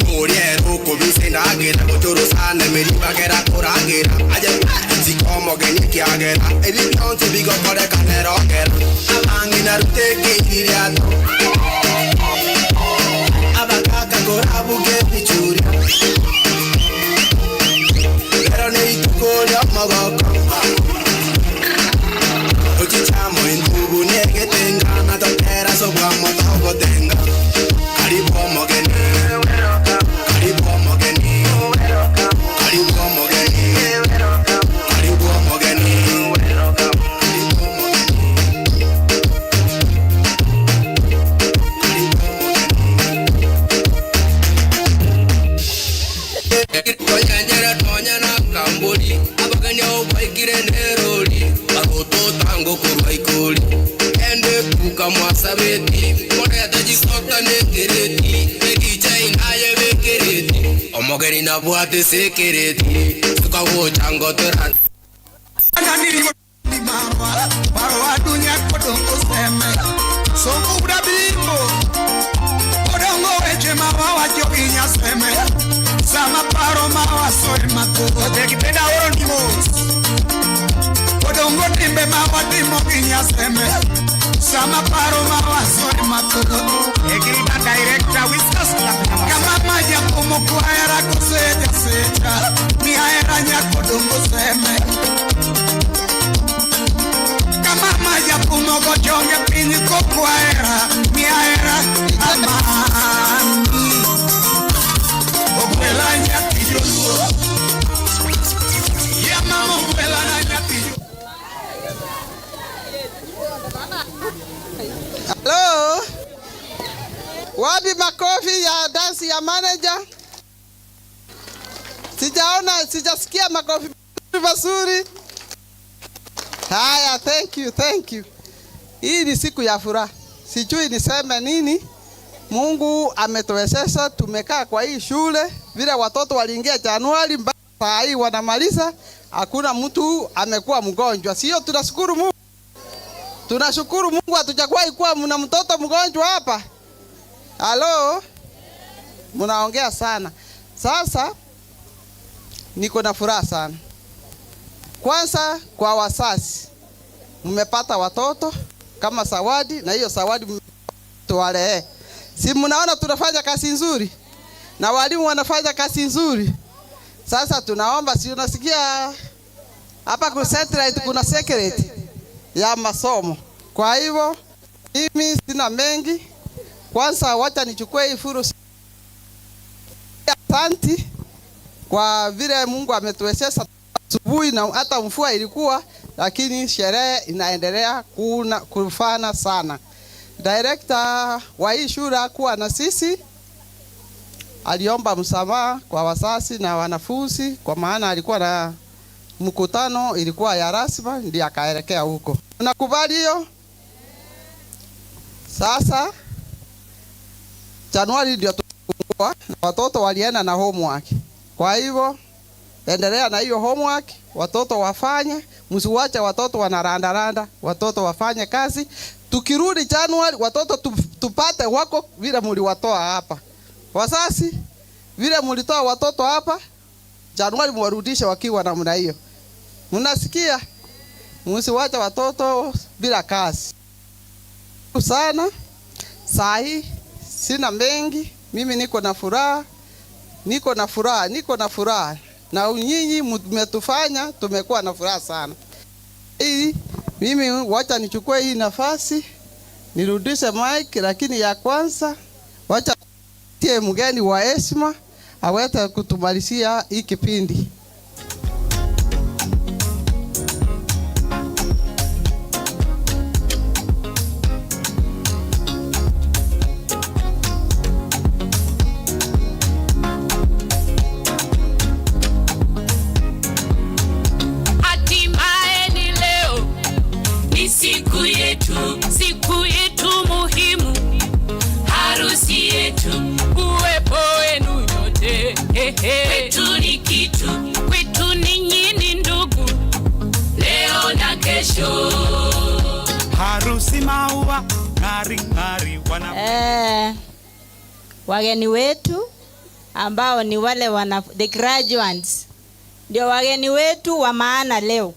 noriero kubise ndagera gochorosane meribagera koragera aje sikomogeni kiagera ebi byonse bigokorekanерogera abangi naruteke iriato abakaka gorabuge bichuria. Lero nirituko magoko ochichamo entubu negetenga natopera sobwa motogotenga. Karibu omogeni, karibu omogeni, karibu omogeni, karibu omogeni. Tonyanyera tonya na kamburi abageni obaikire nerori bagototango korwa ikori ende kuka mwasabeti moreta jisota nekereti ekicha inaye bekereti omogeni nabwate sekereti tukawochango tora Barwa dunya kodongo seme sombura bimbo odongo weche mawawacho gi nyaseme sama paro mawaso ema thoth kipenda oro ni mos odongo timbe mawatimo gi nyaseme sama paro mawaso ema thoth egirita director Whiskas kama majakomo kwahera koseja secha mihera nyakodongo seme kama majakomo gochonge piny kokwahera mihera amani ogwela nyathi joluo ya mama ogwela na nyathi. Hello. Wapi makofi ya dansi ya manager? Sijaona, sijasikia makofi mazuri. Haya, thank you, thank you. Hii ni siku ya furaha. Sijui niseme nini. Mungu ametuwezesha, tumekaa kwa hii shule. Vile watoto waliingia Januari mpaka saa hii wanamaliza, hakuna mtu amekuwa mgonjwa. Sio, tunashukuru Mungu. Tunashukuru Mungu hatujawahi kuwa mna mtoto mgonjwa hapa. Halo? Mnaongea sana. Sasa niko na furaha sana. Kwanza kwa wazazi, mmepata watoto kama zawadi, na hiyo zawadi tuwalee. Si mnaona tunafanya kazi nzuri na walimu wanafanya kazi nzuri. Sasa tunaomba, si unasikia Hapa ku Satellite kuna secret ya masomo. Kwa hivyo mimi sina mengi. Kwanza wacha nichukue hii fursa. Asante kwa vile Mungu ametuwezesha asubuhi na hata mvua ilikuwa, lakini sherehe inaendelea kufana sana. Director wa hii shule hakuwa na sisi, aliomba msamaha kwa wazazi na wanafunzi, kwa maana alikuwa na mkutano ilikuwa ya rasmi, ndiye akaelekea huko. Unakubali hiyo? Sasa Januari ndio tulifungua na watoto walienda na homework. Kwa hivyo endelea na hiyo homework, watoto wafanye, msiwache watoto wanarandaranda, watoto wafanye kazi. Tukirudi Januari watoto tupate wako vile mliwatoa hapa. Wazazi, vile mlitoa watoto hapa, Januari mwarudishe wakiwa namna hiyo. Mnasikia? Msiwache watoto bila kazi. Sana. Saa hii sina mengi, mimi niko na furaha. Niko na furaha, niko na furaha. Na nyinyi mmetufanya tumekuwa na furaha sana. Hii mimi wacha nichukue hii nafasi nirudishe mic, lakini ya kwanza wacha tie mgeni wa heshima aweze kutumalizia hii kipindi. Hatimaye ni leo, ni siku yetu, siku yetu muhimu, harusi yetu, uwepo wenu nyote, kwetu ni kitu, kwetu ninyi ni ndugu, leo na kesho. Harusi maua, ng'ari ng'ari wana Wageni wetu ambao ni wale the graduates ndio wageni wetu wa maana leo.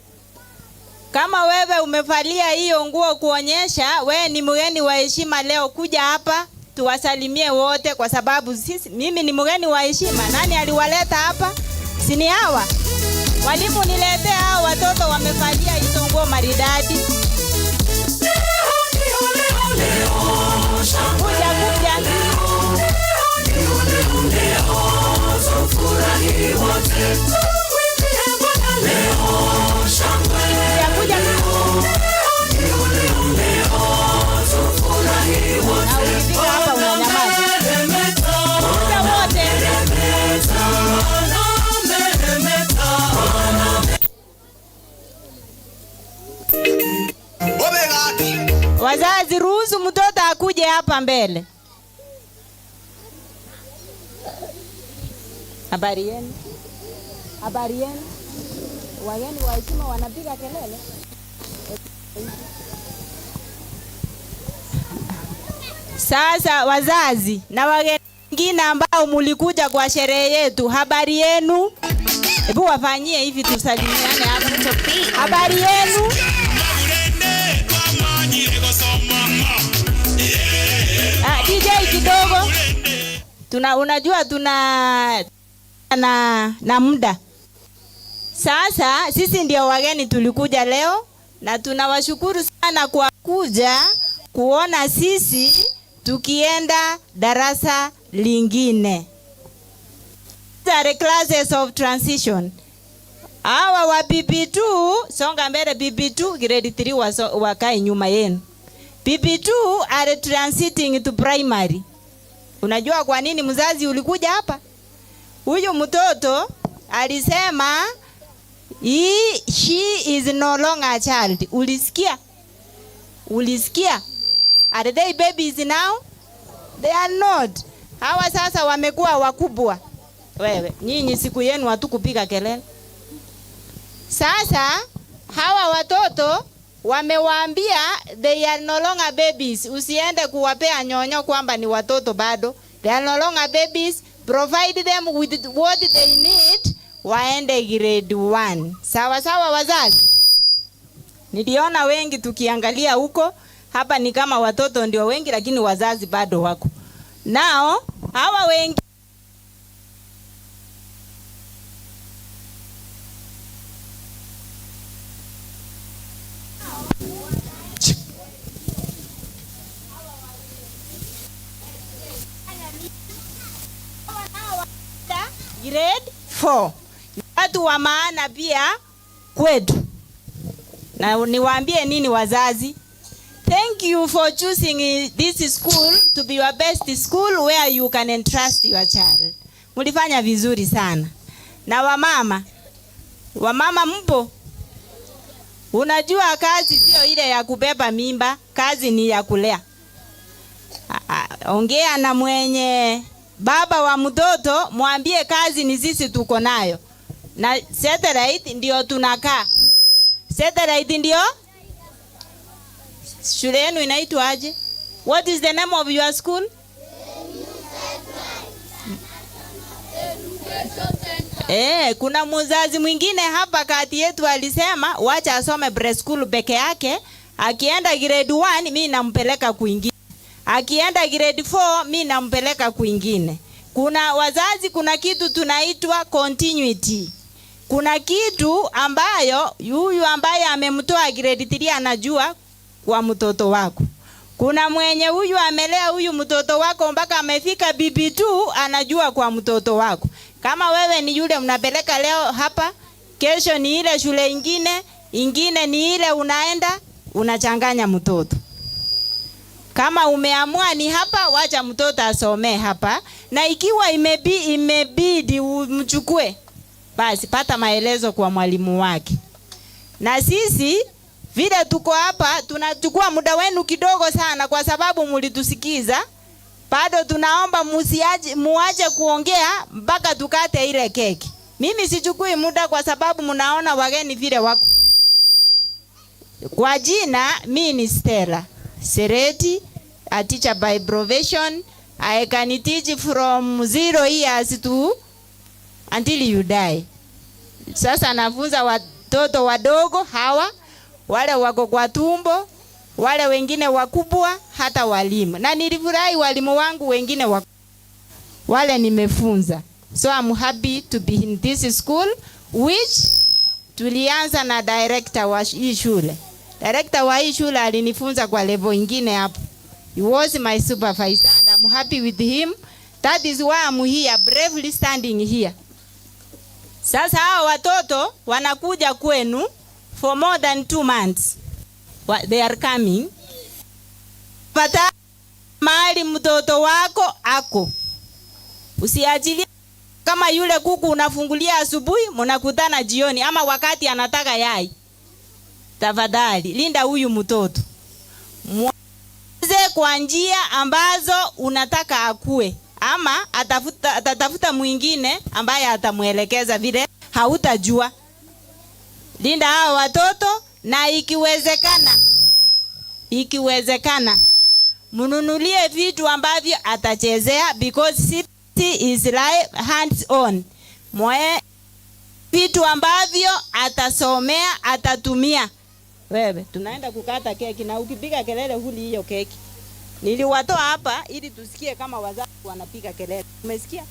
Kama wewe umevalia hiyo nguo kuonyesha wewe ni mgeni wa heshima leo, kuja hapa tuwasalimie wote, kwa sababu mimi ni mgeni wa heshima. Nani aliwaleta hapa? Si ni hawa? Walimu, niletee hao watoto wamevalia hizo nguo maridadi. Kuja, kuja. Kuja, kuja. Na ukifika hapa unanyamaza. Kuja wote. Wazazi, ruhusu mtoto akuje hapa mbele. Habari yenu? Habari yenu? Wageni wa heshima wanapiga kelele. Sasa wazazi na wageni wengine ambao mulikuja kwa sherehe yetu, habari yenu? Hebu wafanyie hivi tusalimiane hapa. Habari yenu? DJ kidogo. Unajua tuna na muda. Sasa sisi ndio wageni tulikuja leo na tunawashukuru sana kwa kuja kuona sisi tukienda darasa lingine. These are the classes of transition. Hawa wa PP2, songa mbele PP2, grade 3 wakae nyuma yenu. PP2 are transiting to primary. Unajua kwa nini mzazi ulikuja hapa? Huyu mtoto alisema she is no longer a child. Ulisikia? Ulisikia? Are they babies now? They are not. Hawa sasa wamekuwa wakubwa. Wewe, nyinyi siku yenu hatukupiga kelele. Sasa hawa watoto wamewaambia they are no longer babies. Usiende kuwapea nyonyo kwamba ni watoto bado. They are no longer babies. Provide them with what they need. Waende grade 1. Sawa sawa wazazi. Niliona wengi tukiangalia huko. Hapa ni kama watoto ndio wengi lakini wazazi bado wako. Nao hawa wengi Grade 4. Ni watu wa maana pia kwetu. Na niwaambie nini wazazi? Thank you for choosing this school to be your best school where you can entrust your child. Mulifanya vizuri sana. Na wamama, wamama mpo? Unajua kazi sio ile ya kubeba mimba, kazi ni ya kulea. Ongea na mwenye baba wa mtoto, mwambie kazi ni sisi tuko nayo. Na satellite ndio tunakaa. Satellite ndio? Shule yenu inaitwa aje? What is the name of your school? Kuna mzazi mwingine hapa kati yetu alisema wacha asome preschool peke yake, akienda grade 1 mimi nampeleka kwingine. Akienda grade 4 mimi nampeleka kwingine. Kuna wazazi, kuna kitu tunaitwa continuity. Kuna kitu ambayo huyu ambaye amemtoa grade 3 anajua kwa mtoto wako. Kuna mwenye huyu amelea huyu mtoto wako mpaka amefika BP2 anajua kwa mtoto wako. Kama wewe ni yule mnapeleka leo hapa, kesho ni ile shule ingine, ingine ni ile unaenda, unachanganya mtoto. Kama umeamua ni hapa, wacha mtoto asomee hapa. Na ikiwa imebidi umchukue, basi pata maelezo kwa mwalimu wake. Na sisi vile tuko hapa, tunachukua muda wenu kidogo sana kwa sababu mlitusikiza. Bado tunaomba muache kuongea mpaka tukate ile keki. Mimi sichukui muda kwa sababu mnaona wageni vile wako. Kwa jina, mimi ni Stella Sereti, a teacher by profession. I can teach from 0 years to until you die. Sasa nafunza watoto wadogo hawa, wale wako kwa tumbo, wale wengine wakubwa, hata walimu. Na nilifurahi walimu wangu wengine wale nimefunza. So I'm happy to be in this school which tulianza na director wa hii shule. Director wa hii shule alinifunza kwa level ingine hapo. He was my supervisor and I'm happy with him. That is why I'm here, bravely standing here. Sasa hawa watoto wanakuja kwenu for more than 2 months. They are coming. Pata mahali mtoto wako ako. Usiachilie kama yule kuku unafungulia asubuhi, mnakutana jioni ama wakati anataka yai. Tafadhali linda huyu mtoto. Muanze kwa njia ambazo unataka akue, ama atatafuta mwingine ambaye atamuelekeza vile hautajua. Linda hao watoto, na ikiwezekana mnunulie vitu ambavyo atachezea, because CBC is life hands on. Mwe vitu ambavyo atasomea, atatumia. Wewe tunaenda kukata keki, na ukipiga kelele huli hiyo keki. Niliwatoa hapa ili tusikie kama wazazi wanapiga kelele. Umesikia?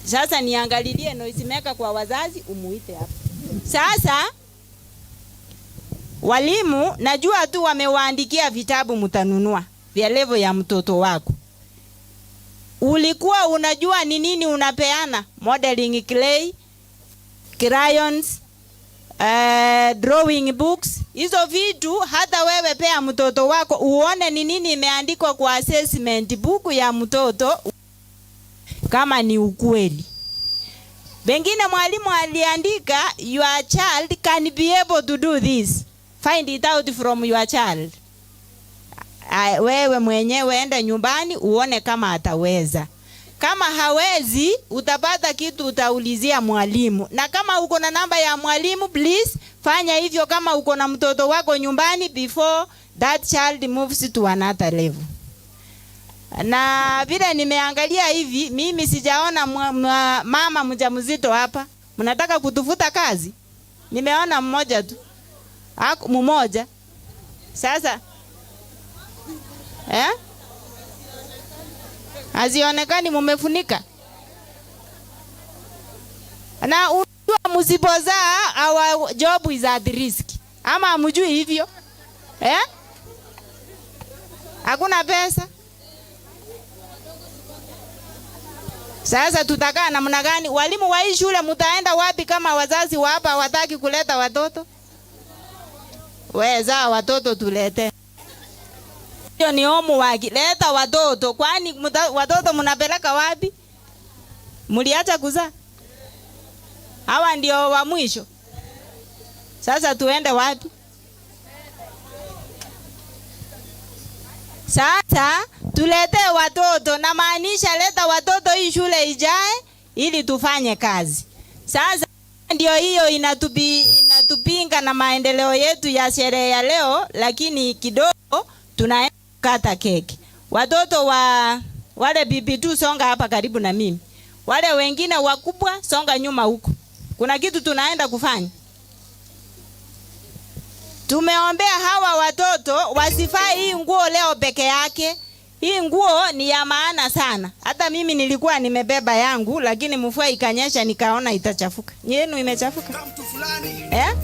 Sasa niangalilie noise maker kwa wazazi, umuite hapa. Sasa walimu najua tu wamewaandikia vitabu mtanunua vya level ya mtoto wako. Ulikuwa unajua ni nini unapeana? Modeling clay, crayons, drawing books. Hizo vitu hata wewe pea mtoto wako uone ni nini imeandikwa kwa assessment book ya mtoto, kama ni ukweli. Bengine mwalimu aliandika your child can be able to do this. Find it out from your child. Wewe mwenyewe enda nyumbani uone kama ataweza. Kama hawezi, utapata kitu utaulizia mwalimu. Na kama uko na namba ya mwalimu, please fanya hivyo kama uko na mtoto wako nyumbani before that child moves to another level. Na vile nimeangalia hivi, mimi sijaona mama mjamzito hapa. Mnataka kutufuta kazi? Nimeona mmoja tu. Mmoja. Sasa Hazionekani, mumefunika. Na unajua msipozaa, our job is at risk. Ama hamjui hivyo? Hakuna pesa. Sasa tutakaa namna gani? Walimu wa hii shule mtaenda wapi kama wazazi wa hapa hawataki kuleta watoto? Weza watoto tulete. Hiyo ni homework. Leta watoto. Kwani watoto mnapeleka wapi? Mliacha kuzaa? Hawa ndio wa mwisho. Sasa tuende wapi? Sasa tulete watoto, na maanisha leta watoto hii shule ijae ili tufanye kazi. Sasa ndio hiyo inatupinga na maendeleo yetu ya sherehe ya leo, lakini kidogo tunaenda kukata keki. Watoto wa wale bibi tu songa hapa karibu na mimi. Wale wengine wakubwa songa nyuma huko. Kuna kitu tunaenda kufanya. Tumeombea hawa watoto wasifae hii nguo leo peke yake. Hii nguo ni ya maana sana. Hata mimi nilikuwa nimebeba yangu, lakini mvua ikanyesha nikaona itachafuka. Yenu imechafuka? Eh?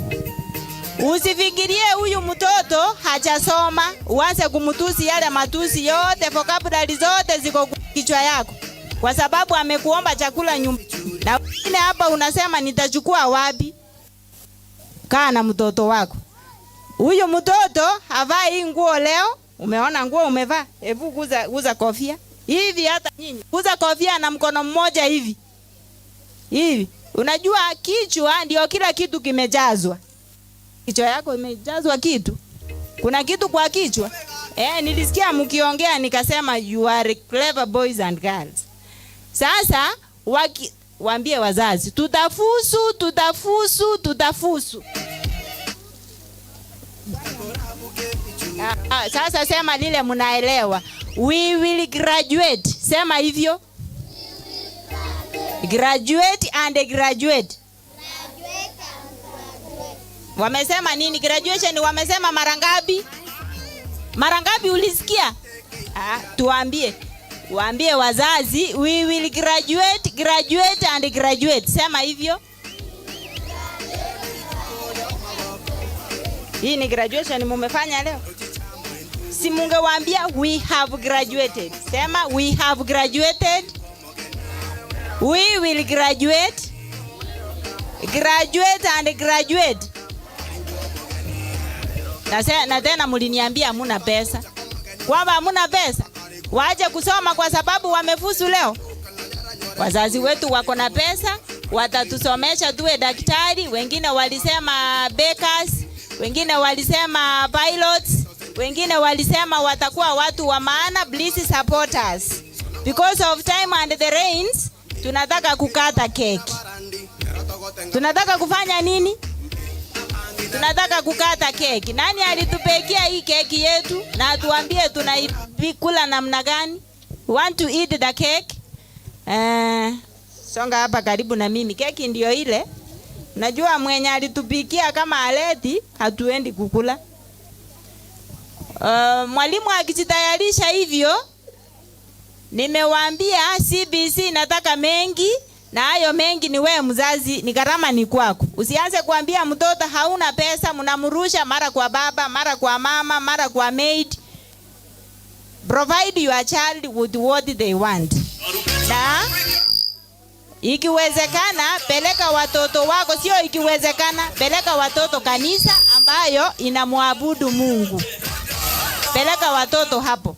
Usifikirie huyu mtoto hajasoma, uanze kumtusi yale matusi yote, vocabulary zote ziko kichwa yako. Kwa sababu amekuomba chakula nyumbani. Na wengine hapa unasema nitachukua wapi? Kaa na mtoto wako. Huyu mtoto havai nguo leo. Umeona nguo umevaa? Hebu guza kofia. Hivi hata nyinyi. Guza kofia na mkono mmoja hivi. Hivi. Unajua kichwa ndio kila kitu kimejazwa. Kichwa yako imejazwa kitu. Kuna kitu kwa kichwa? Nilisikia mkiongea nikasema you are clever boys and girls. Sasa waambie wazazi tutafusu, tutafusu, tutafusu. Sasa sema lile mnaelewa. We will graduate. Sema hivyo. Graduate and graduate. Wamesema nini? Graduation wamesema mara ngapi? Mara ngapi ulisikia? Tuambie. Waambie wazazi we will graduate, graduate and graduate. Sema hivyo. Hii ni graduation mumefanya leo? Si mungewaambia we have graduated. Sema we have graduated. We will graduate. Graduate and graduate. Na tena mliniambia hamuna pesa. Kwamba hamuna pesa. Waje kusoma kwa sababu wamefuzu leo. Wazazi wetu wako na pesa, watatusomesha tuwe daktari, wengine walisema bakers, wengine walisema pilots, wengine walisema watakuwa watu wa maana. Please support us. Because of time and the rains, tunataka kukata keki. Tunataka kufanya nini? Tunataka kukata keki. Nani alitupekia hii keki yetu? Na atuambie tunaikula namna gani? Want to eat the cake? Songa hapa karibu na mimi. Keki ndio ile. Najua mwenye alitupikia kama aleti, hatuendi kukula. Mwalimu akijitayarisha hivyo, nimewaambia CBC nataka mengi, na hayo mengi ni wewe mzazi, ni gharama ni kwako. Usianze kuambia mtoto hauna pesa, mnamrusha mara kwa baba, mara kwa mama, mara kwa maid. Provide your child with what they want. Na ikiwezekana peleka watoto wako, sio ikiwezekana, peleka watoto kanisa ambayo inamwabudu Mungu. Peleka watoto hapo.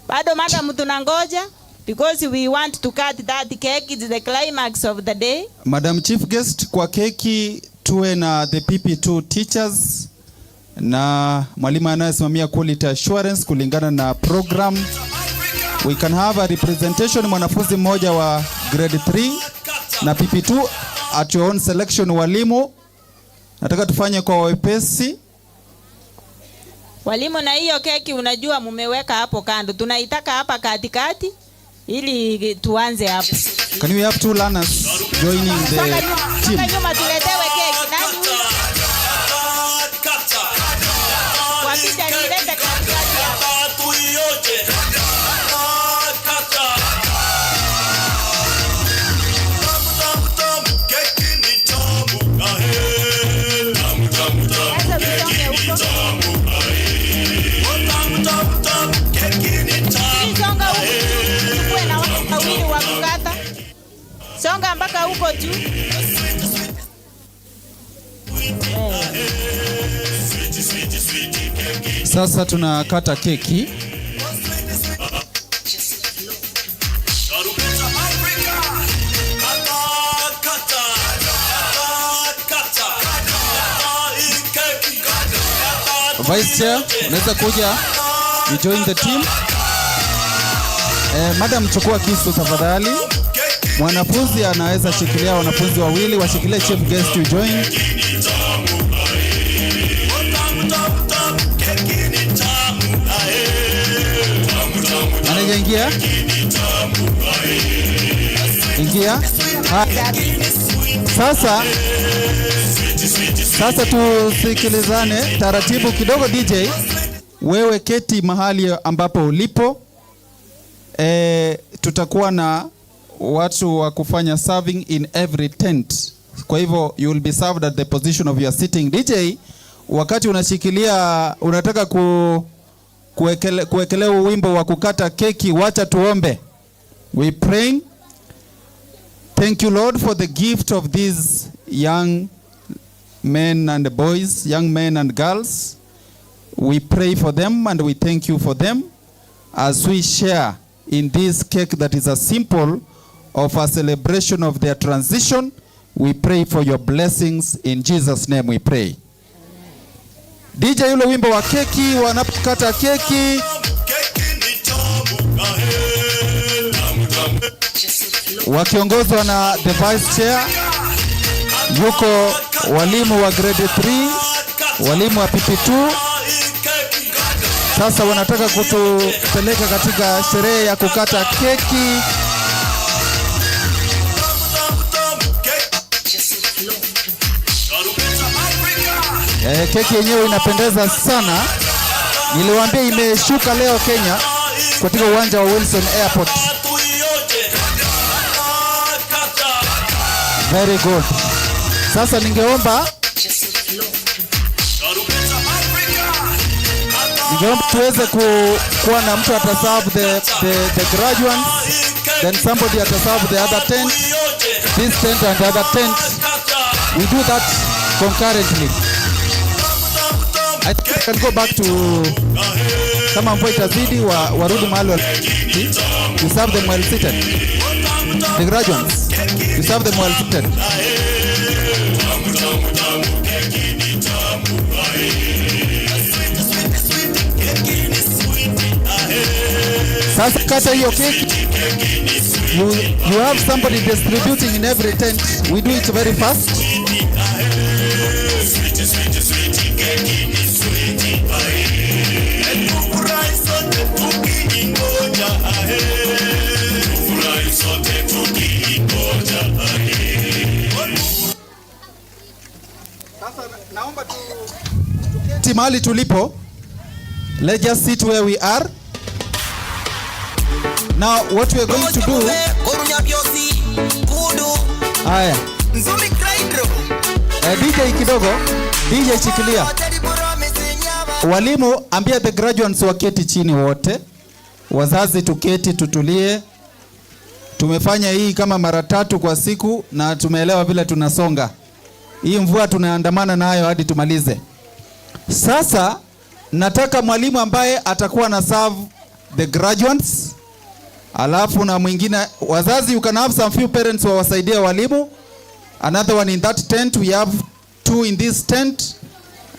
Bado madam tunangoja because we want to cut that cake. It's the climax of the day. Madam Chief Guest, kwa keki tuwe na the PP2 teachers na mwalimu anayesimamia quality assurance kulingana na program. We can have a representation, mwanafunzi mmoja wa grade 3 na PP2 at your own selection. Walimu, nataka tufanye kwa wepesi. Walimu, na hiyo keki unajua mumeweka hapo kando, tunaitaka hapa katikati ili tuanze hapo. Can we have two learners joining the team? Songa nyuma tuletewe keki. Nani huyu? Kwa picha nilete katikati hapo. Mpaka huko juu. Sasa tunakata keki. Vice Chair, unaweza kuja you join the team. Madam, chukua kisu tafadhali. Mwanafunzi anaweza shikilia, wanafunzi wawili washikilie, chief guest you join. Manager, ingia. Ingia. Ha. Sasa tusikilizane taratibu kidogo. DJ, wewe keti mahali ambapo ulipo. Tutakuwa na watu wa kufanya serving in every tent. Kwa hivyo you will be served at the position of your sitting. DJ, wakati unashikilia unataka kuwekelea wimbo wa kukata keki, wacha tuombe. We praying. Thank you, Lord, for the gift of these young men and boys, young men and girls. We pray for them and we thank you for them as we share in this cake that is a symbol of a celebration of their transition. We pray for your blessings. In Jesus' name we pray. DJ, yule wimbo wa keki, wanapokata keki. Wakiongozwa na the vice chair, yuko walimu wa grade 3, walimu wa PP2. Sasa wanataka kutupeleka katika sherehe ya kukata keki. Keki yenyewe inapendeza sana. Niliwaambia imeshuka leo Kenya katika uwanja wa Wilson Airport. Very good. Sasa ningeomba tuweze kuwa na mtu ataserve the graduates, then somebody ataserve the other tent, this tent and the other tent. We do that concurrently. I think I can go back to kama mvua itazidi warudi mahali you serve them well seated. The graduates, you serve them well seated. Sasa kata hiyo keki. You have somebody distributing in every tent. We do it very fast. Tuketi mahali tulipo. Let's just sit where we are. Now what we are going to do. Haya. DJ kidogo. DJ shikilia. Walimu, ambia the graduates waketi chini wote. Wazazi tuketi tutulie. Tumefanya hii kama mara 3 kwa siku na tumeelewa vile tunasonga. Hii mvua tunaandamana nayo hadi tumalize. Sasa nataka mwalimu ambaye atakuwa na serve the graduates, alafu na mwingine wazazi, you can have some few parents wawasaidie walimu. Another one in that tent, we have 2 in this tent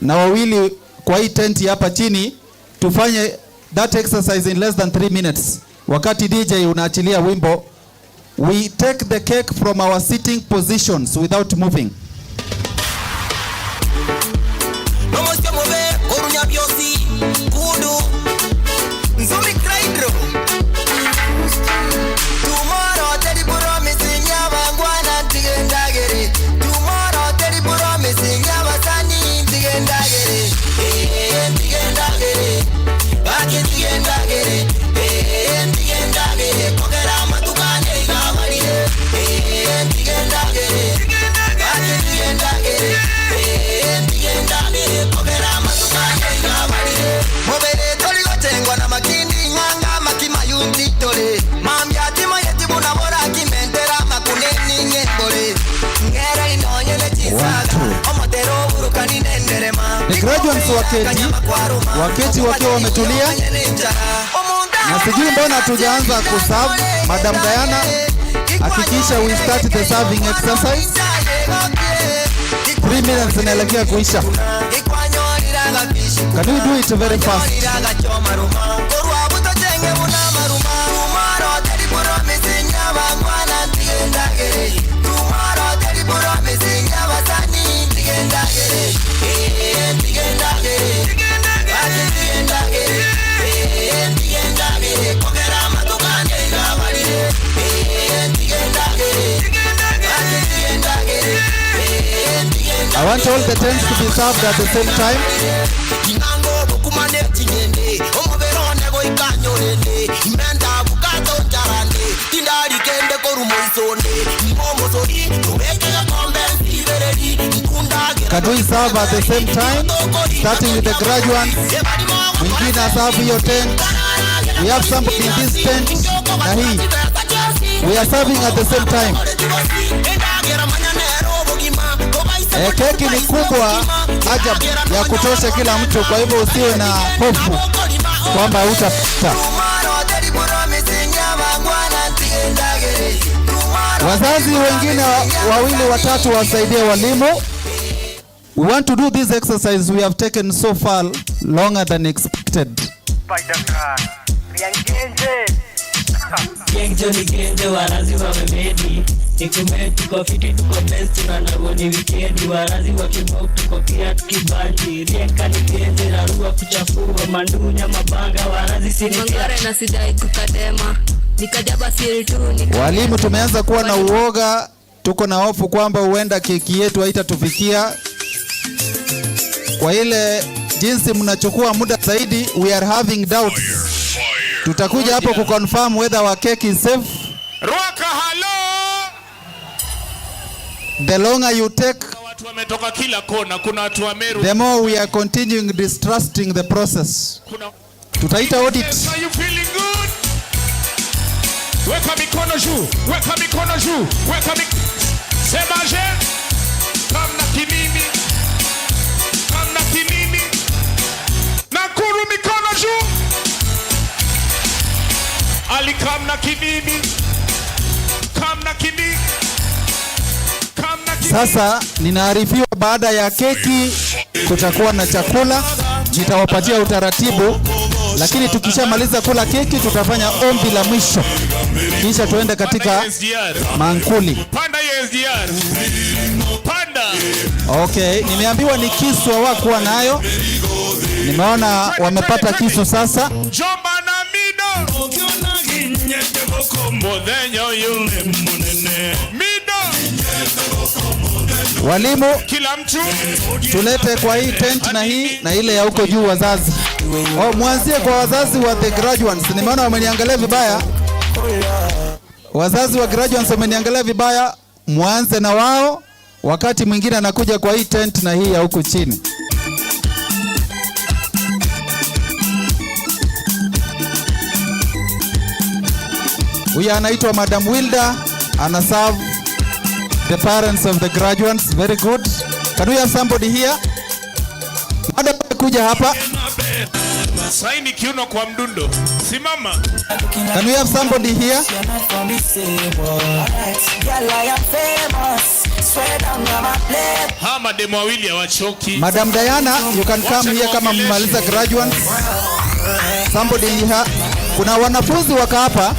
na wawili kwa hii tent hapa chini. Tufanye that exercise in less than 3 minutes. Wakati DJ unaachilia wimbo, we take the cake from our sitting positions without moving. Graduates waketi wakiwa wametulia, na sijui mbona hatujaanza kuserve. Madam Diana, hakikisha we start the serving exercise. 3 minutes inaelekea kuisha. Can we do it very fast? I want all the tents to be served at the same time. Can we serve at the same time? Starting with the graduates. Mwingine aserve hiyo tent. We have somebody in this tent na hii. We are serving at the same time. Keki ni kubwa ajabu ya kutosha kila mtu, kwa hivyo usiwe na hofu kwamba hutapata. Wazazi wengine wawili watatu wasaidie walimu. We want to do this exercise we have taken so far longer than expected. Walimu tumeanza kuwa na uoga, tuko na hofu kwamba huenda keki yetu haitatufikia. Kwa ile jinsi mnachukua muda zaidi, we are having doubts. Tutakuja hapo kuconfirm whether our cake is safe. Ruaka, hello. The longer you take, watu wametoka kila kona, kuna watu wa Meru. The more we are continuing distrusting the process. Tutaita audit. Are you feeling good? Weka mikono juu, weka mikono juu, weka mikono. Sema je, kamna kimimi. Kamna kimimi. Nakuru mikono juu. Ali kamna kimimi. Kamna kimimi. Sasa ninaarifiwa baada ya keki kutakuwa na chakula. Nitawapatia utaratibu, lakini tukishamaliza kula keki tutafanya ombi la mwisho, kisha tuende katika mankuli. Panda SGR. Panda. Okay, nimeambiwa ni kisu hawakuwa nayo. Nimeona wamepata kisu sasa. Jomba na mido. Mido. Walimu, kila mtu tulete kwa hii tent na hii na ile ya huko juu wazazi. Oh, mwanzie kwa wazazi wa the graduates. Nimeona wameniangalia vibaya. Wazazi wa graduates wameniangalia vibaya, mwanze na wao. Wakati mwingine anakuja kwa hii tent na hii ya huku chini. Huyu anaitwa Madam Wilda, ana serve the parents of the graduates. Very good. Can we have somebody here? Madam, kuja hapa. Saini kiuno kwa mdundo. Simama. Can we have somebody here? Ha, mademu wawili hawachoki. Madam Diana, you can come here kama mmaliza graduates. Somebody here. Kuna wanafunzi waka hapa.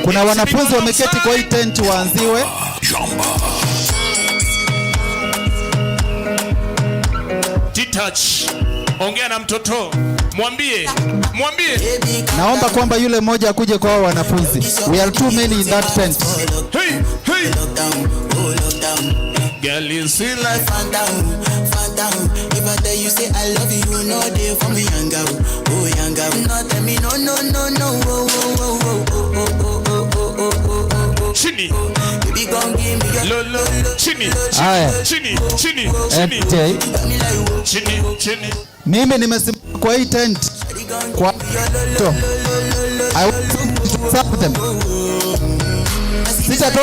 Kuna wanafunzi wameketi kwa hii tent waanziwe. T-touch. Ongea na mtoto. Mwambie. Mwambie. Naomba kwamba yule mmoja akuje kwa hao wanafunzi. We are too many in that tent. Hey, hey. Girl, you see life. If I tell you say I love you, no day for me younger. Oh younger. No tell me no no no no. Oh oh oh oh oh oh oh oh oh oh. Chini. Baby gon' give me your lo lo. Chini. Haya. Chini. Chini. Chini. FJ. Chini. Chini. Mimi nimesimama kwa hii tent kwa to. I want to serve them. Sita to.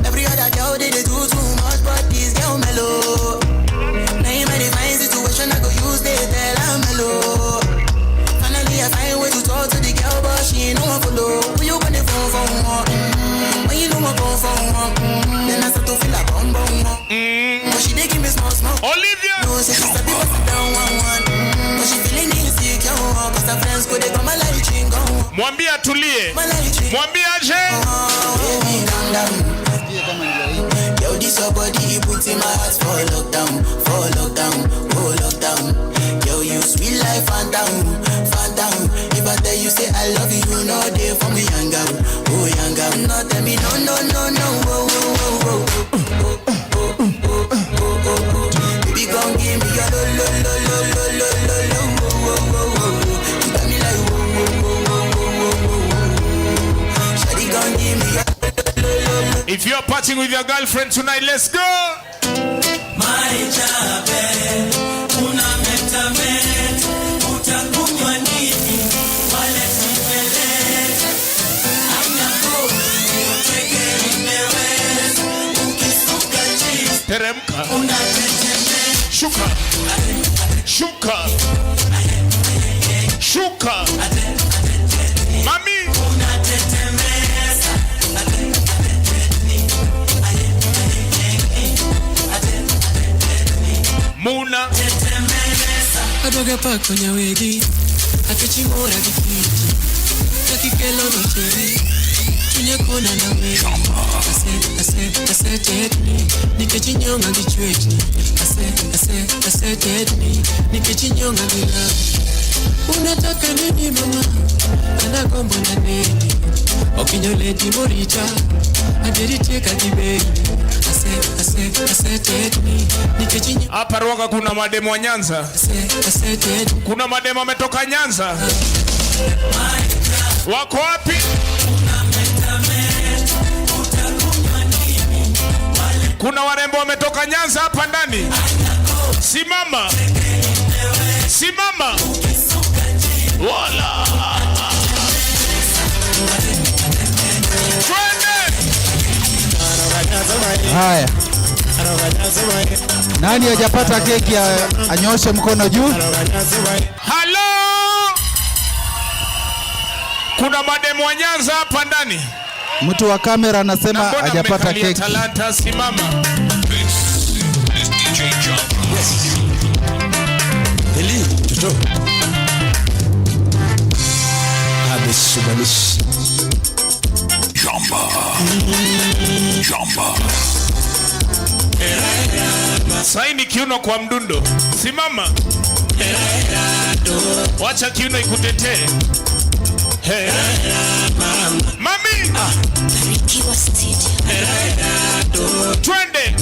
Every other other girl they do too much, but this girl mellow. Now in my divine situation, I go use they tell I'm mellow. Finally, I find way to talk to the girl, but she ain't no one follow. When you gonna phone for one? When you know I go for one? Then I start to feel like bum bum. But she dey give me small small. Olivia, no, say she sabi pass it down 1 1. But she feeling insecure, 'cause her friends go they come my light ring go. Mwambie atulie. Mwambie aje. Baby, calm down. Yo, this your body, put in my heart for lockdown, for lockdown, oh lockdown. Yo, you sweet life, phantom, phantom. If I tell you say I love you, you know they for me, young girl, oh young girl. No, tell me no, no, no, no, oh, oh, oh, oh, oh, oh, oh, oh, oh, oh. Baby, come give me your lo, lo, lo, lo, lo, lo, lo, lo, oh, oh, oh, oh. You got me like oh, oh, oh, oh, oh, oh, oh. Shawty, come give me your. If you're partying with your girlfriend tonight, let's go. Teremka. Shuka. Shuka. Shuka. Mami. Muna Adoga pako nyawegi akechimora gikiji akikelo nocheri chunya kona na we ase ase ase tetni nikechinyonga gichwechni ase ase ase tetni nikechinyonga gila unataka nini mama anagombo na nini okinyoleti moricha aderiteka kibeni. Hapa Ruaka kuna mademu wa Nyanza. Kuna mademu ametoka Nyanza. Wako wapi? Kuna warembo wametoka Nyanza hapa ndani. Simama. Simama. Wala. Twende. Haya. Nani hajapata keki anyoshe mkono juu? Hello. Kuna mademu wa Nyanza hapa ndani. Mtu wa kamera anasema hajapata keki. Talanta, simama. This is DJ John. Yes. Eli, Toto. Abis Subanis. Jamba. Jamba. Saini kiuno kwa mdundo. Simama. Wacha kiuno ikutetee. Hey. Mami. Twende.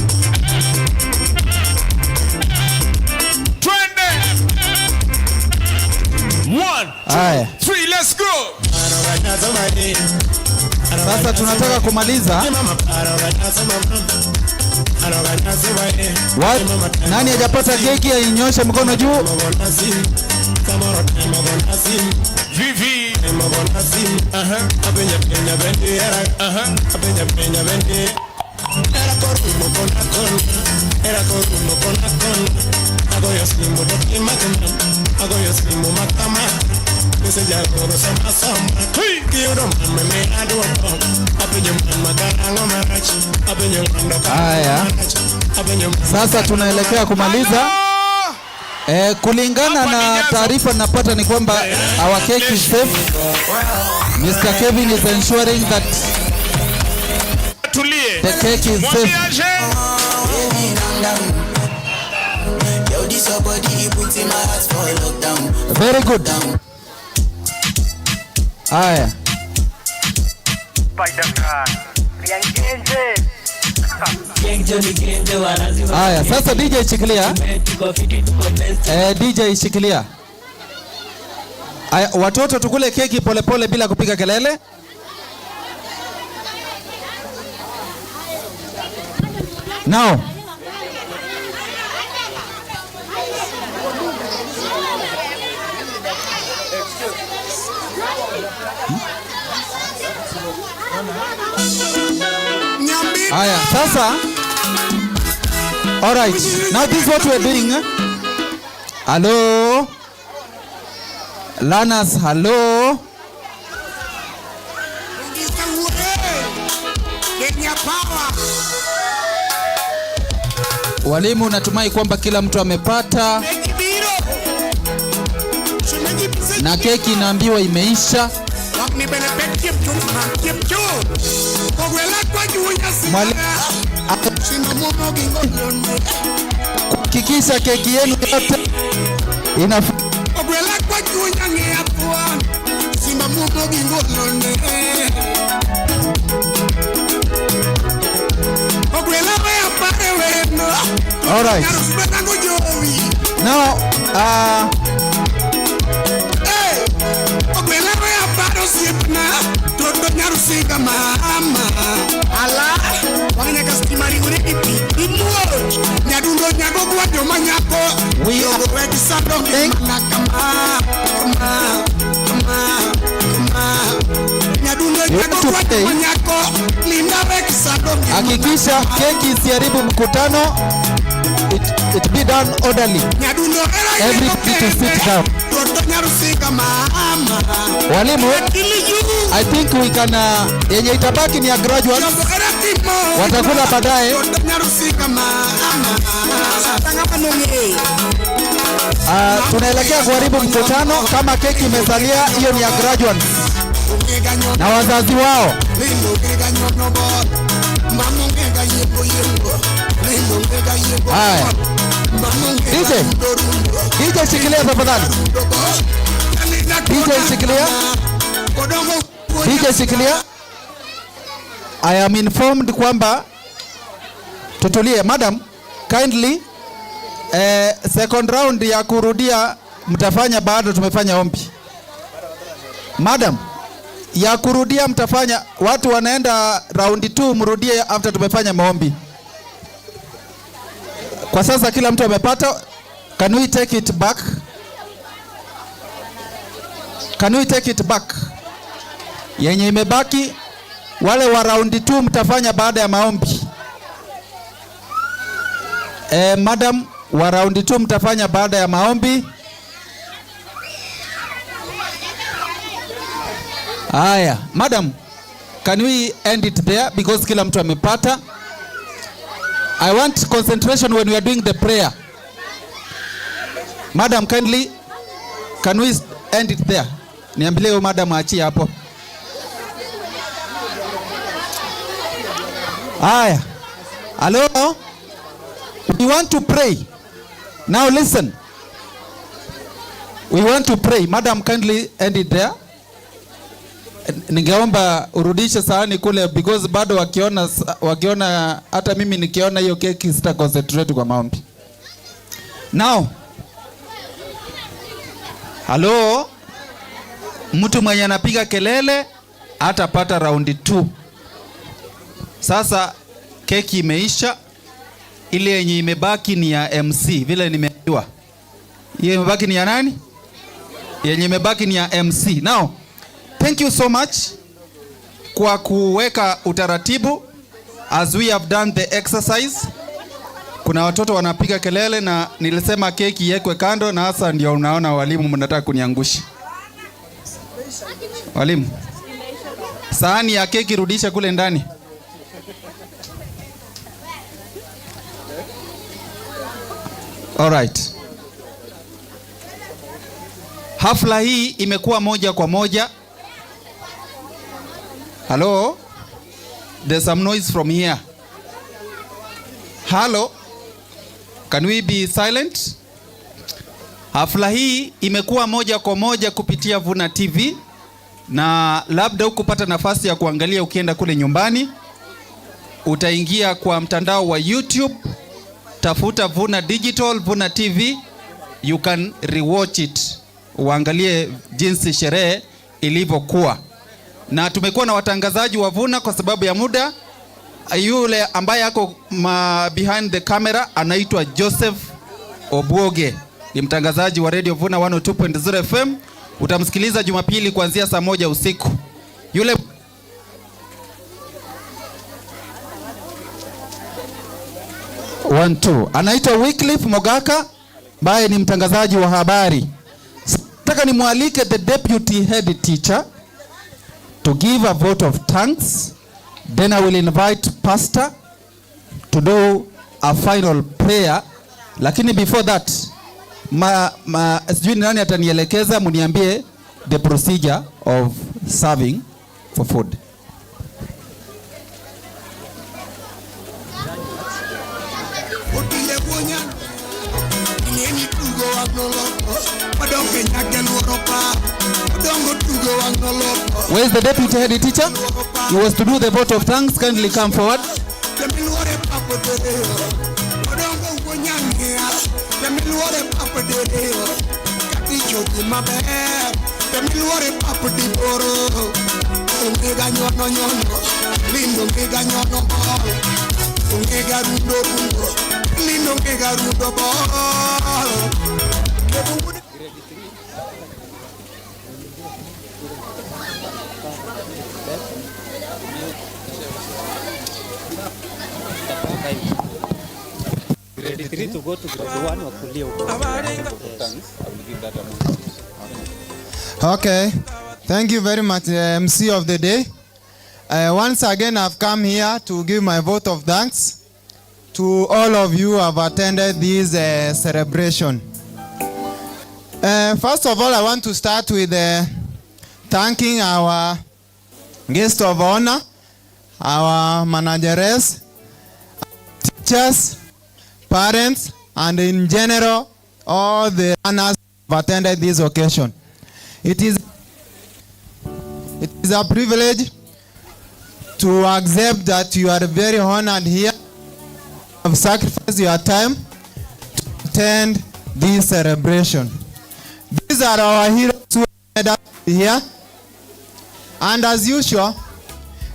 Twende. 1, 2, 3, let's go. Sasa tunataka kumaliza. What? Nani hajapata keki ainyoshe mkono juu? Vivi. Haya. Sasa tunaelekea kumaliza. Kulingana na taarifa napata ni kwamba our cake is safe. Mr. Kevin is ensuring that the cake is safe. Very good. Haya. Haya, sasa DJ shikilia. DJ shikilia. Haya, watoto tukule keki polepole bila kupiga kelele. Now. Haya, sasa. All right. Now this is what we're doing. Hello. Learners, hello. Kenya Power. Walimu, natumai kwamba kila mtu amepata na keki inaambiwa imeisha. Mwalimu, hakikisha keki yenu yote ina All right. Now, we hakikisha keki isiharibu mkutano. It be done orderly. Everybody to sit down. Walimu, I think we can yenye itabaki ni ya graduates watakula baadaye. Tunaelekea kuharibu mkutano. Kama keki imesalia, hiyo ni ya graduates na wazazi wao. Haya. DJ shikilia tafadhali. DJ shikilia. DJ shikilia. I am informed kwamba tutulie. Madam, kindly second round ya kurudia mtafanya baada tumefanya ombi. Madam, ya kurudia mtafanya, watu wanaenda round 2, mrudie after tumefanya maombi. Kwa sasa kila mtu amepata. Can we take it back? Can we take it back? Yenye imebaki wale wa round 2 mtafanya baada ya maombi. Madam, wa round 2 mtafanya baada ya maombi. Haya, madam, can we end it there because kila mtu amepata. I want concentration when we are doing the prayer. Madam, kindly, can we end it there? Niambilie madam aachie hapo. Haya. Hello? We want to pray. Now listen. We want to pray. Madam, kindly end it there. Ningeomba urudishe sahani kule because bado wakiona hata mimi nikiona hiyo keki sita concentrate kwa maombi. Now. Hello? Mtu mwenye anapiga kelele atapata round 2. Sasa keki imeisha. Ile yenye imebaki ni ya MC, vile nimeambiwa. Ile imebaki ni ya nani? Yenye imebaki ni ya MC. Now, thank you so much kwa kuweka utaratibu as we have done the exercise. Kuna watoto wanapiga kelele na nilisema keki iwekwe kando, na hasa ndio unaona walimu mnataka kuniangusha. Walimu, sahani ya keki rudisha kule ndani. All right. Hafla hii imekuwa moja kwa moja. Hello? There's some noise from here. Hello? Can we be silent? Hafla hii imekuwa moja kwa moja kupitia Vuna TV, na labda hukupata nafasi ya kuangalia ukienda kule nyumbani. Utaingia kwa mtandao wa YouTube, tafuta Vuna Digital, Vuna TV, you can rewatch it. Uangalie jinsi sherehe ilivyokuwa. Na tumekuwa na watangazaji wa Vuna kwa sababu ya muda. Yule ambaye ako behind the camera anaitwa Joseph Obwoge. Ni mtangazaji wa Radio Vuna 102.0 FM. Utamsikiliza Jumapili kuanzia saa 1 usiku. Yule One, two. Anaitwa Wycliffe Mogaka ambaye ni mtangazaji wa habari. Nataka nimwalike the deputy head teacher to give a vote of thanks. Then I will invite pastor to do a final prayer. Lakini before that, sijui ni nani atanielekeza, mniambie the procedure of serving for food. Where is the deputy head teacher? He was to do the vote of thanks. Kindly come forward. Grade 3 to go to grade 1 wakulia huko. Okay, thank you very much, MC of the day. Once again, I've come here to give my vote of thanks to all of you who have attended this celebration. First of all, I want to start with thanking our guest of honor, our manageress, teachers, parents, and in general, all the learners who have attended this occasion. It is a privilege to accept that you are very honored here, have sacrificed your time to attend this celebration. These are our heroes who made us here. And as usual,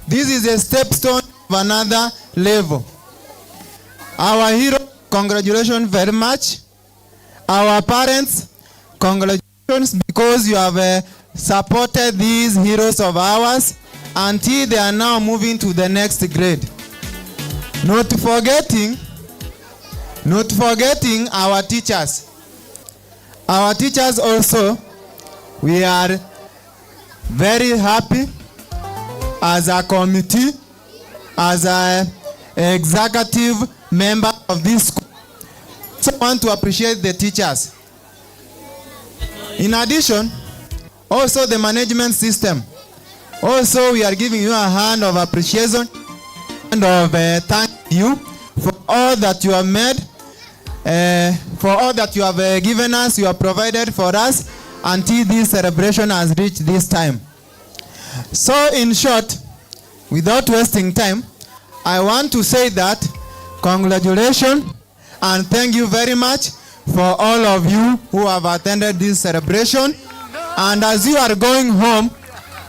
this is a stepstone of another level. Our hero, congratulations very much. Our parents, congratulations, because you have supported these heroes of ours until they are now moving to the next grade. Not forgetting our teachers. Our teachers also, we are very happy as a committee, as an executive member of this school. So I want to appreciate the teachers. In addition, also the management system. Also, we are giving you a hand of appreciation and of thank you for all that you have made, for all that you have given us, you have provided for us until this celebration has reached this time. So in short, without wasting time, I want to say that congratulations and thank you very much for all of you who have attended this celebration. And as you are going home,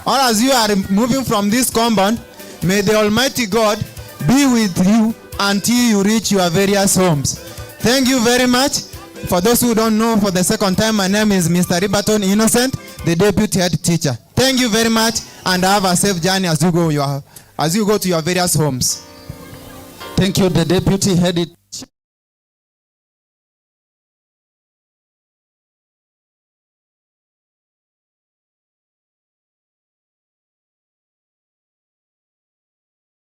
or as you are moving from this compound, may the Almighty God be with you until you reach your various homes. Thank you very much. For those who don't know, for the second time, my name is Mr. Ribaton Innocent, the deputy head teacher. Thank you very much, and have a safe journey as you go to your various homes. Thank you, the deputy head.